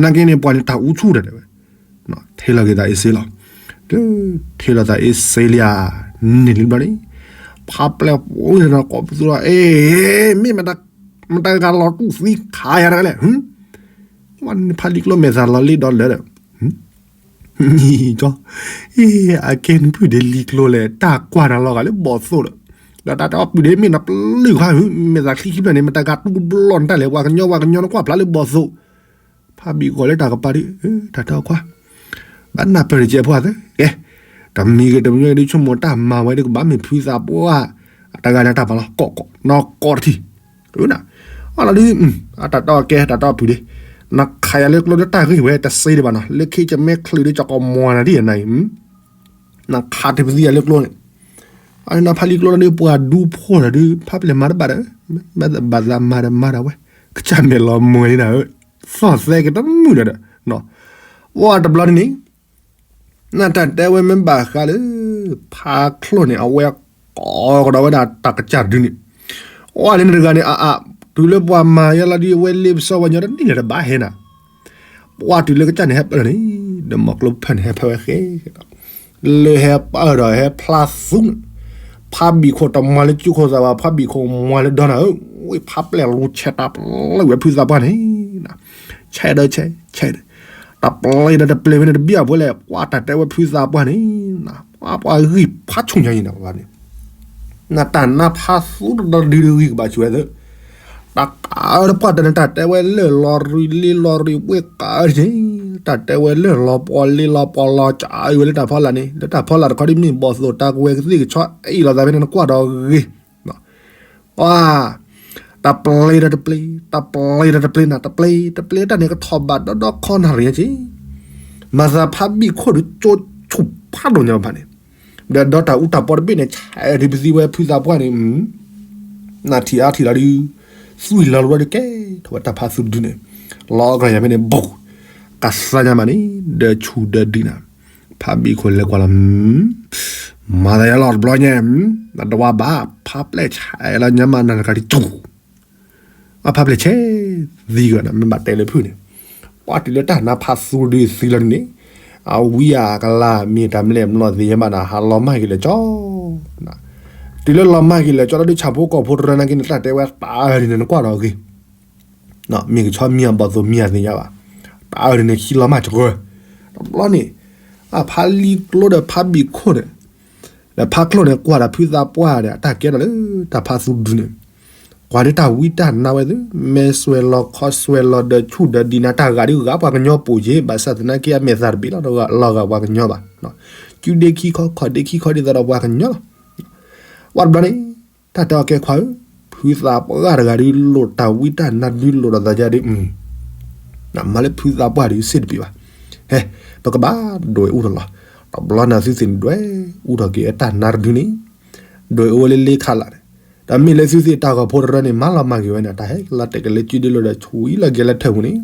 နာ်က့န့ၣ် ပှၤန့ၣ်တၢ်အူဆူၣ်တၢ်ဒဲးဝဲ ထဲလီၤက့ၤသးအ့စ့လီၤ, ထဲလီၤသးအ့စ့လံဧါ, န့ၣ်လံဘျီန့ၣ်, ဖါပျဲၢ်ပူၤန့ၣ်ကိးပသူလီၤ အ့, မ့ၢ်မတၤဂၤလီၤတူၢ်သံခးယၤတဂၤလဲၣ်, ဝဲန့ၣ်ဖါလံကျိမဲာ်သၣ်လီၤလံဒီးလၢာ်ဒီး ကၠီ, အကဲနပုၢ်ဒ့လံကျိလဲၣ် တၢ်ကွၢ်နၤလီၤဂာ်လၢဘီၣ်သိၣ်ဒီး, ဒီးတၢ်တဲအီၤပုၢ်ဒ့မ့ၢ်နပျုၢ်ခါ မဲာ်သၣ်ချံခံဖျၢၣ်န့ၣ် မတၤဂၤတူၢ်တဘျီနတၢ်လဲၣ် ပှၤကညီပှၤကညီနကွၢ်ဖျါလၢဘီၣ်သိၣ်, ဖါဘံၣ်ခိၣ်လၢတၢ်ကပၤဒုး, တၢ်တဲအီၤခွါ, ဘၣ်နၢ်ပၢၢ်တကဲးဖိအသး, ကဲ, တမံၤဂ့ၤတမံၤဂ့ၤဒုးဆိကမိၣ်တၢ်မၤဝဲဒုးကဘၣ်မ့ၢ်ဖုသးပှၢ်, အတဂၤန့ၣ်တၢ်ပာ်လီၤ ကိးကိး နီၢ်ကိးတထံၣ်, အလီၤဒုး, အတၢ်တဲအီၤကဲ တၢ်တဲအီၤပုၢ်ဒ့, နခးယၤလၢကျိလၢတၢ်ဂ့ၢ်ဝဲတစ့ဒံးဘၣ်နီၤ လၢခံကမဲချုးဒုးကကမီၤနၤဒ်အနၤအံၤ, နခးတပသံယၤလၢကျိန့ၣ်, အနဖါလံကျိလီၤဒုးပှၤဒူဖိလီၤဒုး ဖါပျဲၢ်မၤတဘၣ်ဒီး, ဘၣ်သးမၤဒီးမၤဒၣ်ဝဲ, ကစၢ်မဲာ်လီၤမွဲလံနၤဧၢ, သီၣ်သဲကတမုာ်ဒီး, ဝဲတဘျီန့ၣ်န့ၣ် နတၢ်တဲဝဲမ့ၢ်ဘၣ်ဃးလၢ ဖါကျိန့ၣ် အဝဲကိးကဒီးဝဲဒၣ်တၢ်ကစၢ်တဒုန့ၣ်, အဝဲလၢန့ၣ်တဂၤန့ၣ် အအါ, တုၤလၢပှၤမၤယဲလီၤဒုးအဝဲလ့ပစီဝဲညီတန့ၢ်လၢၤတဘၣ်ဟဲနၤ, ပှၤတုၤလၢကစၢ်န့ၣ်ဟဲပၢၢ်လီၤန့ၣ်, ဒီးမီၢ်ကျိဖၢၣ်န့ၣ်ဟဲဖၢဝဲဃဲ, လၢဟဲပၢၢ်ဒီးဟဲဖျါသူန့ၣ်, ဖးဘံၣ်ခိၣ်တမၤလၢကၠူခိၣ်သးဘၣ် ဖးဘံၣ်ခိၣ်မၤလၢဒီနၤဧၢ, ဝဲဖးပျဲၢ်လူၤဆဲးတၢ်ပျဲၢ်ဝဲဖုသးပှၢ်န့ၣ်, ဆဲးဒီးဆဲး, ဆဲးဒီး, တပျဲၢ်ဒီးတပျဲၢ်ဝဲန့ၣ်တဘံၣ်အဖိလဲၣ် ပှၤတၢ်တဲဝဲဖုသးပှၢ်န့ၣ်, ပှၤဂံၢ်ဖးဆူၣ်ညါအံၤနၤပှၤန့ၣ်, နတၢ်နါဖးသူတဒီဒုတဂံၢ်ကဘၣ်ဆူၣ်ဝဲသၢ တၢ်ကးအၢတပှၢ်တၢ်န့ၣ် တၢ်တဲဝဲလၢလီၤရံလ့လီၤရံဝ့ၢ်ကးအၢတက့ၢ်, တၢ်တဲဝဲလၢလီၤပှီၢ်လ့လီၤပှီၢ်လီၤကးအၢဝဲလၢတၢ်ဖီလာ်န့ၣ် လၢတၢ်ဖီလာ်တခီဒ်မ့ၢ်ဘီၣ်သိၣ်တၢ်ကဝဲၤကသ့ၣ်ကဆီအံၤလီၤသးဖဲန့ၣ် နကွၢ်ဒီးဂ့ၤ, တပျဲၢ်ဒီးတပျဲၢ်, တပျဲၢ်ဒီးတပျဲၢ်နၤ တပျဲၢ်, တပျဲၢ်တၢ်န့ၣ် ကထီၣ်ဘးဒီဒီခီနၣ်ရံၣ်က့ၢ်, မၤသးဖးဘံၣ်ခိၣ်ဒီးကၠိဆူၣ်ဖးဒိၣ်ညါဘၣ်န့ၣ်, ဒီးဒီတၢ်အူတၢ်ပီတဘ့ၣ်န့ၣ် ဆဲးဒုးပသံဝဲဖုသးပှၢ်န့ၣ် နထံၣ်အါထံၣ်လီၤဒုး, သွံၣ်လီၤလီၤဒုးကဲထီၣ်ဝဲတၢ်ဖးသူဒုန့ၣ်, လီၤအီၣ်ကြၢ်ယၤဖဲန့ၣ် ဘူး, ကသါညါမးန့ၣ် ဒီးဆူၣ်ဒီးဒံးနၤ, ဖးဘံၣ်ခိၣ်လဲၤကွၢ်လီၤ, မၤသးယါလီၤတဘျီညါ, နတဝါဘၣ်, ဖးပျဲၢ်ဆဲးလီၤညါမးနၤတကးဒံးဆူၣ် အဖးပျဲၢ်ဆဲးသံကီးနၤ မ့ၢ်ဘၣ်တဲလၢဖုၣ်န့ၣ်, ပှၤတုၤလၢတၢ်နါဖးသူဒုးသံလီၤန့ၣ်, အဝံအကလါမ့ၢ်တၢ်မလဲၣ်မျီၢ်သ့ၣ်ညါဘၣ်နၤ ဟးလီၤမၢ်က့ၤလၢကၠီ, တုၤလၢလီၤမၢ်က့ၤလၢကၠီလီၤဒုး ဆၣ်ဖိကီၢ်ဖိတရၢနာ်က့န့ၣ် တၢ်တဲဝဲတၢ်အၢဒ်န့ၣ် နကွၢ်ဒီးဂ့ၤ, မ့ၢ်ကဆီမံၤအဘီၣ်သိၣ်မံၤအသ့ၣ်ညါဘၣ်, တၢ်အၢဒ်န့ၣ် ခံလီၤမၢ်ကရၢ, တဘျီန့ၣ်, အဖးလံၤကျိဒီးဖးဘံၣ်ခိၣ်န့ၣ် ဒီးဖးကျိန့ၣ် ကွၢ်ဒီးဖုသးပှၢ်ဒီး အတၢ်ကဲထီၣ်လၢတၢ်ဖးသူဒုန့ၣ်, ကွၢ်ဒ်တၢ်ဝံတၢ်နါဝဲသ့ၣ် မဲာ်စွဲးလီၤခီစွဲးလီၤဒီးဆူၣ်ဒီးဒံးနၤ တၢ်ဂၤဒုးဂၤပှၤကညီပိာ်က့ၤ ဘၣ်ဆၣ်သနာ်က့အမဲာ်သးတဘ့ၣ်လီၤဂာ်ပှၤကညီဘၣ်, စုဒ့ခံခီခီၣ်ဒ့ခံခီဒ်သိးဒီးပှၤကညီလီၤ, ဝဲတဘျီန့ၣ်, တၢ်တဲအီၤကဲခွါဧၢ, ဖုသးပှၢ်တဂၤဒုး လိၣ်တၢ်ဝံတၢ်နါဒုးလိၣ်ဒီးသးယါဒုး မၤလၢဖုသးပှၢ်ဒုးစ့ၣ်တပ့ၤဘၣ်, ဟဲ, ပကဘၣ်ဒွဲၣ်အူထီၣ်လီၤ, တဘျီန့ၣ်သုသ့ၣ်န့ၣ်ဒွဲၣ်အူထီၣ်က့ၤအတၢ်နါတဒုန့ၣ်, ဒွဲၣ်အူဝဲလၢလ့ခးလာ်န့ၣ်, ဒီးမ့ၢ်လၢသုသ့ၣ်တၢ်ဂီၤဖိတရၢန့ၣ် မၤလီၤမၢ်က့ၤဝဲန့ၣ် တၢ်ဟဲကလီၤတဲာ်ကလဲၤစုဒုးလိာ်ဒီးဆူၣ်အံၤလီၤက့ၤလၢထၢၣ်ပူၤန့ၣ်,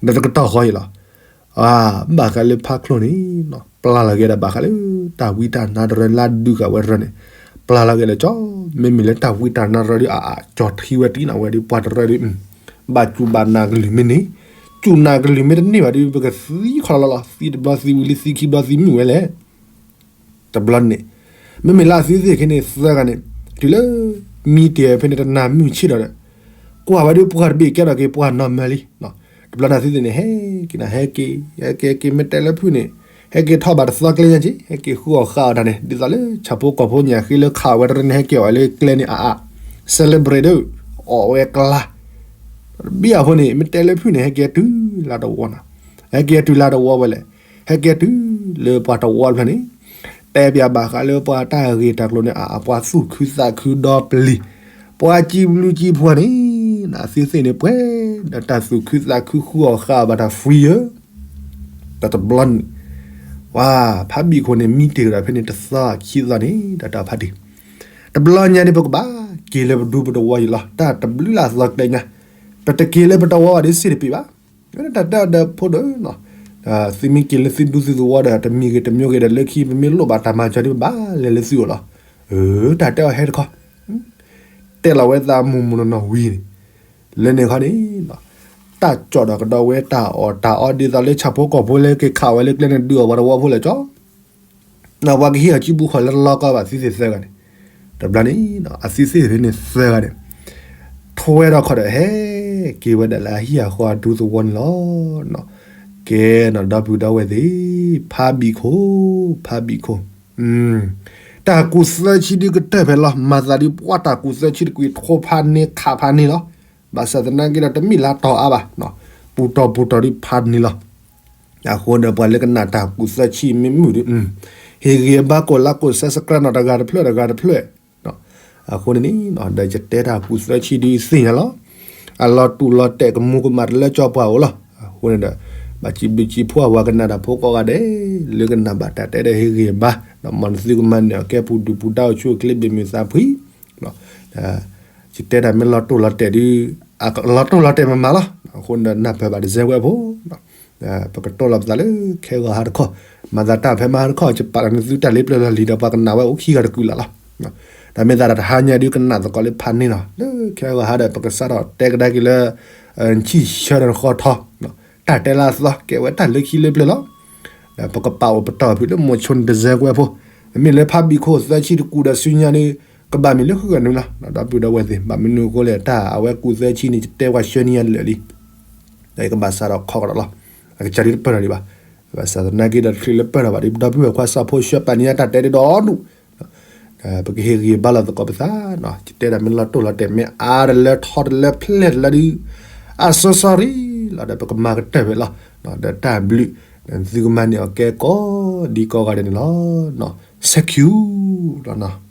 ဒီးတကတီၢ်ဃီအံၤလီၤ ဘၣ်ဃးလၢဖးကျိန့ၣ်, ပျၢ်လီၤက့ၤဒီးဘၣ်ဃးလၢ တၢ်ဝံတၢ်နါတရၢလၢဒုးဃာ်ဝဲတရၢန့ၣ်, ပျၢ်လီၤက့ၤလၢကၠီ, မ့မ့ၢ်လၢတၢ်ဝံတၢ်နါတရၢဒုးအါအါကၠီထံဝဲတံၢ်နၤဝဲဒုး ပှၤတရၢဒုး, ဘၣ်စူၢ်ဘၣ်နာ်ကလုၢ်မ့ၢ်န့ၣ်, စူၢ်နာ်ကလုၢ်မ့ၢ်တန့ၢ်ဘၣ်ဒုး ပကသံခီလီၤလီၤ သံတဘျီသံဝံၤလံ သံခံဘျီသံမုၢ်ဝဲလဲၣ် တဘျီန့ၣ်, မ့မ့ၢ်လၢအသုသ့ၣ်ခဲန့ၣ်သၢဂၤန့ၣ်, တုၤလၢ မံတ့ၢ်ဖဲန့ၣ်တနၤမုၢ်ဆ့ၣ်ဒီး, ကွၢ်ဝဲဒုးပှၤတဘ့ၣ်ကဲထီၣ်က့ၤပှၤနီၢ်မၢလံ, တဘျီန့ၣ်သုသ့ၣ်န့ၣ် ဟဲက့ၤနၤ ဟဲက့ၤ, ဟဲက့ၤက့ၤ မ့ၢ်တဲလၢဖုၣ်န့ၣ်, ဟဲက့ၤထီၣ်ဘၣ်တသီကျဲညါက့ၤ ဟဲက့ၤဃုအီၣ်ဃာ်အီၣ်တၢ်န့ၣ် ဒ်သိးလၢဆၣ်ဖိကီၢ်ဖိညၣ်ဃ့လၢခးဝဲတရၢန့ၣ် ဟဲက့ၤအီၣ်ဝဲလၢကျဲန့ၣ်အါအါ, celebrate ဒုး, အီၣ်ဝဲကျါ တဘံၣ်အဖိန့ၣ် မ့ၢ်တဲလၢဖုၣ်န့ၣ် ဟဲက့ၤတုၤလၢတဝီနၤ, ဟဲက့ၤတုၤလၢတဝီဝဲလဲၣ်, ဟဲက့ၤတုၤလၢပှၤတဝီတဖျၢၣ်န့ၣ်, တဲပၠးဘၣ်ဃးလၢပှၤတၢ်ဂ့ၢ်တၢ်ကျိၤန့ၣ် အါအါ ပှၤသူၣ်ခုသးခုဒီပလံၤ, ပှၤစံးဘျုးစံးဖှိၣ်န့ၣ်, အသုသ့ၣ်န့ၣ်ပှဲၤဒီးတၢ်သူၣ်ခုသးခုဃုအီၣ်ဃာ်အီၣ်ဘၣ်တၢ် free ဧၢ တၢ်တဘျီန့ၣ်, ဝါ, ဖးဘံၣ်ခိၣ်န့ၣ် မံတ့ၢ်ကဒီးဖဲန့ၣ်တသီခံသီန့ၣ် တၢ်တၢ်ဖးတ့ၢ်, တဘျီညါန့ၣ် ပကဘၣ်က့ၤလၢပဒူပတဝီအံၤလီၤ. တၢ်တဘျုးလၢ်သီကျဲညါ, ပတက့ၤလၢပတဝီဘၣ်ဒ်စ့ၢ်တပ့ၤဘၣ်. တၢ်တဲအီၤဒီးဖိဒိၣ်, သုမ့ၢ်က့ၤလၢသုဒူသုသဝီဒီး တမံၤဂ့ၤတမံၤဂ့ၤဒီး လၢခံပမ့ၢ်လိၣ်ဘၣ်တၢ်မၤစၢၤဒ် ပဘၣ်လဲၤလၢသုအိၣ်လီၤ. တၢ်တဲအီၤဟဲတခီ တဲလီၤဝဲသးမုၢ်မုၢ်နီၢ်နီၢ်ဝံၤန့ၣ်, လၢန့ၣ်ခီန့ၣ်, တၢ်ကၠီၣ်ဒီးကဒီးဝဲတၢ်အီၣ်တၢ်အီဒ်သိးလၢ ဆၣ်ဖိကီၢ်ဖိလၢက့ၤခးဝဲလၢကျဲန့ၣ် ဒုးအီၣ်ပှၤတဝီဖိလဲၣ်ကၠီ, ပှၤကဟ့ၣ်အီၤစုပူၤခီၣ်လၢလီၢ်ကီဘၣ် သုသ့ၣ်သၢဂၤန့ၣ်, တဘျီန့ၣ်, အသုသ့ၣ်ဖဲန့ၣ်သၢဂၤန့ၣ်, ထီၣ်ဝဲဒီးခီၣ်ဒီးဟဲက့ၤဝဲဒၣ်လၢအဟံၣ်အဃီအဒူသဝီန့ၣ်လီၤ. ကဲနီၤ ဒီပုၢ်ဒီဝဲၢ်သ့ၣ်, ဖးဘံၣ်ခိၣ်, ဖးဘံၣ်ခိၣ်, တၢ်ကူၣ်သၢဆံဒုးကတၢၢ်ဖဲလီၤ. မၤသးဒ်ပှၤတၢ်ကူၣ်သၢဆံတကွံာ် ထိဖးန့ၢ်ခးဖးန့ၢ်လီၤ. ဘၣ်ဆၣ်သနာ်က့ဒီး တမ့ၢ်လၢတီၤအါဘၣ်, ပူၤတီၤပူၤတီၤဒ်ဖးန့ၢ်လီၤ. အဃိန့ၣ်ပှၤလၢကနၣ်တၢ်ကူၣ်သၢဆံမ့ၢ်မုာ်ဒီး, ဟ့ၣ်ဂံၢ်ဘါကိးလါကိး subscribe နီၤ တဂၤတဖျၢၣ်တဂၤတဖျၢၣ်. အဃိန့ၣ်န့ၣ် ဒီးယတဲတၢ်ကူၣ်သၢဆံဒုးသ့ၣ်ညါလီၤ. အလီၤတူာ်လီၤတဲာ်ကမူၤကမၣ်တလၢကၠီပှၤအိၣ်လီၤ. အဃိန့ၣ်ဒီး, ဘၣ်စံးဘျုးစံးဖှိၣ်အဝဲကနၣ်တၢ်ဖိကိးဂၤဒဲး, လၢကနၣ်ဘၣ်တၢ်တဲဒီးဟ့ၣ်ဂံၢ်ဘါ, ဒီးမ်သုကမၤန့ၢ်အီၤကဲပူၤဒုၣ်ပူၤဒါအိၣ်ဆူၣ်အိၣ်ချ့ဘၣ်မုာ်သးဖှံ ယတဲတၢ်မ့ၢ်လီၤတိၢ်လီၤတဲာ်ဒုး, လီၤတိၢ်လီၤတဲာ်မးမးလီၤ. အဃိန့ၣ်ဒီးနၢ်ပၢၢ်ဘၣ်တစဲးဝဲဖိ, ပကတိၢ်လီၤပသးလၢခဲဂီၤဟါတခီ, မၤသးတၢ်ဖဲမဟါတခီ ယပာ်လီၤန့ၢ်သုတၢ်လၢပျၢၤလီၢ်လံၤဒီးပှၤကနၣ်ဝဲအိၣ်ခံဂၤတကုာ်လၢ်လီၤ. တၢ်မ့ၢ်သးဒီးတဟါညါဒုးကနၣ်သကိးလၢဖးန့ၢ်လီၤ. လၢခဲဂီၤဟါဒီးပကစးထီၣ်တဲကဒါက့ၤလၢ ဆံၣ်ဆၢဒီးဃီထီ တၢ်တဲလၢအသီကဲဝဲတၢ်လၢခံလၢပျၢၤလီၤ. ဒီးပကပာ်အိၣ်ပတီၢ်ဖုးလၢမိၤဆိန့ၣ်တစဲးဝဲဖိ, မ့ၢ်လၢဖးဘံၣ်ခိၣ်သၢဆံတကူးဒီးဆူညါဒီး ကဘၣ်မ့ၢ်လၢဃုဂၤနုၤလီၤ. ဒီပုၢ်ဒီဝဲၢ်သ့ၣ် ဘၣ်မနုၤအဃိလဲၣ် တၢ်အဝဲကူးသၢဆံန့ၣ် ယတဲပှၤဆှၢန့ၢ်ယၤလၢာ်လံ. ဒီးယကဘၣ်စးထီၣ်ခီကဒီးလီၤ. အကစၢ်ဒ်တပၢၢ်ထီၣ်ဒံးဘၣ်. ဘၣ်ဆၣ်သနာ်က့ဒီးတချုးလၢပၢၢ်ထီၣ်ဘၣ်ဒီး ဒီပုၢ်ဝဲၢ်ခွါစးဖိဆှၢပာ်န့ၢ်ယၤတၢ်တဲဒ်ဒီဒူၣ် ပကဟ့ၣ်ဂံၢ်ဘါလီၤသကိးပသး, ယတဲတၢ်မ့ၢ်လီၤတိၢ်လီၤတဲာ် မ့ၢ်အါတလၢထီတလၢဖျဲၣ်တလၢဒီး အ so sorry လီၤ. ဒီးပကမၤကတၢၢ်ဝဲလီၤ. ဒီးတၢ်ဘျုး သုကမၤန့ၢ်အီၤကဲကိးဒံကိးဂၤဒဲးန့ၣ်လီၤ. ဆဲးခံလီၤ.